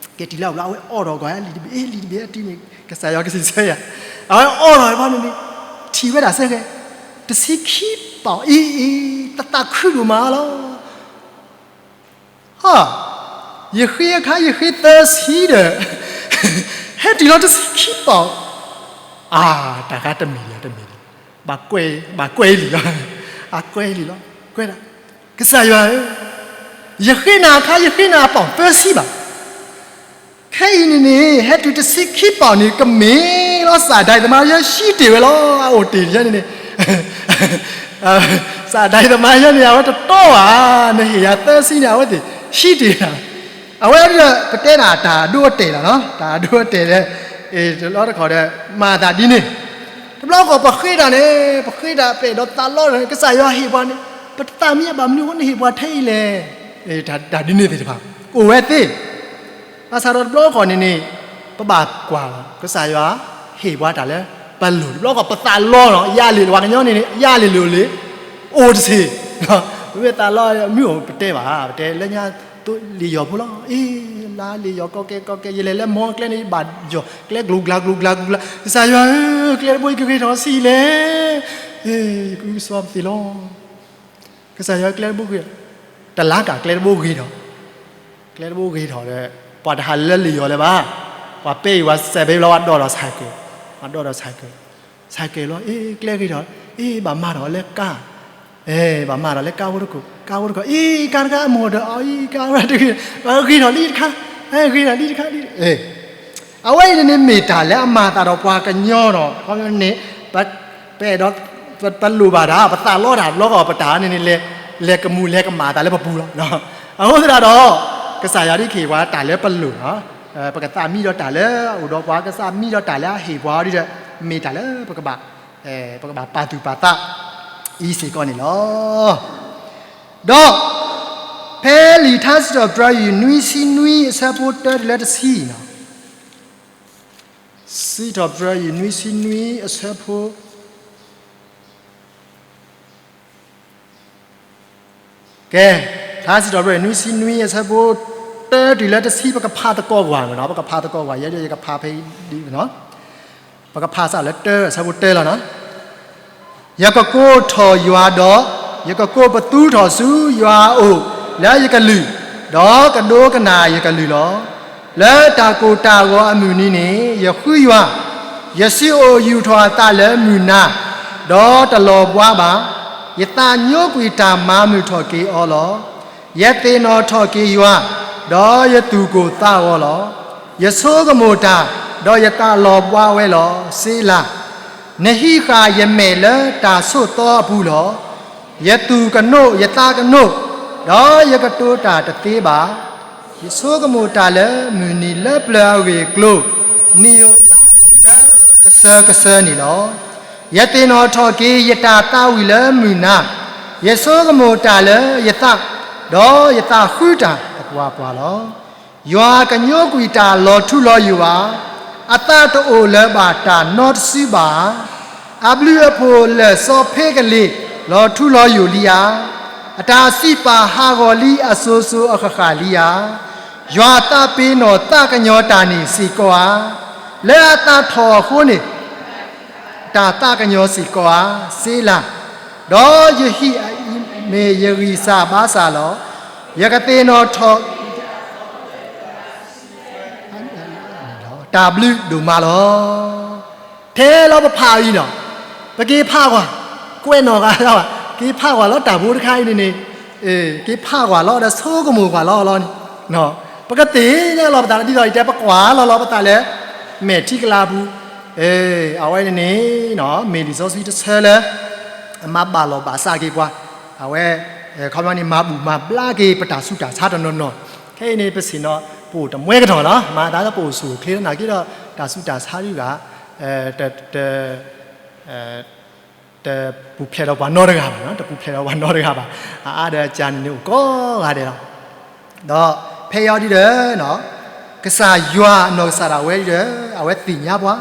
က့ၤတုၤလၢအအိၣ်လီၤ အဝဲအိးထီၣ်ကွၢ်လံာ်တဘ့ၣ်, လံာ်တဘ့ၣ်အတုၤန့ၣ် ကစၢ်ယွၤကစံးဆၢယၤ, အဝဲအိးထီၣ်ဘၣ်န့ၣ်န့ၣ်, ထံၣ်ဝဲဒၣ်စ့ၢ်ကီး, တဆံခံပီၢ်အံၤအံၤ, တသးခုဒိၣ်မးလီၤ ဟါ, ယဃ့အခါ ယဃ့သၢဆံဒီး, ဟဲတုၤလီၤတဆံခံပီၢ်, အါ, တၢ်ခါတမ့ၢ်လၢၤ တမ့ၢ်လၢၤ, ဘၣ်ကွဲလံာ်လီၤ, အကွဲလံာ်လီၤ, ကွဲဒၣ်, ကစၢ်ယွၤဧၢ, ယဃ့နၤအခါ ယဃ့နၤအပီၢ်သၢဆံဘၣ်, ခဲအံၤန့ၣ်န့ၣ် ဟဲတုၤတဆံခံပီၢ်န့ၣ် ကမ့ၢ်လီၤ စးဒၢအံၤသမါယဲဟံးတ့ၢ်ဝဲလီၤ, အအိၣ်တ့ၢ်ယဲန့ၣ်န့ၣ် စးဒၢအံၤသမါယဲန့ၣ် အဝဲတတီဘၣ်, နဟ့ၣ်ယၤသၢဆံန့ၣ် အဝဲသ့ၣ်ဟံးတ့ၢ်နၤ, အဝဲဒၣ်ပတဲနၤတၢ်ဒိအတဲာ်လီၤနီၤ, တၢ်ဒိအတဲာ်ဒီး, တလီတခီၣ်ဒီး, မၤသးဒ်န့ၣ်, တဘျီဃီပဃ့တၢ်န့ၣ်, ပဃ့တၢ်ပအဲၣ်ဒိးသးလီန့ၣ် ကစၢ်ယွၤဟ့ၣ်ပှၤန့ၣ်, ပတသးမံဘၣ် မနုၤအဃိနဟ့ၣ်ပှၤထဲအံၤလဲၣ်, တၢ်ဒ်န့ၣ်သ့ၣ်တဖၣ်, အိၣ်ဝဲသ့ၣ် ဘၣ်ဆၣ်ဒီးတဘျီဃီန့ၣ်န့ၣ်, ပဘၣ်ကွၢ်လီၤ ကစၢ်ယွၤဟ့ၣ်ပှၤတၢ်လၢပလိၤ, တဘျီဃီပသးလီလီၤ, ယၤလ့ၣ်လၢပှၤကညီန့ၣ်န့ၣ် ယၤလ့ၣ်လၢလ့ၣ်, အိၣ်တဆ့, ပမ့ၢ်သးလီ မ့ၢ်အိၣ်ပတဲဘၣ်, ပတဲလၢညါသိးလံာ်ယီၢ်ဖိလီၤ, အ့ လါလံာ်ယီၢ်ကီကဲကီကဲ, ယလဲၤလၢမီကျဲန့ၣ် ယဘၣ်ယီၢ်ကျဲကျိၤကျါကျိၤကျါကျိၤကျါ, ကစၢ်ယွၤဧၢ, ကျဲတဘိအံၤကဂ့ၤထီၣ်ဆံးလဲၣ်, အ့ ကသူစီပသ့ၣ်လီၤ ကစၢ်ယွၤကျဲတဘိဂ့ၤ, တလါကၢ်ကျဲတဘိဂ့ၤထီၣ်, ကျဲတဘိဂ့ၤထီၣ်ဒီး, ပှၤတဟးလၢလံာ်ယီၢ်လၢၤဘၣ်, ပှၤပဲအံၤပှၤစဲးဘ့ဘျီ ပှၤဒိးဒီးဆဲးကဲး, ပှၤဒိးဒီးဆဲးကဲး, ဆဲးကဲးလီၤ, အ့ ကျဲဂ့ၤထီၣ်, အ့ ဘၣ်မၤထီၣ်လၢကါ, အ့ ဘၣ်မၤထီၣ်လၢကါဖိတခိၣ်, ကါဖိတခိၣ်, အ့ ကါတခါအမိၢ်ဒီးအီၤအံၤ ကါတခါတဂ့ၤ, ဂ့ၤထီၣ်လံတခါ, ဂ့ၤထီၣ်လံတခါ, အဝဲအံၤန့ၣ်န့ၣ်မ့ၢ်တၢ်လၢအမၤသးဒီးပှၤကညီဒီး, ခီန့ၣ်, ပအဲၣ်ဒိး, ပလိၣ်ဘၣ်တၢ်, ပသးလီတၢ်တဘျီဃီ ပတၢ်န့ၣ်န့ၣ်လဲၤ, လဲၤကမူၣ်လဲၤကမၣ်သးလၢပပူၤလီၤ, အဃိသတးဒီး, ကစၢ်ယွၤဒ်ကဟ့ၣ်ပှၤတၢ်လၢပလိၤ, ပကသးမံဒီးတၢ်လၢအအိၣ်ဒီးပှၤ, ကသးမံဒီးတၢ်လၢအဟ့ၣ်ပှၤအီၤဒီး, မ့ၢ်တၢ်လၢပကဘၣ်, ပကဘၣ်ပာ်သူၣ်ပာ်သးအံၤစ့ၢ်ကီးန့ၣ်လီၤ. ဒီးဖဲလံာ်ထါစံးထီၣ်ပတြၢၤ နွံဆံနွံအဆၢဖိတၢတုၤလၢတဆံန့ၣ်, စံးထီၣ်ပတြၢၤအံၤနွံဆံနွံအဆၢဖိ, ကဲ, ထါစံးထီၣ်ပတြၢၤအံၤနွံဆံနွံအဆၢဖိတၢတုၤလၢတဆံ ပကဖးသကိးကွၢ်မ့ၢ်နီၤ, ပကဖးသကိးကွၢ်, ယဲဒၣ်ယကဖးဖဲအံၤ, ပကဖးစးလၢတၢ အဆၢဖိတၢလီၤနီၤ. ယကကိးထီၣ်ယွၤဒီး, ယကကိးပသူထီၣ်ဆူယွၤအအိၣ်လၢယကလုၢ်, ဒီးကဒိကနၣ်ယကလုၢ်လီၤ. လၢတၢ်ကိၢ်တၢ်ဂီၤအမုၢ်နံၤန့ၣ် ယဃုယွၤ, ယစံးအိၣ်ယူာ်ထီၣ်အသးလၢမုၢ်နၤ, ဒီးတလီၤဘှါဘၣ်. ယသးညိကွံာ်တၢ်မၤမုာ်ထီၣ်က့ၤအီၤလီၤ. ယသ့ၣ်နီၣ်ထီၣ်က့ၤယွၤ, ဒီးယသူၣ်ကိၢ်သးဂီၤလီၤ. ယဆိကမိၣ်တၢ်, ဒီးယသးလီၤဘှါဝဲလီၤ. စ့လၤ. နဟံးဃာ်ယမဲာ်လၢတၢ်ဆိးသီအပူၤလီၤ. ယသူၣ်ကနိးယသးကနိး, ဒီးယကတိၤတၢ်တသ့ဘၣ်. ယဆိကမိၣ်တၢ်လၢမုၢ်နံၤလၢပျၢၤအဂ့ၢ်အကျိၤ, နံၣ်ဧိၤလါဧိၤလၢကစၢၢ်ကစၢၢ်န့ၣ်လီၤ. ယသ့ၣ်နီၣ်ထီၣ်က့ၤယတၢ်သးဝံၣ်လၢမုၢ်နၤ, ယဆိကမိၣ်တၢ်လၢယသး, ဒီးယသးဃုတၢ်တပှၤပှၤလီၤ. ယွၤကညိကွံာ်တၢ်လီၤထူလီၤယိာ်ဧါ, အသးတအိၣ်လၢၤဘၣ်တၢ်နီတစုဘၣ်ဧါ. အဘျုးအဖှိၣ်လၢာ်စီဖ့ကလ့ၤလီၤထူလီၤယိာ်လံဧါ. အတၢ်စံးပာ်ဟးဂီၤလံအစိၤစိၤအဃၣ်ဃၣ်လံဧါ. ယွၤသးပ့ၤနီၣ်သးကညီၤတၢ်န့ၣ်စ့ၢ်ကီးဧါ. လၢအသးထီၣ်အဃိန့ၣ် တၢ်သးကညီၤစ့ၢ်ကီးဧါ. စ့လၤ. ဒီးယဟံၣ်အံၤမ့ၢ်ယဂံၢ်စၢ်ဘါစၢ်လီၤ. ယကသ့ၣ်နီၣ်ထီၣ် တၢ်ဘျုးဒိၣ်မးလီၤ. ထဲလီၤပဖးအံၤနီၤ, ပက့ၤဖးကွၢ်, ကွဲးနီၣ်ဂၤလီၤ, က့ၤဖးကွၢ်လီၤတၢ်ဖိတခါအံၤန့ၣ်န့ၣ်, က့ၤဖးကွၢ်လီၤဒီးဆိကမိၣ်ကွၢ်လီၤလီၤန့ၣ်, ပကသ့ၣ်ညါလီၤပသးလၢဒ်သိးအံၤတဲ ပကွၢ်လီၤလီၤပသးလၢ မဲာ်ထံကလၤပူၤ, အဝဲန့ၣ်န့ၣ် မ့ၢ်လံာ်စီဆှံတဆၢလၢ အမၤဘၣ်လီၢ်ဘၣ်စးက့ၤပှၤ, အဝဲ ခီပညီန့ၣ် မၤဘူၣ်မၤဘျါက့ၤပတၢ်ဆူးတၢ်ဆါတနီၤနီၤ, ခဲအံၤန့ၣ် ပဆ့ၣ်နီၤ ပအိၣ်တမှဲကတီၢ်လီၤ. မၤသးလၢပအိၣ်ဆူၣ်အိၣ်ချ့လၢနာ်က့ဒီး တၢ်ဆူးတၢ်ဆါဒုးဂၤ တ တ တပူၤဖျဲးဒီးပှၤနီတဂၤဘၣ်, တပူၤဖျဲးဒီးပှၤနီတဂၤဘၣ်. အအါဒီးအကၢန့ၣ်န့ၣ်အိၣ်ကိးဂၤဒဲးလီၤ. ဒီးဖဲအံၤဒုးဒီး ကစၢ်ယွၤအနီၢ်ကစၢ်ဒၣ်ဝဲဒုးဒီး အဝဲသ့ၣ်ညါပှၤ,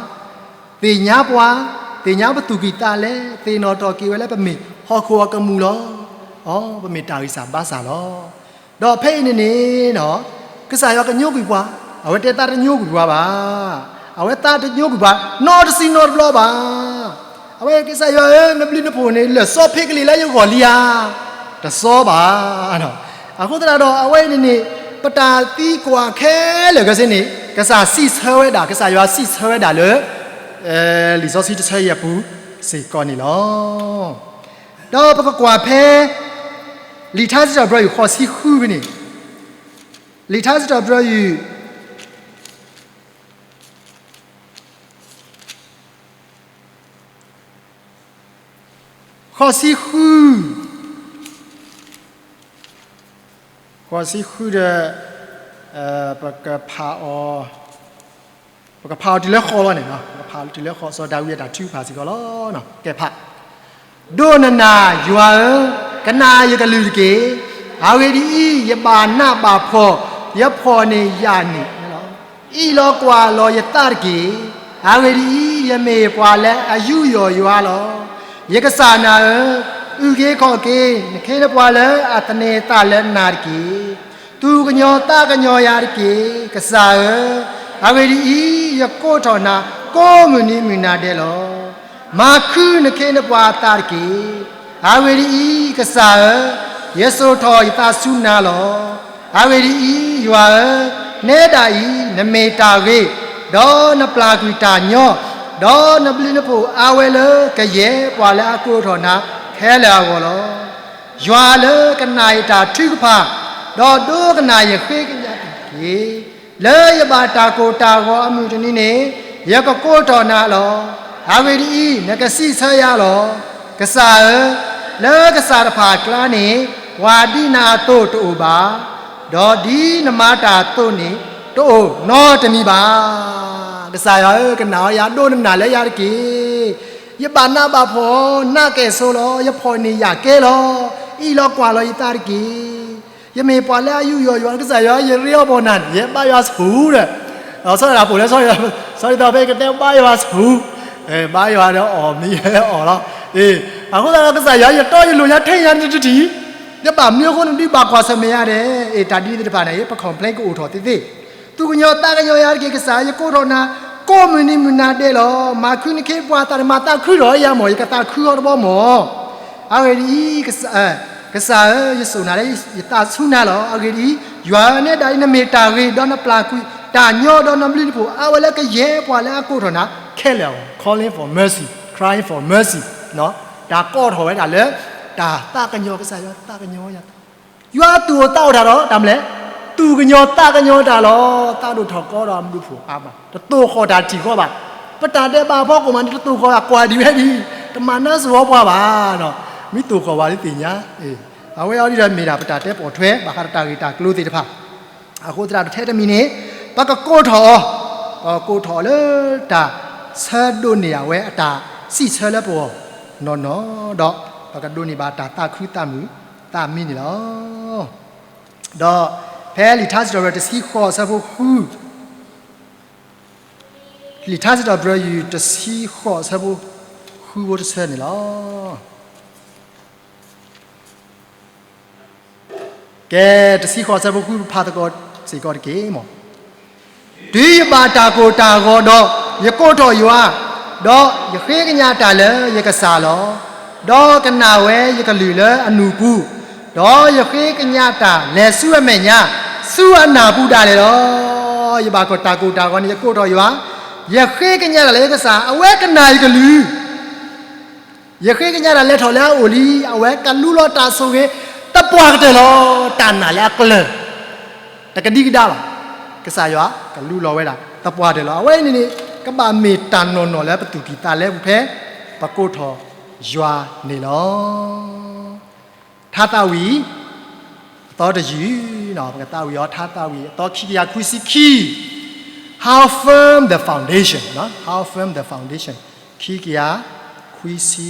သ့ၣ်ညါပှၤ, သ့ၣ်ညါပသူၣ်ကံၢ်သးလဲ, သ့ၣ်နီၣ်ထီၣ်က့ၤဝဲလၢပမ့ၢ်ဟီၣ်ခိၣ်အကမူၣ်လီၤ. အီ ပမ့ၢ်တၢ်ဂံၢ်စၢ်ဘါစၢ်လီၤ. ဒီးဖဲအံၤန့ၣ်န့ၣ် ကစၢ်ယွၤကညိကွံာ်ပှၤ, အဝဲတဲသးတညိကွံာ်ပှၤဘၣ်. အဝဲသးတညိကွံာ်ပှၤ နီတစံးနီတဘျီဘၣ်. အဝဲကစၢ်ယွၤဧၢ, နဘျုးနဖှိၣ်န့ၣ် လၢာ်စီဖ့ကလံၤလၢယဂီၢ်လံဧါ, တစီဘၣ်. အဃိသတးဒီး အဝဲအံၤန့ၣ်န့ၣ် ပတၢ်သံကွၢ်ခဲလၢာ်ခဲဆ့န့ၣ် ကစၢ်စံးဆၢဝဲဒၣ်, ကစၢ်ယွၤစံးဆၢဝဲဒၣ်လၢ လံာ်စီဆှံတဆၢအံၤအပူၤစ့ၢ်ကီးန့ၣ်လီၤ. ဒီးပကကွၢ်ဖဲ လံာ်ထါစံးထီၣ်ပတြၢၤယွၤဃိးဆံဃုဖဲန့ၣ်, လံာ်ထါစံးထီၣ်ပတြၢၤယွၤ ဃိးဆံဃု, ဃိးဆံဃုဒီး ပကဖးအီၤ, ပကဖးအီၤတုၤလၢဃိးလီၤန့ၣ်, ပကဖးအီၤတုၤလၢဃိးစီၤဒၤဝံးအတၢ်ထုကဖၣ်စ့ၢ်ကီးလီၤ. ကဲဖး ဒိးနနၢ်ယွၤဧၢ, ကနၣ်ယကလုၢ်တက့ၢ်. အဂ့ၢ်ဒ်အံၤ, ယဘၣ်နးဘၣ်ဖှီၣ်, ယဖှီၣ်န့ၢ်ယာ်န့ၣ်လီၤ. အံၣ်လီၤကွၢ်လီၤယသးတက့ၢ်. အဂ့ၢ်ဒ်အံၤ, ယမ့ၢ်ပှၤလၢအယူးယီၣ်ယွၤလီၤ. ယကစၢ်နၤဧၢ, အုၣ်က့ၤခီၣ်က့ၤ နခ့နပှၤလၢအသန့ၤအသးလၢနၤတက့ၢ်. သူၣ်ကညီၤသးကညီၤယၤတက့ၢ်, ကစၢ်ဧၢ. အဂ့ၢ်ဒ်အံၤ, ယကိးထီၣ်နၤ ကိးမုၢ်နံၤမုၢ်နၤဒဲးလီၤ. မၤခုနခ့နပှၤအသးတက့ၢ်. အဂ့ၢ်ဒ်အံၤ, ကစၢ်ဧၢ, ယစိာ်ထီၣ်ယသးဆူနၤလီၤ. အဂ့ၢ်ဒ်အံၤ, ယွၤဧၢ, နဲဒၣ်အံၤ နမ့ၢ်တၢ်ဂ့ၤ, ဒီးနပျၢ်ကွံာ်တၢ်ညီ, ဒီးနဘျုးနဖှိၣ်အါဝဲလၢကယဲၢ်ပှၤလၢအကိးထီၣ်နၤခဲလၢာ်အဂီၢ်လီၤ. ယွၤလၢကနၣ်ယတၢ်ထုကဖၣ်, ဒီးဒိကနၣ်ယဃ့ကညးတက့ၢ်. လၢယဘၣ်တၢ်ကိၢ်တၢ်ဂီၤအမုၢ်တနံၤန့ၣ်, ယကကိးထီၣ်နၤလီၤ. အဂ့ၢ်ဒ်အံၤ, နကစံးဆၢယၤလီၤ. ကစၢ်ဧၢ, လၢကစၢ်တဖၣ်အကျါန့ၣ်, ပှၤဒ်နၤအသိးတအိၣ်ဘၣ်, ဒီးဒ်နမၤတၢ်အသိးန့ၣ်, တအိၣ်နီတမံၤဘၣ်. ကစၢ်ယွၤဧၢ, ကနၣ်အီၤယၤ, ဒိကနၣ်လၢယၤတက့ၢ်. ယဘၣ်နးဘၣ်ဖှီၣ်, နးကဲၣ်ဆိးလီၤ, ယဖှီၣ်န့ၢ်ယာ်ကဲလီၤ, အံၣ်လီၤကွၢ်လီၤယသးတက့ၢ်. ယမ့ၢ်ပှၤလၢအယူးယီၣ်ယွၤ, ကစၢ်ယွၤ, ယရ့အီၤဘီၣ်နၤန့ၣ်, ယဘါယွၤဆူၣ်ဒီး, ဒီးဆီဒၣ်တၢ်ဖိလၢ ဆီဒၣ်တၢ်ဖဲကတဲဘါယွၤဆူၣ်, ဘါယွၤဒီးအီၣ်မံၤအီၣ်လီၤ. အဃိသတးဒီးကစၢ်ယွၤ, ယတီယလိၤညါထဲယၤတထံၣ်, ယဘၣ်မနုၤအဃိနဒုးဘၣ်ကွၢ်ဆၢၣ်မဲာ်ယၤဒဲး. အ့ၣ် တၢ်ဒ်န့ၣ်သ့ၣ်တဖၣ်န့ၣ် ပ complain ကအိၣ်ထီၣ်သ့သ့. သူၣ်ကညီၤသးကညီၤယၤတက့ၢ်, ကစၢ်, ယကိးထီၣ်နၤ, ကိးမုၢ်နံၤမုၢ်နၤဒဲးလီၤ. မၤခုနခ့နပှၤအသးန့ၣ်, မၤသးခုထီၣ်ယၤမၢ်, ယကသးခုအီၤတဘျီမၢ်. အဂ့ၢ်ဒ်အံၤ, ကစၢ်ဧၢ, ယစိာ်နၤလၢယသးဆူနၤလီၤ. အဂ့ၢ်ဒ်အံၤ, ယွၤဧၢ, နဲဒၣ်အံၤ နမ့ၢ်တၢ်ဂ့ၤ, ဒီးနပျၢ်ကွံာ်တၢ်ညီ, ဒီးနဘျုးနဖှိၣ်အါဝဲလၢကယဲၢ်ပှၤလၢအကိးထီၣ်နၤခဲလၢာ်အဂီၢ်, calling for mercy, crying for mercy, တၢ်ကိးထီၣ်ဝဲဒၣ်လၢ တၢ်သးကညီၤ, ကစၢ်ယွၤသးကညီၤယၤ, ယွၤသူၣ်အိၣ်သးအိၣ်တၢ်ဒီး တၢ်မနုၤလဲၣ်, သူၣ်ကညီၤသးကညီၤတၢ်လီၤ. သးဒိၣ်ထီၣ်ကီဒီးအဘျုးအဖှိၣ်အါမး, တသိၣ်ဃီၣ်တၢ်ထံၣ်ဃီဘၣ်. ပတၢ်ဒဲးဘးအဖီခိၣ်မးန့ၣ် တသိၣ်ဃီၣ်ဘၣ်, ကွၢ်ဒံးဝဲဒံး, တမၤနၢၤစိၤအီၤပှၤဘၣ်. မ့ၢ်သိၣ်ဃီၣ်ဘၣ်လၢသ့ၣ်ညါ. အဝဲအံၤဒ်ဒီးမ့ၢ်ဒၣ်ပတၢ်တဲပိာ်ထွဲ ဘၣ်ဃးဒီးတၢ်ဂ့ၢ်တၢ်ကျိၤသ့ၣ်တဖၣ်. အဃိသတးဒီးထဲတမံၤန့ၣ် ပကကိးထီၣ်အီၤ, ပကကိးထီၣ်အီၤလၢတၢ်ဆၢဒိးန့ၢ်ဒၣ်ဝဲအတၢ်စံးဆၢလၢပဂီၢ်နီၢ်နီၢ်, ဒီးပကဒိးန့ၢ်ဘၣ်တၢ်သးခုသးမုာ်သးမံန့ၣ်လီၤ. ဒီးဖဲလံာ်ထါစံးထီၣ်ပတြၢၤတဆံဃိးအဆၢဖိ, လံာ်ထါစံးထီၣ်ပတြၢၤယွၤတဆံဃိးအဆၢဖိဃုဖိတဆၢန့ၣ်လီၤ. ကဲ, တဆံဃိးအဆၢဖိဃုဖးသကိးစ့ၢ်ကီးတက့ၢ်မၢ်. တုၤယဘၣ်တၢ်ကိၢ်တၢ်ဂီၤဒီး, ယကိးထီၣ်ယွၤ, ဒီးယဃ့ကညးတၢ်လၢယကစၢ်လီၤ. ဒီးကနၣ်ဝဲယကလုၢ်လၢအနူၢ်ပူၤ, ဒီးယဃ့ကညးတၢ်လဲၤဆူအမဲာ်ညါ, ဆူအနၢ်ပူၤဒၣ်လဲာ်လီၤ. ယဘၣ်တၢ်ကိၢ်တၢ်ဂီၤန့ၣ် ယကိးထီၣ်ယွၤ, ယဃ့ကညးတၢ်လၢယကစၢ်, အဝဲကနၣ်ယကလုၢ်. ယဃ့ကညးတၢ်လဲၤထီၣ်လၢအအိၣ်လံ, အဝဲကလူလီၤတၢ်ဆိၣ်ဂ့ၤသပှၢ်ကတၢၢ်လီၤ. တၢ်နာ်လၢအကျၢၤ, တကဒံကဒါဘၣ်. ကစၢ်ယွၤကလူလီၤဝဲဒၣ်သပှၢ်ကတၢၢ်လီၤ. အဝဲအံၤန့ၣ်န့ၣ် ကဘၣ်မ့ၢ်တၢ်နီၢ်နီၢ်လၢပသူၣ်ကံၢ်သးလဲပူၤဖဲ ပကိးထီၣ်ယွၤန့ၣ်လီၤ. ထါသးဝံၣ် အသီတယုၢ် ပကသးဝံၣ်အီၤ ထါသးဝံၣ်အသီခံကယၤခွံဆံခံ, How firm the foundation, How firm the foundation, ခံကယၤခွံဆံ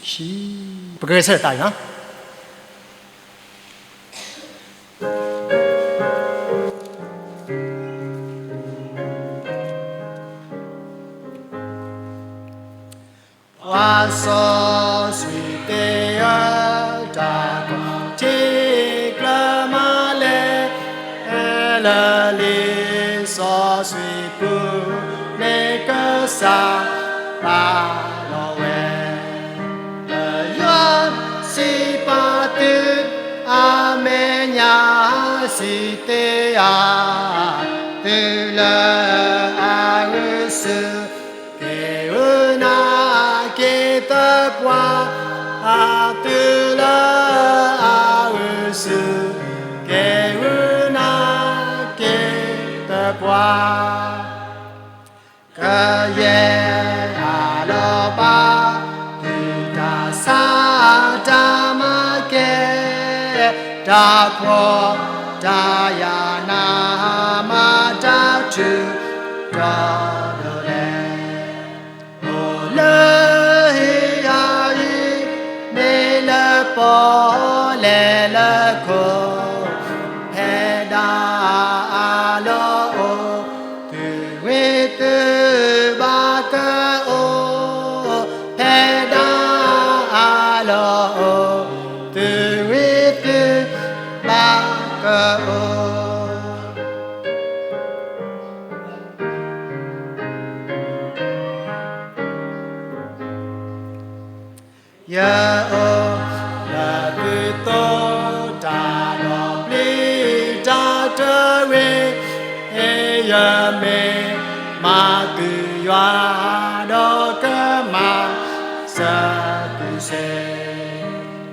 ခံ, ပကဂဲၤဆၢထၢၣ်တၢ်အံၤနီၤ. ပှၤစီဆှံသ့ၣ်ဧၢ, တၢ်ခီၣ်ထံးကျၢၤမၤလဲၣ်, လၢလံာ်စီဆှံပူၤန့ၣ် ကစၢ်ပာ်လီၤဝဲ လၢယွၤစံးပာ်သု, အမဲာ်ညါစံးသ့ဧါ, သုလၢအဂုာ်ဆူၣ်, က့ၤဂုာ်နၤက့ၤသပှၢ်, သုလၢအဂုာ်ဆူၣ်, က့ၤဂုာ်နၤက့ၤသပှၢ် ကယဲၢ်အလီၢ်ဘၣ်, သုတၢ်ဆါတၢ်မၤကဲ, တၢ်ဖှီၣ်တၢ်ယာ်နး, မၤတၢ်ထုးတီၤဒိၣ်လဲၣ်, အိၣ်လၢဟံၣ်အံၤ, မ့ၢ်လၢပီၣ်လဲၣ်လၢခိၣ်, ဖဲဒၣ်အလီၢ်အိၣ်, သုးဝံသုးဘၣ်ကအိၣ်, ဖဲဒၣ်အလီၢ်အိၣ်, သုးဝံသုးဘၣ်ကအိၣ် ယအိၣ်လၢသုသိတၢ်ဒီးပျံၤတၢ်တရံး, ယမ့ၢ်မၤသုယွၤ, ဒီးကမၤစၢၤသုစ့ၢ်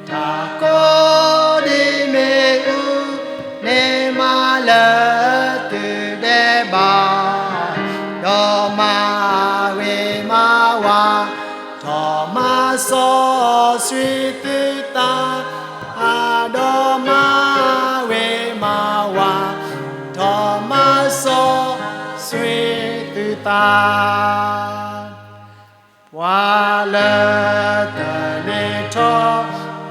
တၢ်ကိးဒံးမ့ၣ်အူန့ၣ် မၤလၢသုဒဲးဘး, ဒီးမၤဝ့ၤမၤဝါ, ဒီးမၤစီဆှံသုသး, ဒီးမၤဝ့ၤမၤဝါ, ဒီးမၤစီဆှံသုသး ပှၤလၢတန့ၢ်ထီၣ်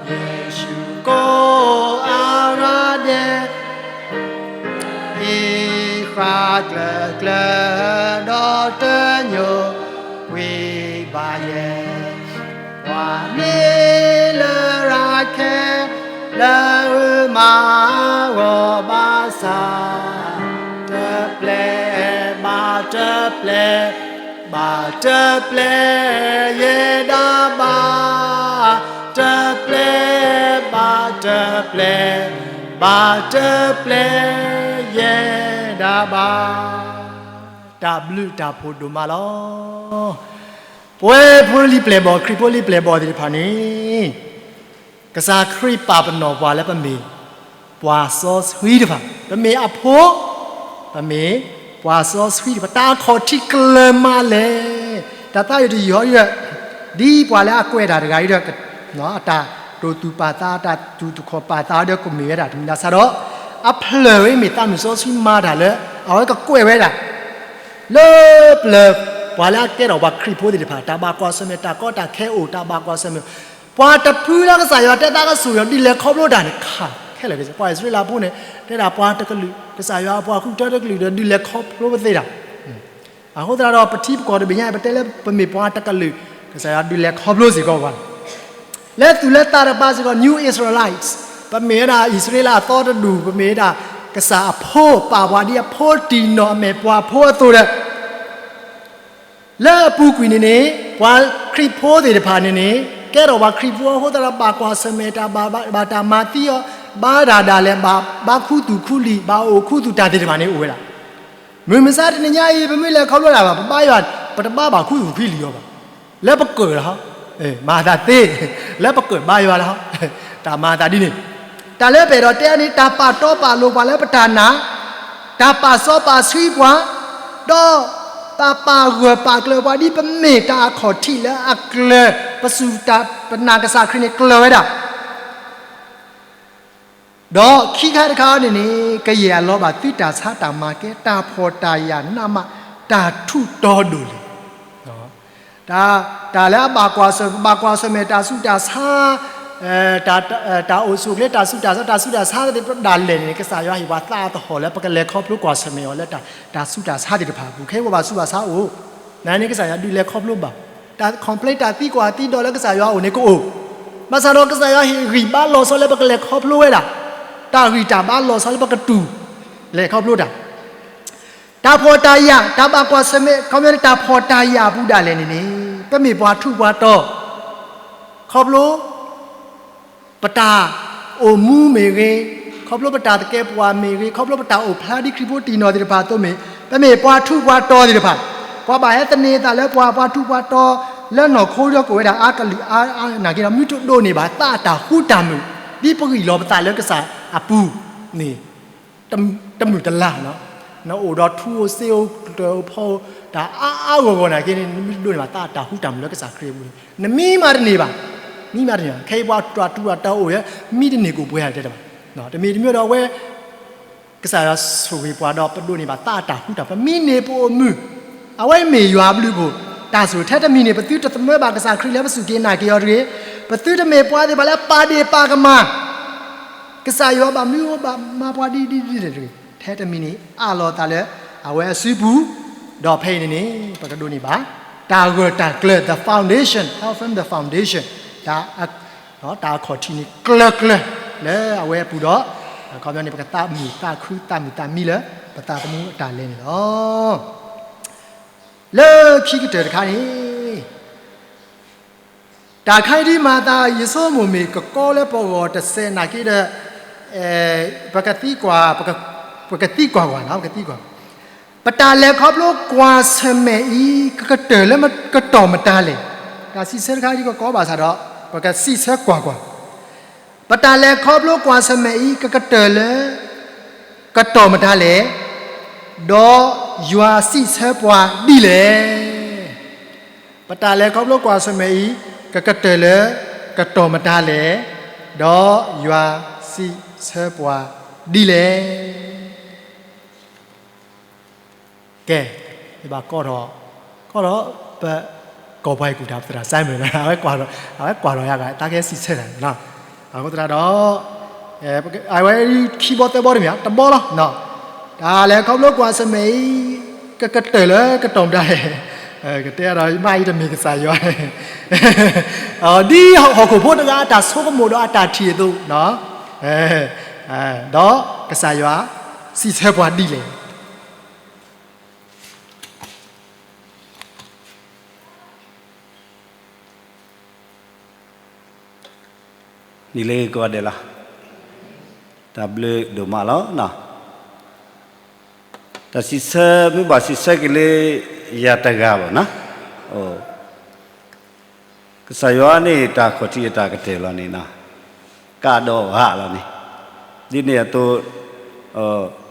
ယ့ၣ်ၡူးကိးအဂၤဒဲး, အံၤဃၣ်ကျၢၤကျၢၤဒီးတညိကွံာ်ဘၣ်ယဲၢ်, ပှၤမ့ၢ်လရာ်ခဲ လၢဂုာ်မၤဂီၤဘၣ်ဆၣ်, တပျဲဘၣ်တပျဲ ဘၣ်တပျဲယဲဒၣ်ဘၣ်, တပျဲဘၣ်တပျဲ, ဘၣ်တပျဲယဲဒၣ်ဘၣ်. တၢ်ဘျုးတၢ်ဖှိၣ်ဒိၣ်မးလီၤ. ပဝဲဖိလံၤပျဲၢ်ဘီၣ် ခရံာ်ဖိလံၤပျဲၢ်ဘီၣ်သ့ၣ်တဖၣ်န့ၣ် ကစၢ်ခရံာ်ပာ်ပနီၣ်ပှၤလၢပမ့ၢ်ပှၤစီဆှံတဖၣ်, ပမ့ၢ်ပှၤစီဆှံတဖၣ်, တၢ်အခီၣ်ထံးကျၢၤမးလဲၣ်, တၢ်သးယံာ်တယံာ်ဟီဒ်ဒီး, ဒ်ပှၤလၢအကွဲးတၢ်တဂၤအံၤဒီး, အတၢ်တိာ်သူၣ်ပာ်သး အတၢ်တူၢ်တခီၣ်ပာ်သးဒီးကမ့ၢ်ဝဲဒၣ်တမံၤလၢ်ဆါဒီး, အဖျၢၣ်ဝဲမ့ၢ်သးမုၣ်စီဆှံမၤတၢ်လၢ အဝဲကကွဲးဝဲဒၣ် လၢပျၢၤပှၤလၢအကဲထီၣ်ပှၤခရံာ်ဖိသ့ၣ်တဖၣ် တၢ်ဘၣ်ကွၢ်ဆၢၣ်မဲာ် တၢ်ကီတၢ်ခဲအိၣ် တၢ်ဘၣ်ကွၢ်ဆၢၣ်မဲာ်, ပှၤတဖုလၢကစၢ်ယွၤတဲသးကဆူၣ်ယီၤဒ်လဲၣ်ခီဖျိတၢ်န့ၣ် ခးခဲလၢာ်, ပှၤအံၣ်စရ့လးဖိန့ၣ် တဲဒၣ်ပှၤတကလုာ် ကစၢ်ယွၤအပှၤဃုထၢတကလုာ်ဒီးဒ်လဲၣ်ခီဖျိပသ့တၢ် အဃိသတးဒီး ပထံပကီၢ်တဘ့ၣ်ညါ ပတဲလၢပမ့ၢ်ပှၤတကလုာ် ကစၢ်ယွၤဒုးလဲၤခီဖျိစ့ၢ်ကီးပှၤ, လၢသူၣ်လၢသးတပၤစ့ၢ်ကီး New Israelites, ပမ့ၢ်ဝဲဒၣ်အံၣ်စရ့လးအသီတဒူၣ်, ပမ့ၢ်ဝဲဒၣ်ကစၢ်အဖိ ပာ်ပှၤဒ်အဖိတံၢ်နီၢ်အမဲာ်ပှၤဖိအသိးဒီး လၢအပူၤကွံာ်န့ၣ်န့ၣ် ပှၤခရံာ်ဖိသ့ၣ်တဖၣ်န့ၣ်န့ၣ် ကဲထီၣ်ပှၤခရံာ်ဖိအဃိသတးဒီး ဘၣ်ကွၢ်ဆၢၣ်မဲာ်တၢ် ဘၣ်တၢ်မၤသံအီၤ, ဘါတၢ်ဒၣ်လဲာ် ဘၣ်ခူသူၣ်ခူလံာ် ဘၣ်အိၣ်ခူသူၣ်တၢ်သ့ၣ်တဖၣ်န့ၣ်အိၣ်ဝဲဒၣ် မုၢ်မဆါတနံၤညါအံၤ ပမ့ၢ်လဲၤခီဖျိတၢ်ဘၣ် ပဘါယွၤ ပတဘါဘၣ်ခူသူၣ်ခူလံာ်အီၤဘၣ်. လၢပကၢၣ်လီၤ, မၤသးသ့, လၢပကၢၣ်ဘါယွၤလီၤ. တၢ်မၤသးဒ်န့ၣ်, တၢ်လၢပအဲၣ်ဒိးတဲန့ၣ် တၢ်ပာ်တီပာ်လိၤပှၤလၢပတၢ်နာ်, တၢ်ပာ်စီပာ်ဆှံပှၤ, ဒီးတၢ်ပာ်ဂၢၢ်ပာ်ကျၢၤပှၤဒ်ပမ့ၢ်တၢ်အခီၣ်ထံးလၢအကျၢၤ, ပစူၢ်တၢ်ပနာ်ကစၢ်ခရံာ်န့ၣ်ကျၢၤဝဲဒၣ် ဒီးခံခါတခါန့ၣ်န့ၣ် ကယဲၢ်အလီၤဘၣ်သုတၢ်ဆါတၢ်မၤကဲ တၢ်ဖှီၣ်တၢ်ယာ်နးမး တၢ်ထူးတီၤဒိၣ်လဲၣ်. တၢ် တၢ်လၢအဘၣ်ကွၢ်ဆၢၣ် ဘၣ်ကွၢ်ဆၢၣ်မဲာ်တၢ်ဆူးတၢ်ဆါ တၢ်အိၣ်ဆူၣ်အိၣ်ချ့ တၢ်ဆူးတၢ်ဆါ တၢ်ဆူးတၢ်ဆါသ့ၣ်တဖၣ်ဒၣ်လဲာ်န့ၣ် ကစၢ်ယွၤဟ့ၣ်ပှၤသးအသဟီၣ်လၢပကလဲၤခီဖျိကွၢ်ဆၢၣ်မဲာ်အီၤလၢ တၢ်ဆူးတၢ်ဆါသ့ၣ်တဖၣ်အပူၤ ခဲအံၤပဘၣ်ဆူးဘၣ်ဆါအိၣ် နန့ၣ်ကစၢ်ယွၤဒုးလဲၤခီဖျိဘၣ် တၢ် complain တၢ်သံကွၢ်သံဒိးလၢကစၢ်ယွၤအအိၣ်န့ၣ်ကအိၣ်, ဘၣ်ဆၣ်ဒီးကစၢ်ယွၤဟ့ၣ်ဂံၢ်ဘါလီၤဆီလၢပကလဲၤခီဖျိဝဲဒၣ် တၢ်ဂံၢ်တၢ်ဘါလီၤဆီလၢပကတူၢ် လဲၤခီဖျိတၢ် တၢ်ဖှီၣ်တၢ်ယာ် တၢ်ဘၣ်ကွၢ်ဆၢၣ်မဲာ် ခီပညီန့ၣ် တၢ်ဖှီၣ်တၢ်ယာ်အပူၤဒၣ်လဲာ်န့ၣ်န့ၣ် ပမ့ၢ်ပှၤထူးပှၤတီၤ ခီဖျိ ပတၢ်အိၣ်မူမ့ၢ်ဂ့ၤ, ခီဖျိပတၢ်သကဲးပဝးမ့ၢ်ဂ့ၤ, ခီဖျိပတၢ်အိၣ်ဖျါဒ်ခရံာ်ဖိတံၢ်နီၢ်သ့ၣ်တဖၣ်အသိးမ့ၢ် ပမ့ၢ်ပှၤထူးပှၤတီၤသ့ၣ်တဖၣ် ပှၤဘၣ်ဟဲသန့ၤသးလၢပှၤ ပှၤထူးပှၤတီၤလၢနီၢ်ခိဒီးကအိၣ်ဝဲဒၣ်အါကလုာ်အါနာ်က့ဒီး မ့ၢ်တဒိးန့ၢ်ဘၣ်သးအတၢ်ဃူတၢ်မုာ် ဒ်ပဂံၢ်လီၤပသးလၢကစၢ်အပူၤန့ၣ် တမုာ်တလၤ နအိၣ်ဒီးထူအိၣ်စ့အိၣ်ကျၢၤအိၣ်ဖီအိၣ် တၢ်အါအါဂီၢ်ဂီၢ်နာ်က့န့ၣ် နမ့ၢ်တဒိးန့ၢ်ဘၣ်သးအတၢ်ဃူတၢ်မုာ်လၢကစၢ်ခရံာ်အပူၤန့ၣ် နမံမၤတန့ၢ်ဘၣ်, မံမၤတန့ၢ်ဘၣ်. ခဲအံၤပှၤတၢ်ထူးတၢ်တီၤအိၣ် မံတန့ၢ်ကအိၣ်ပှဲၤဧါတဲတဘၣ်. တမံၤတမံၤဒီးအဝဲ ကစၢ်ယွၤဆိၣ်ဂ့ၤပှၤဒီးပဒိးန့ၢ်ဘၣ်သးအတၢ်ဃူတၢ် ပမံန့ၢ်ပအိၣ်မုာ်, အဝဲမ့ၢ်ယွၤအဘျုးအဖှိၣ်, တၢ်ဆိၣ်ဂ့ၤထဲတမံၤန့ၣ် ပသုတသမၢဘၣ်ကစၢ်ခရံာ်လၢပစူၢ်က့ၤနာ်က့ၤအီၤတဂ့ၤ, ပသုတမ့ၢ်ပှၤသ့ၣ်တဖၣ်လၢပာ်ဒ့ၣ်ပာ်ကမၣ် ကစၢ်ယွၤဘၣ်မနုၤဘၣ်မၤပှၤဒ်ဒ်ဒ်တဂ့ၤ, ထဲတမံၤန့ၣ် အးလီၤသးလၢအဝဲအစုပူၤ, ဒီးဖဲအံၤန့ၣ်န့ၣ် ပကဒိးန့ၢ်ဘၣ် တၢ်ဂၢၢ်တၢ်ကျၢၤ the foundation, health from the foundation, တၢ် တၢ်အခီၣ်ထံးန့ၣ်ကျၢၤကျၢၤလၢအဝဲအပူၤဒီး အခီပညီန့ၣ် ပကသးမုာ်သးခုသးမုာ်သးမံလၢ ပသးသမူအတၢ်လဲၤန့ၣ်လီၤ. လၢခံကတၢၢ်တခါန့ၣ် တၢ်ခါအံၤဒ်မၤသးယဆိကမိၣ်မ့ၢ်ကကီလၢပဂီၢ်တစဲးနာ်က့ဒီး ပကသံကွၢ် ပကသံကွၢ်ကွၢ်နီၤ ပကသံကွၢ် ပတၢ်လဲၤခီဖျိကွၢ်ဆၢၣ်မဲာ်အံၤ ကကတၢၢ်လၢကတီၢ်မတၤလဲၣ်. တၢ်စံးဆၢတခါအံၤကကီဘၣ်ဆၣ်ဒီး ပကစံးဆၢကွၢ်ကွၢ်, ပတၢ်လဲၤခီဖျိကွၢ်ဆၢၣ်မဲာ်အံၤ ကကတၢၢ်လၢ ကတီၢ်မတၤလဲၣ်, ဒီးယွၤစံးဆၢပှၤဒ်လဲၣ်. ပတၢ်လဲၤခီဖျိကွၢ်ဆၢၣ်မဲာ်အံၤ ကကတၢၢ်လၢ ကတီၢ်မတၤလဲၣ်, ဒီးယွၤစံးဆၢပှၤဒ်လဲၣ်. ကဲ, ယဘၣ်ကီထီၣ်, ကီထီၣ်, ပ, ကီၢ်ပှၤဟ့ၣ်ကူၣ်တၢ် ပသရၣ် Simon အဝဲကွၢ်ထီၣ်, အဝဲကွၢ်ထီၣ်ယၤ တၢ်ကဲစံးဆၢတၢ်န့ၣ်လီၤ. အဃိသတးဒီး အဝဲခံဘီသၢဘီတမ့ၢ် တဘီလီၤ. တၢ်လဲၤခီဖျိကွၢ်ဆၢၣ်မဲာ်အံၤ ကကတၢၢ်လၢကတီၢ်မတၤလဲၣ်, ကတဲဒီးမ့ၢ်အံၤတမ့ၢ်ကစၢ်ယွၤ ဒ်ဟီၣ်ခိၣ်ဖိတဂၤအတၢ်ဆိကမိၣ်ဒီးအတၢ်ထံၣ်အသိး, ဒီးကစၢ်ယွၤစံးဆၢပှၤဒ်လဲၣ်. နံၤလၢကိးဂၤဒဲးလီၤ. တၢ်ဘျုးဒိၣ်မးလီၤ. တၢ်စံးဆၢ မ့ၢ်ဘၣ်စံးဆၢက့ၤလၢယၤတဂၤဘၣ်နီၤ, ကစၢ်ယွၤန့ၣ် တၢ်ခီၣ်ထံးအတၢ်ကတၢၢ်လီၤန့ၣ် ကးဒီးဂၤလီၤန့ၣ်, ဒ်န့ၣ်အသိး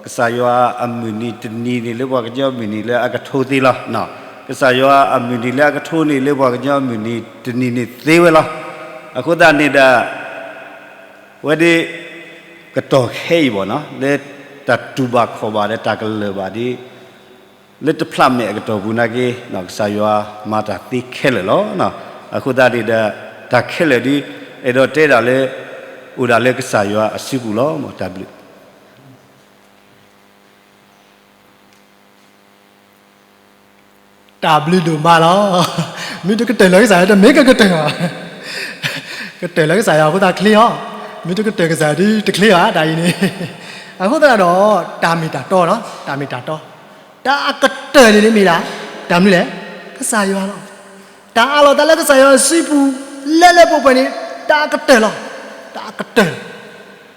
ကစၢ်ယွၤအမုၢ်နံၤတနံၤန့ၣ် လၢပှၤကညီမုၢ်နံၤလၢအကထိသ့လီၤ. ကစၢ်ယွၤအမုၢ်နံၤလၢအကထိန့ၣ်လၢပှၤကညီမုၢ်နံၤတနံၤန့ၣ်သ့ဝဲလီၤ. အဃိသတးန့ၣ်ဒီး ဝဲဒၣ် ကတီၢ်ခဲအံၤဘၣ်နီၤ လၢတၢ်တူၢ်ဘၣ်ခီၣ်ဘၣ်ဒီးတၢ်ကလၢၢ်ဘၣ်ဒ် လၢတဖျးမဲာ်အကတီၢ်ပူၤနာ်က့ ကစၢ်ယွၤမၤတၢ်သ့ခဲလၢာ်လီၤ. အဃိသတးန့ၣ်ဒီး တၢ်ခဲလၢာ်ဒ် အဲၣ်ဒိးတဲဒၣ်လၢ အိၣ်ဒၣ်လၢကစၢ်ယွၤအစုပူၤလီၤ. တၢ်ဘျုး တၢ်ဘျုးဒိၣ်မးလီၤ. မ့ၢ်တကတၢၢ်လၢကစၢ်ယွၤ တမ့ၢ်ကကတၢၢ်ဘၣ်. ကတၢၢ်လၢကစၢ်ယွၤအဃိသတးချ့အီၤ, မ့ၢ်တကတၢၢ်ကစၢ်ယွၤဒ်တချ့ဘၣ် တၢ်အံၤန့ၣ်. အဃိသတးဒီး တၢ်မ့ၢ်တၢ်တီလီၤ, တၢ်မ့ၢ်တၢ်တီ, တၢ်အကတၢၢ်န့ၣ်န့ၣ်မ့ၢ်ဒၣ် တၢ်မနုၤလဲၣ်, ကစၢ်ယွၤလီၤ. တၢ်အးလီၤသးလၢကစၢ်ယွၤအစုပူၤ လၢလၢပှဲၤပှဲၤန့ၣ် တၢ်အကတၢၢ်လီၤ. တၢ်အကတၢၢ်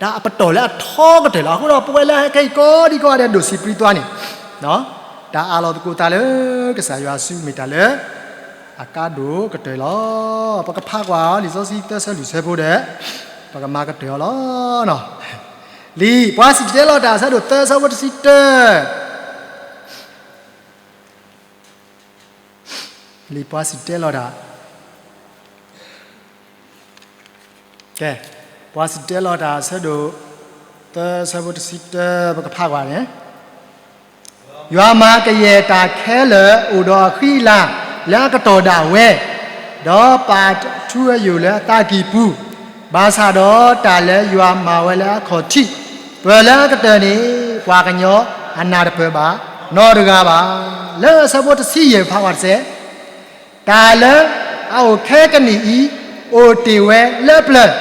တၢ်အပတီၢ်လၢအထီကတၢၢ်လီၤ. အဃိဒီးပဝဲလၢဟဲခဲအံၤကိးဒံကိးဂၤဒဲးဒိၣ်စံးပြံသွါန့ၣ်, တၢ်အးလီၤသကိးသးလၢကစၢ်ယွၤအစုမ့ၢ်တၢ်လၢ အကါဒိၣ်ကတၢၢ်လီၤ. ပကဖးကွၢ်လံာ်စီဆှံသၢဆၢလွံၢ်ဆၢဖိဒီး ပကမၤကတၢၢ်အီၤလီၤ. လံာ်ပှၤစံၣ်တဲၤတဲလီၤတၢ်အဆၢဒိၣ်သၢဆၢဖိတဆံတၢ လံာ်ပှၤစံၣ်တဲၤတဲလီၤတၢ်, ကဲ, ပှၤစံၣ်တဲၤတဲလီၤတၢ်အဆၢဒိၣ် သၢဆၢဖိတဆံတၢ ပကဖးကွၢ်န့ၣ်, ယွၤမၤကယဲၢ်တၢ်ခဲလၢာ်အိၣ်ဒီးအဃံအလၤလၢအကတီၢ်ဒၣ်ဝဲ, ဒီးပာ်ထူအယိာ်လၢအသးကံၢ်ပူၤ, ဘၣ်ဆၣ်ဒီးတၢ်လၢယွၤမၤဝဲလၢအခီၣ်ထံးပၢၢ်လၢအကတၢၢ်န့ၣ်, ပှၤကညီအနၢ်တပၢၢ်ဘၣ်နီတဂၤဘၣ်. လၢအဆၢဖိတဆံယဲၢ်ဖးကွၢ်တစဲး တၢ်လၢအအိၣ်ခဲကနံၣ်အံၤ အိၣ်တ့ၢ်ဝဲလၢပျၢၤ,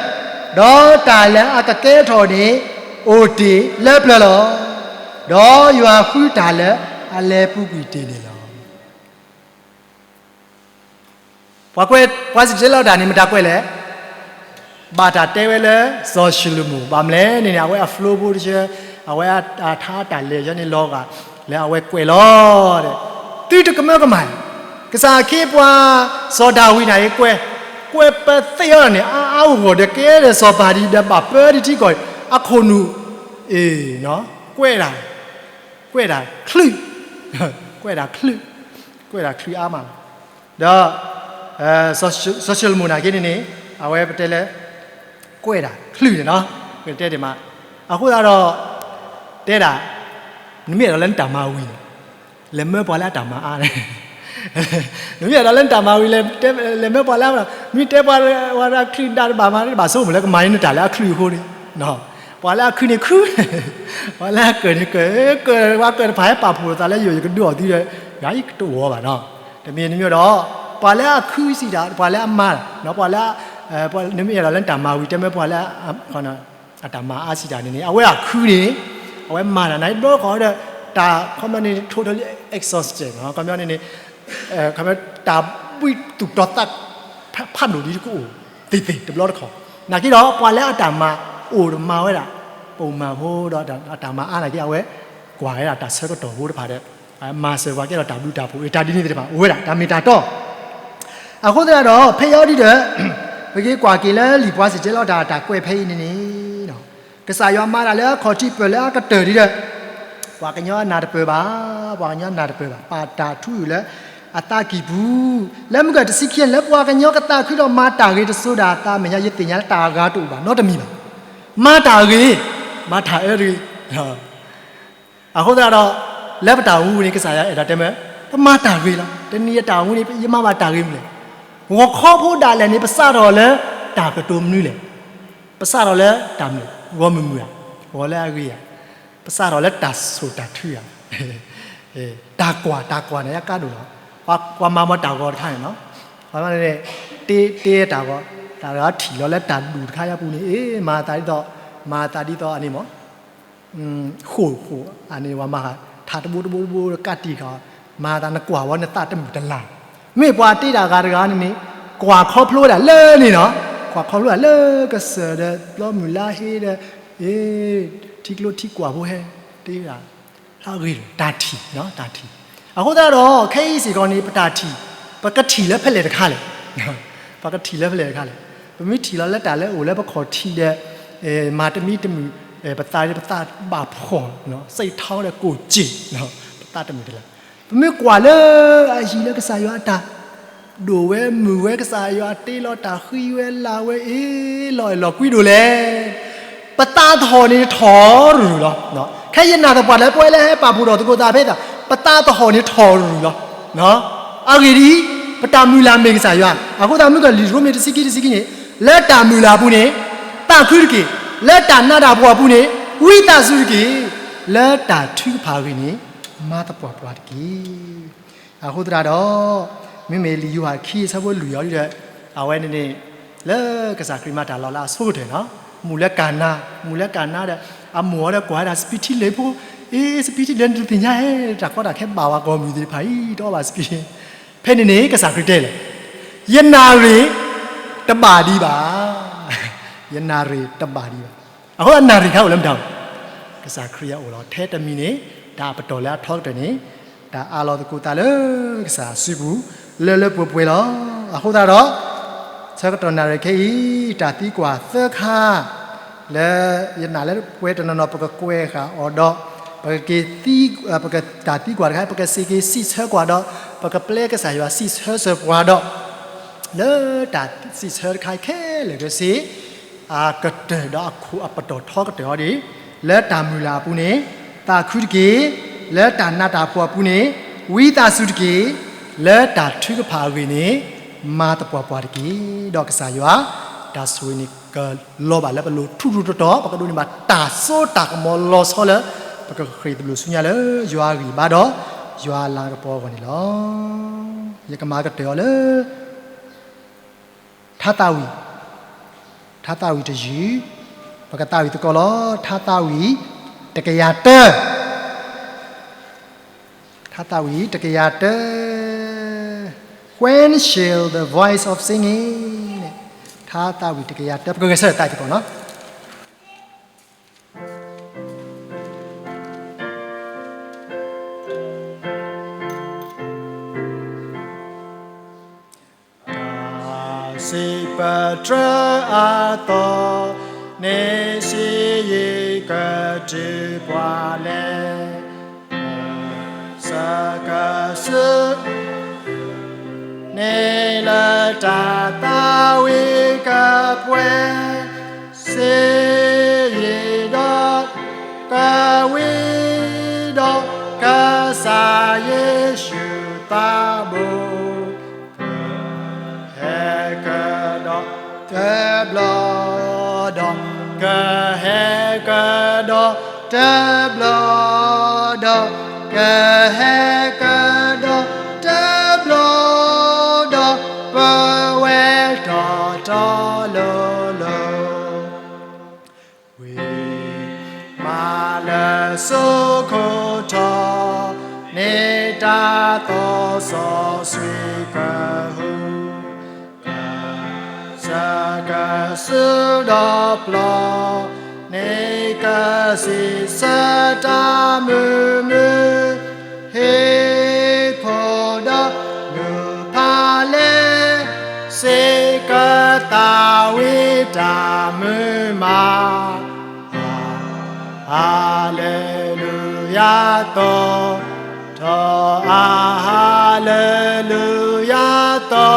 ဒီးတၢ်လၢအကကဲထီၣ်န့ၣ် အိၣ်တ့ၢ်လၢပျၢၤလီၤ. ဒီးယွၤဃုတၢ်လၢအလဲၤပူၤကွံာ်တ့ၢ်န့ၣ်လီၤ. ပှၤကွဲး ပှၤစံၣ်တဲၤတဲလီၤတၢ်န့ၣ် မတၤကွဲးလဲၣ်, ဘၣ်တၢ်တဲဝဲလၢစီၤၡလိၤမိၣ်, ဘၣ်မနုၤလဲၣ်န့ၣ်န့ၣ် အဝဲအဖျိဖိတဆၢ, အဝဲအထါတၢ်လဲၤဆၢန့ၣ်လီၤဂာ် လၢအဝဲကွဲးလီၤ. သုတကမၢကမၣ်, ကစၢ်အခ့အပှၤ စီၤဒၤဝံးန့ၣ်ကွဲး, ကွဲးပသ့ၣ်အီၤန့ၣ် အါအါဂီၢ်ဂီၢ်ဒီးကဲဒီးစီၤပၤဒ်ဒီးဘၣ်ပၢဒ်ထံကီၢ် အခိၣ်နူာ်, အ့ၣ်, ကွဲးဒၣ်, ကွဲးဒၣ်ချုး, ကွဲးဒၣ်ချုး, ကွဲးဒၣ်ချုးအါမးလီၤ. ဒီး စီၤၡလိၤမိၣ်န့ၣ်က့န့ၣ်န့ၣ် အဝဲပတဲလၢ ကွဲးဒၣ်ချုးန့ၣ်လီၤ. ပတဲဒၣ်မး, အဃိသတးဒီး တဲဒၣ် နမ့ၢ်အဲၣ်ဒိးလၢနတၢ်မၤဝံၤန့ၣ် လဲၤမၢပှၤလၢအတၢ်မၤအါန့ၣ်, နမ့ၢ်အဲၣ်ဒိးလၢနတၢ်မၤဝံၤ လဲၤမၢပှၤလၢအ, မ့ၢ်တဲပှၤဝဲဒၣ်ချုးဒၣ်တဘၣ်မး တဘၣ်ဆိကမိၣ်လၢကမၤန့ၢ်နတၢ်လၢအချုးအဃိန့ၣ်, ပှၤလၢအချုးန့ၣ်ချုး, ပှၤလၢအကၢၣ်န့ၣ်ကၢၣ်, ကၢၣ်ပှၤကၢၣ်တဖၣ်ဟဲပာ်ဖှိၣ်သးလၢယိာ် ယကဒုးအီၣ်သုဒီး ယၤအံၤတအိၣ်ဘၣ်နီၤ. တမံၤတမံၤဒီး ပှၤလၢအချုးစံးတၢ် ပှၤလၢအမၤ, ပှၤလၢ, နမ့ၢ်အဲၣ်ဒိးလၢနတၢ်မၤဝံၤ တဲမၢပှၤလၢ အတၢ်မၤအါစံးတၢ်န့ၣ်န့ၣ် အဝဲအချုးန့ၣ် အဝဲမၤတၢ်န့ၣ် ဘျီခီဒီး တၢ်ခီပညီန့ၣ် totally exhausted ခီပညီန့ၣ်န့ၣ် တၢ်ဘှံးသူၣ်တီၤသး ဖးဒိၣ်ဒ်တကအိၣ်သ့ၣ်သ့ၣ်တဘျီတခီၣ်, နာ်က့ဒီး ပှၤလၢအတၢ်မၤအိၣ်ဒီးမၤဝဲဒၣ် ပအိၣ်မၤဖိဒီးအတၢ်မၤအါနာ်က့ အဝဲကွၢ်ဝဲဒၣ်တၢ်ဆၢကတီၢ်ဖိတဖၣ်ဒီး မၤစၢၤပှၤကဲထီၣ်တၢ်ဘျုးတၢ်ဖှိၣ် တၢ်ဒ်န့ၣ်သ့ၣ်တဖၣ် အိၣ်ဝဲဒၣ်တၢ်မ့ၢ်တၢ်တီ အဃိသတးဒီး ဖဲအံၤဒ်ဒီး ပက့ၤကွၢ်က့ၤလၢလံာ်ပှၤစံၣ်တဲၤတဲလီၤတၢ် တၢ်ကွဲးဖဲအံၤန့ၣ်န့ၣ် ကစၢ်ယွၤမၤတၢ်လၢအခီၣ်ထံးပၢၢ်လၢအကတၢၢ်ဒ်ဒီး ပှၤကညီအနၢ်တပၢၢ်ဘၣ်, ပှၤကညီအနၢ်တပၢၢ်ဘၣ်, ပာ်တၢ်ထူအယိာ်လၢအသးကံၢ်ပူၤ, လၢမုၢ်ကၢၢ်တဆံခံန့ၣ် လၢပှၤကညီကသးခုဒီးမၤတၢ်ဂ့ၤတစိၤဒၣ်အသးမဲာ်ညါ ယသ့ၣ်ညါလၢတၢ်အဂၤတအိၣ်ဘၣ်နီတမံၤဘၣ်. မၤတၢ်ဂ့ၤ, မၤတၢ်အၢတဂ့ၤ အဃိသတးဒီး လၢပတၢ်အိၣ်မူန့ၣ် ကစၢ်ယွၤအဲၣ်ဒိးတဲမ့ၢ် ပမၤတၢ်ဂ့ၤလီၤ. တနံၤအတၢ်အိၣ်မူန့ၣ် ယမၤဘၣ်တၢ်ဂ့ၤမနုၤလဲၣ်. ဂီၤခီဖိဒၣ်လဲာ်န့ၣ် ပစးထီၣ်လၢတၢ်ကတိၤမနုၤလဲၣ်. ပစးထီၣ်လၢတၢ်မနုၤ, ဂီၤမုၢ်မုၢ်ဧါ, ဂီၤလၢအဂ့ၤဧါ, ပစးထီၣ်လၢတၢ်ဆိၣ်တၢ်ထုဧါ, တၢ်ကွၢ်, တၢ်ကွၢ်န့ၣ် ယကါဒိၣ်လီၤ. ပှၤမၤမၤတၢ်ဂီၤတခါန့ၣ်နီၤ, ပှၤမၤန့ၣ် တ့တ့တၢ်ဂီၤ, တၢ်ဂီၤထံၣ်လီၤလၢတၢ်ဒူၣ်တခါအပူၤန့ၣ် အ့ မၤသးဒ်သိး, မၤသးဒ်သိးအန့ၣ်မ့ၢ် ဃိၣ်ဃိၣ်အန့ၣ် ပှၤမၤဃာ်ထးတဘိတဘိတဘိ ကးတံာ်ဃာ်, မၤသးနကွၢ်ဝဲနသးတမုာ်တလၤ. မ့ၢ်ပှၤတ့တၢ်ဂၤတဂၤန့ၣ်န့ၣ် ကွၢ်ခီဖျိဝဲဒၣ်လၢန့ၣ်နီၤ, ကွၢ်ခီဖျိဝဲဒၣ်လၢကစၢၢ်ဒီး ဘျီမုၢ်လါဟ့ဒီး အ့ ထံကျိထံကွၢ်ဖိဟဲတ့ဝဲဒၣ် တၢ်ဂ့ၤ, တၢ်ထံၣ်, တၢ်ထံၣ်. အဃိသတးဒီး ခဲအံၤစ့ၢ်ကီးန့ၣ် ပတၢ်ထံၣ်, ပကထံၣ်လၢဖဲလဲၣ်တခါလဲၣ်, ပကထံၣ်လၢဖဲလဲၣ်တခါလဲၣ်. ပမ့ၢ်ထံၣ်လီၤလၢတၢ်လၢအိၣ်လၢပခီၣ်ထံးဒီး မၤတမံၤတမုာ်, ပသးဒီးပသးဘၣ်ဖှီၣ်, စံးထီဒီးကိၣ်စ့ၣ်, ပသးတမုာ်တလၤ. ပမ့ၢ်ကွၢ်လၢအယံၤလၢကစၢ်ယွၤအတၢ် ဒိၣ်ဝဲမုၢ်ဝဲ ကစၢ်ယွၤတ့လီၤတၢ်ဃံဝဲလၢ်ဝဲ အ့ လီၤအဲၣ်လီၤကွံဒိၣ်လဲၣ်. ပသးသဟီၣ်န့ၣ်ထီၣ်ရူၢ်လီၤ. ခဲအံၤယနာ်သပှၢ်လၢပဝဲလၢဟဲပာ်ဖှိၣ်ထီၣ်သကိးသးဖဲသး ပသးသဟီၣ်န့ၣ်ထီၣ်ရူၢ်လီၤ. အဂ့ၢ်ဒ်အံၤ, ပတၢ်မုၢ်လၢ်မ့ၢ်ကစၢ်ယွၤ. အဃိသတးမုၢ်ကၢၢ်လံာ်ရိမ့ၤတဆံခံတဆံခံန့ၣ်, လၢတၢ်မုၢ်လၢ်အပူၤန့ၣ် သးခုတက့ၢ်. လၢတၢ်နးတၢ်ဖှီၣ်အပူၤန့ၣ် ဝံသးစူၤတက့ၢ်. လၢတၢ်ထုကဖၣ်အဂ့ၢ်န့ၣ် မၤသပှၢ်ပှၤတက့ၢ်. အဃိသတးဒီး မ့မ့ၢ်လံာ်ယိၤဟၣ်ခံအဆၢဖိလွံၢ်အံၤဒီး အဝဲန့ၣ်န့ၣ် လၢကစၢ်ခရံာ်မၤတၢ်လီၤလၢအဆိကတၢၢ်နီၤ, မူၢ်လၢကၤနါ, မူၢ်လၢကၤနါဒီး အမိၢ်အီၤဒီးကွၢ်ဝဲဒၣ်စပံးထံလၢဖိ, အ့ စပံးထံလၢနတသ့ၣ်ညါဧါ, တၢ်ကီတၢ်ခဲဘၣ်ဝဲ ကီၢ်မုၢ်သ့ၣ်တဖၣ်အံၤ တအီၣ်ဘၣ်စပံးထံ. ဖဲန့ၣ်န့ၣ် ကစၢ်ခရံာ်တဲလဲၣ်, ယနၣ်ရံၣ်တဘၣ်ဒံးဘၣ်, ယနၣ်ရံၣ်တဘၣ်ဒံးဘၣ်. အဃိအနၣ်ရံၣ်ခါအိၣ်လၢမတၤ, ကစၢ်ခရံာ်အအိၣ်လီၤ. ထဲတမံၤန့ၣ် တၢ်အပတီၢ်လၢအထီကတၢၢ်န့ၣ် တၢ်အးလီၤသကိးသးလၢကစၢ်စုပူၤ လၢလၢပှဲၤပှဲၤလီၤ. အဃိသတးဒီး ဆၢကတီၢ်နၣ်ရံၣ်ခဲအံၤ တၢ်သံကွၢ်သၢခါ လၢယနာ်လၢပဝဲတနီၤနီၤ ပကကွဲးဃာ်အီၤဒီး ပကက့ၤသံ, ပကတၢ်သံကွၢ်တခါ ပကစ့ၢ်က့ၤစံးဆၢကွၢ်ဒီး ပကပျဲကစၢ်ယွၤစံးဆၢစၢၤပှၤဒီး လၢတၢ်စံးဆၢတခါခဲလၢာ်ခဲဆ့ အကတၢၢ်ဒီးအခိၣ်အပတီၢ်ထီကတၢၢ်အီၤဒီး လၢတၢ်မုၢ်လၢ်အပူၤန့ၣ် သးခုတက့ၢ်. လၢတၢ်နးတၢ်ဖှီၣ်အပူၤန့ၣ် ဝံသးစူၤတက့ၢ်. လၢတၢ်ထုကဖၣ်အဂ့ၢ်န့ၣ် မၤသပှၢ်ပှၢ်တက့ၢ်. ဒီးကစၢ်ယွၤ တၢ်ဆိၣ်ဂ့ၤန့ၣ် ကလီၤဘၣ်လၢပလိၤထူထူတီတီ, ပကဒိးန့ၢ်ဘၣ်တၢ်စိတၢ်ကမီၤလီၤဆီလၢ ပကဃ့ၢ်သဘျိၣ်ဆူညါလၢ ယွၤအဂံၢ်အဘါဒီး ယွၤအလၤကပီၤအဂီၢ်န့ၣ်လီၤ. ယကမၤကတၢၢ်အီၤလၢ ထါသးဝံၣ်, ထါသးဝံၣ်တယုၢ်, ပကသးဝံၣ်သကိးလီၤ. ထါသးဝံၣ်တကယၤတၢ, ထါသးဝံၣ်တကယၤတၢ, When shall the voice of singing န့ၣ်, ထါသးဝံၣ်တကယၤတၢ ပကဂဲၤဆၢထၢၣ်သးဝံၣ်သကိးလီၤ. စံးပတြၢၤအသီ, န့ၣ်စံးယံၤကတုၤပှၤလဲၣ်, စကစၢ် န့ၣ်လၢတၢ်သးဝံၣ်ကပှဲၤ, စံးယံၤဒီး ကဝံၤဒီး ကစၢ်ယ့ၣ်ၡူးသးဘိ, ကဟဲကဒီးတဘျီဒီး, ကဟဲကဒီးတဘျီဒီး, ကဟဲကဒီးတဘျီဒီး, ပဝဲတီတီလိၤလိၤ ဝံၤမးလၢစိခိၣ်ထီၣ်, န့ၢ်တၢ်သီစီဆှံကဟူး, စကစၢ်ဒီးပျီ, န့ၣ်ကစံးဆၢတၢ်မုာ်မုာ်, ဟ့ၣ်ဖိဒီးမုၢ်ဖးလဲၢ်, စ့ၢ်ကီးသးဝံၣ်တၢ်မုာ်မး, ဟါလ့လူယၤသီထီၣ်, အဟါလ့လူယၤသီ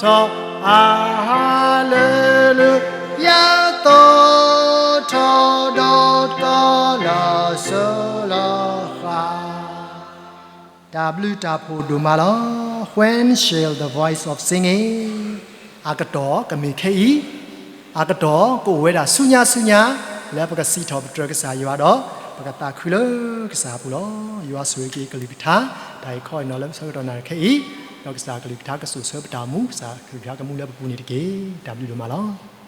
ထီၣ်, အဟါလ့လူယၤသီထီၣ်, ဒီးတီလၢစိလၢဃာ် တၢ်ဘျုးတၢ်ဖှိၣ်ဒိၣ်မးလီၤ. When shall the voice of singing, အကတီၢ်ကမ့ၢ်ခဲအံၤ, အကတီၢ်ကအိၣ်ဝဲဒၣ်ဆူညါဆူညါ, လၢပကစံးထီၣ်ပတြၢၤကစၢ်ယွၤဒီး ပကသးခုလၢကစၢ်အပူၤလီၤ. ယွၤဆိၣ်ဂ့ၤက့ၤကလုၢ်ကထါ, တၢ်အံၤခီအံၤနီၤလၢပဆၢကတီၢ်နၣ်ရံၣ်ခဲအံၤ, ဒီးကစၢ်ကလုၢ်ကထါကစိာ်ဆၢပတၢ်အိၣ်မူ, ကစၢ်ကလုၢ်ကထါကမူလၢပပူၤန့ၣ်တက့ၢ်. တၢ်ဘျုးဒိၣ်မးလီၤ.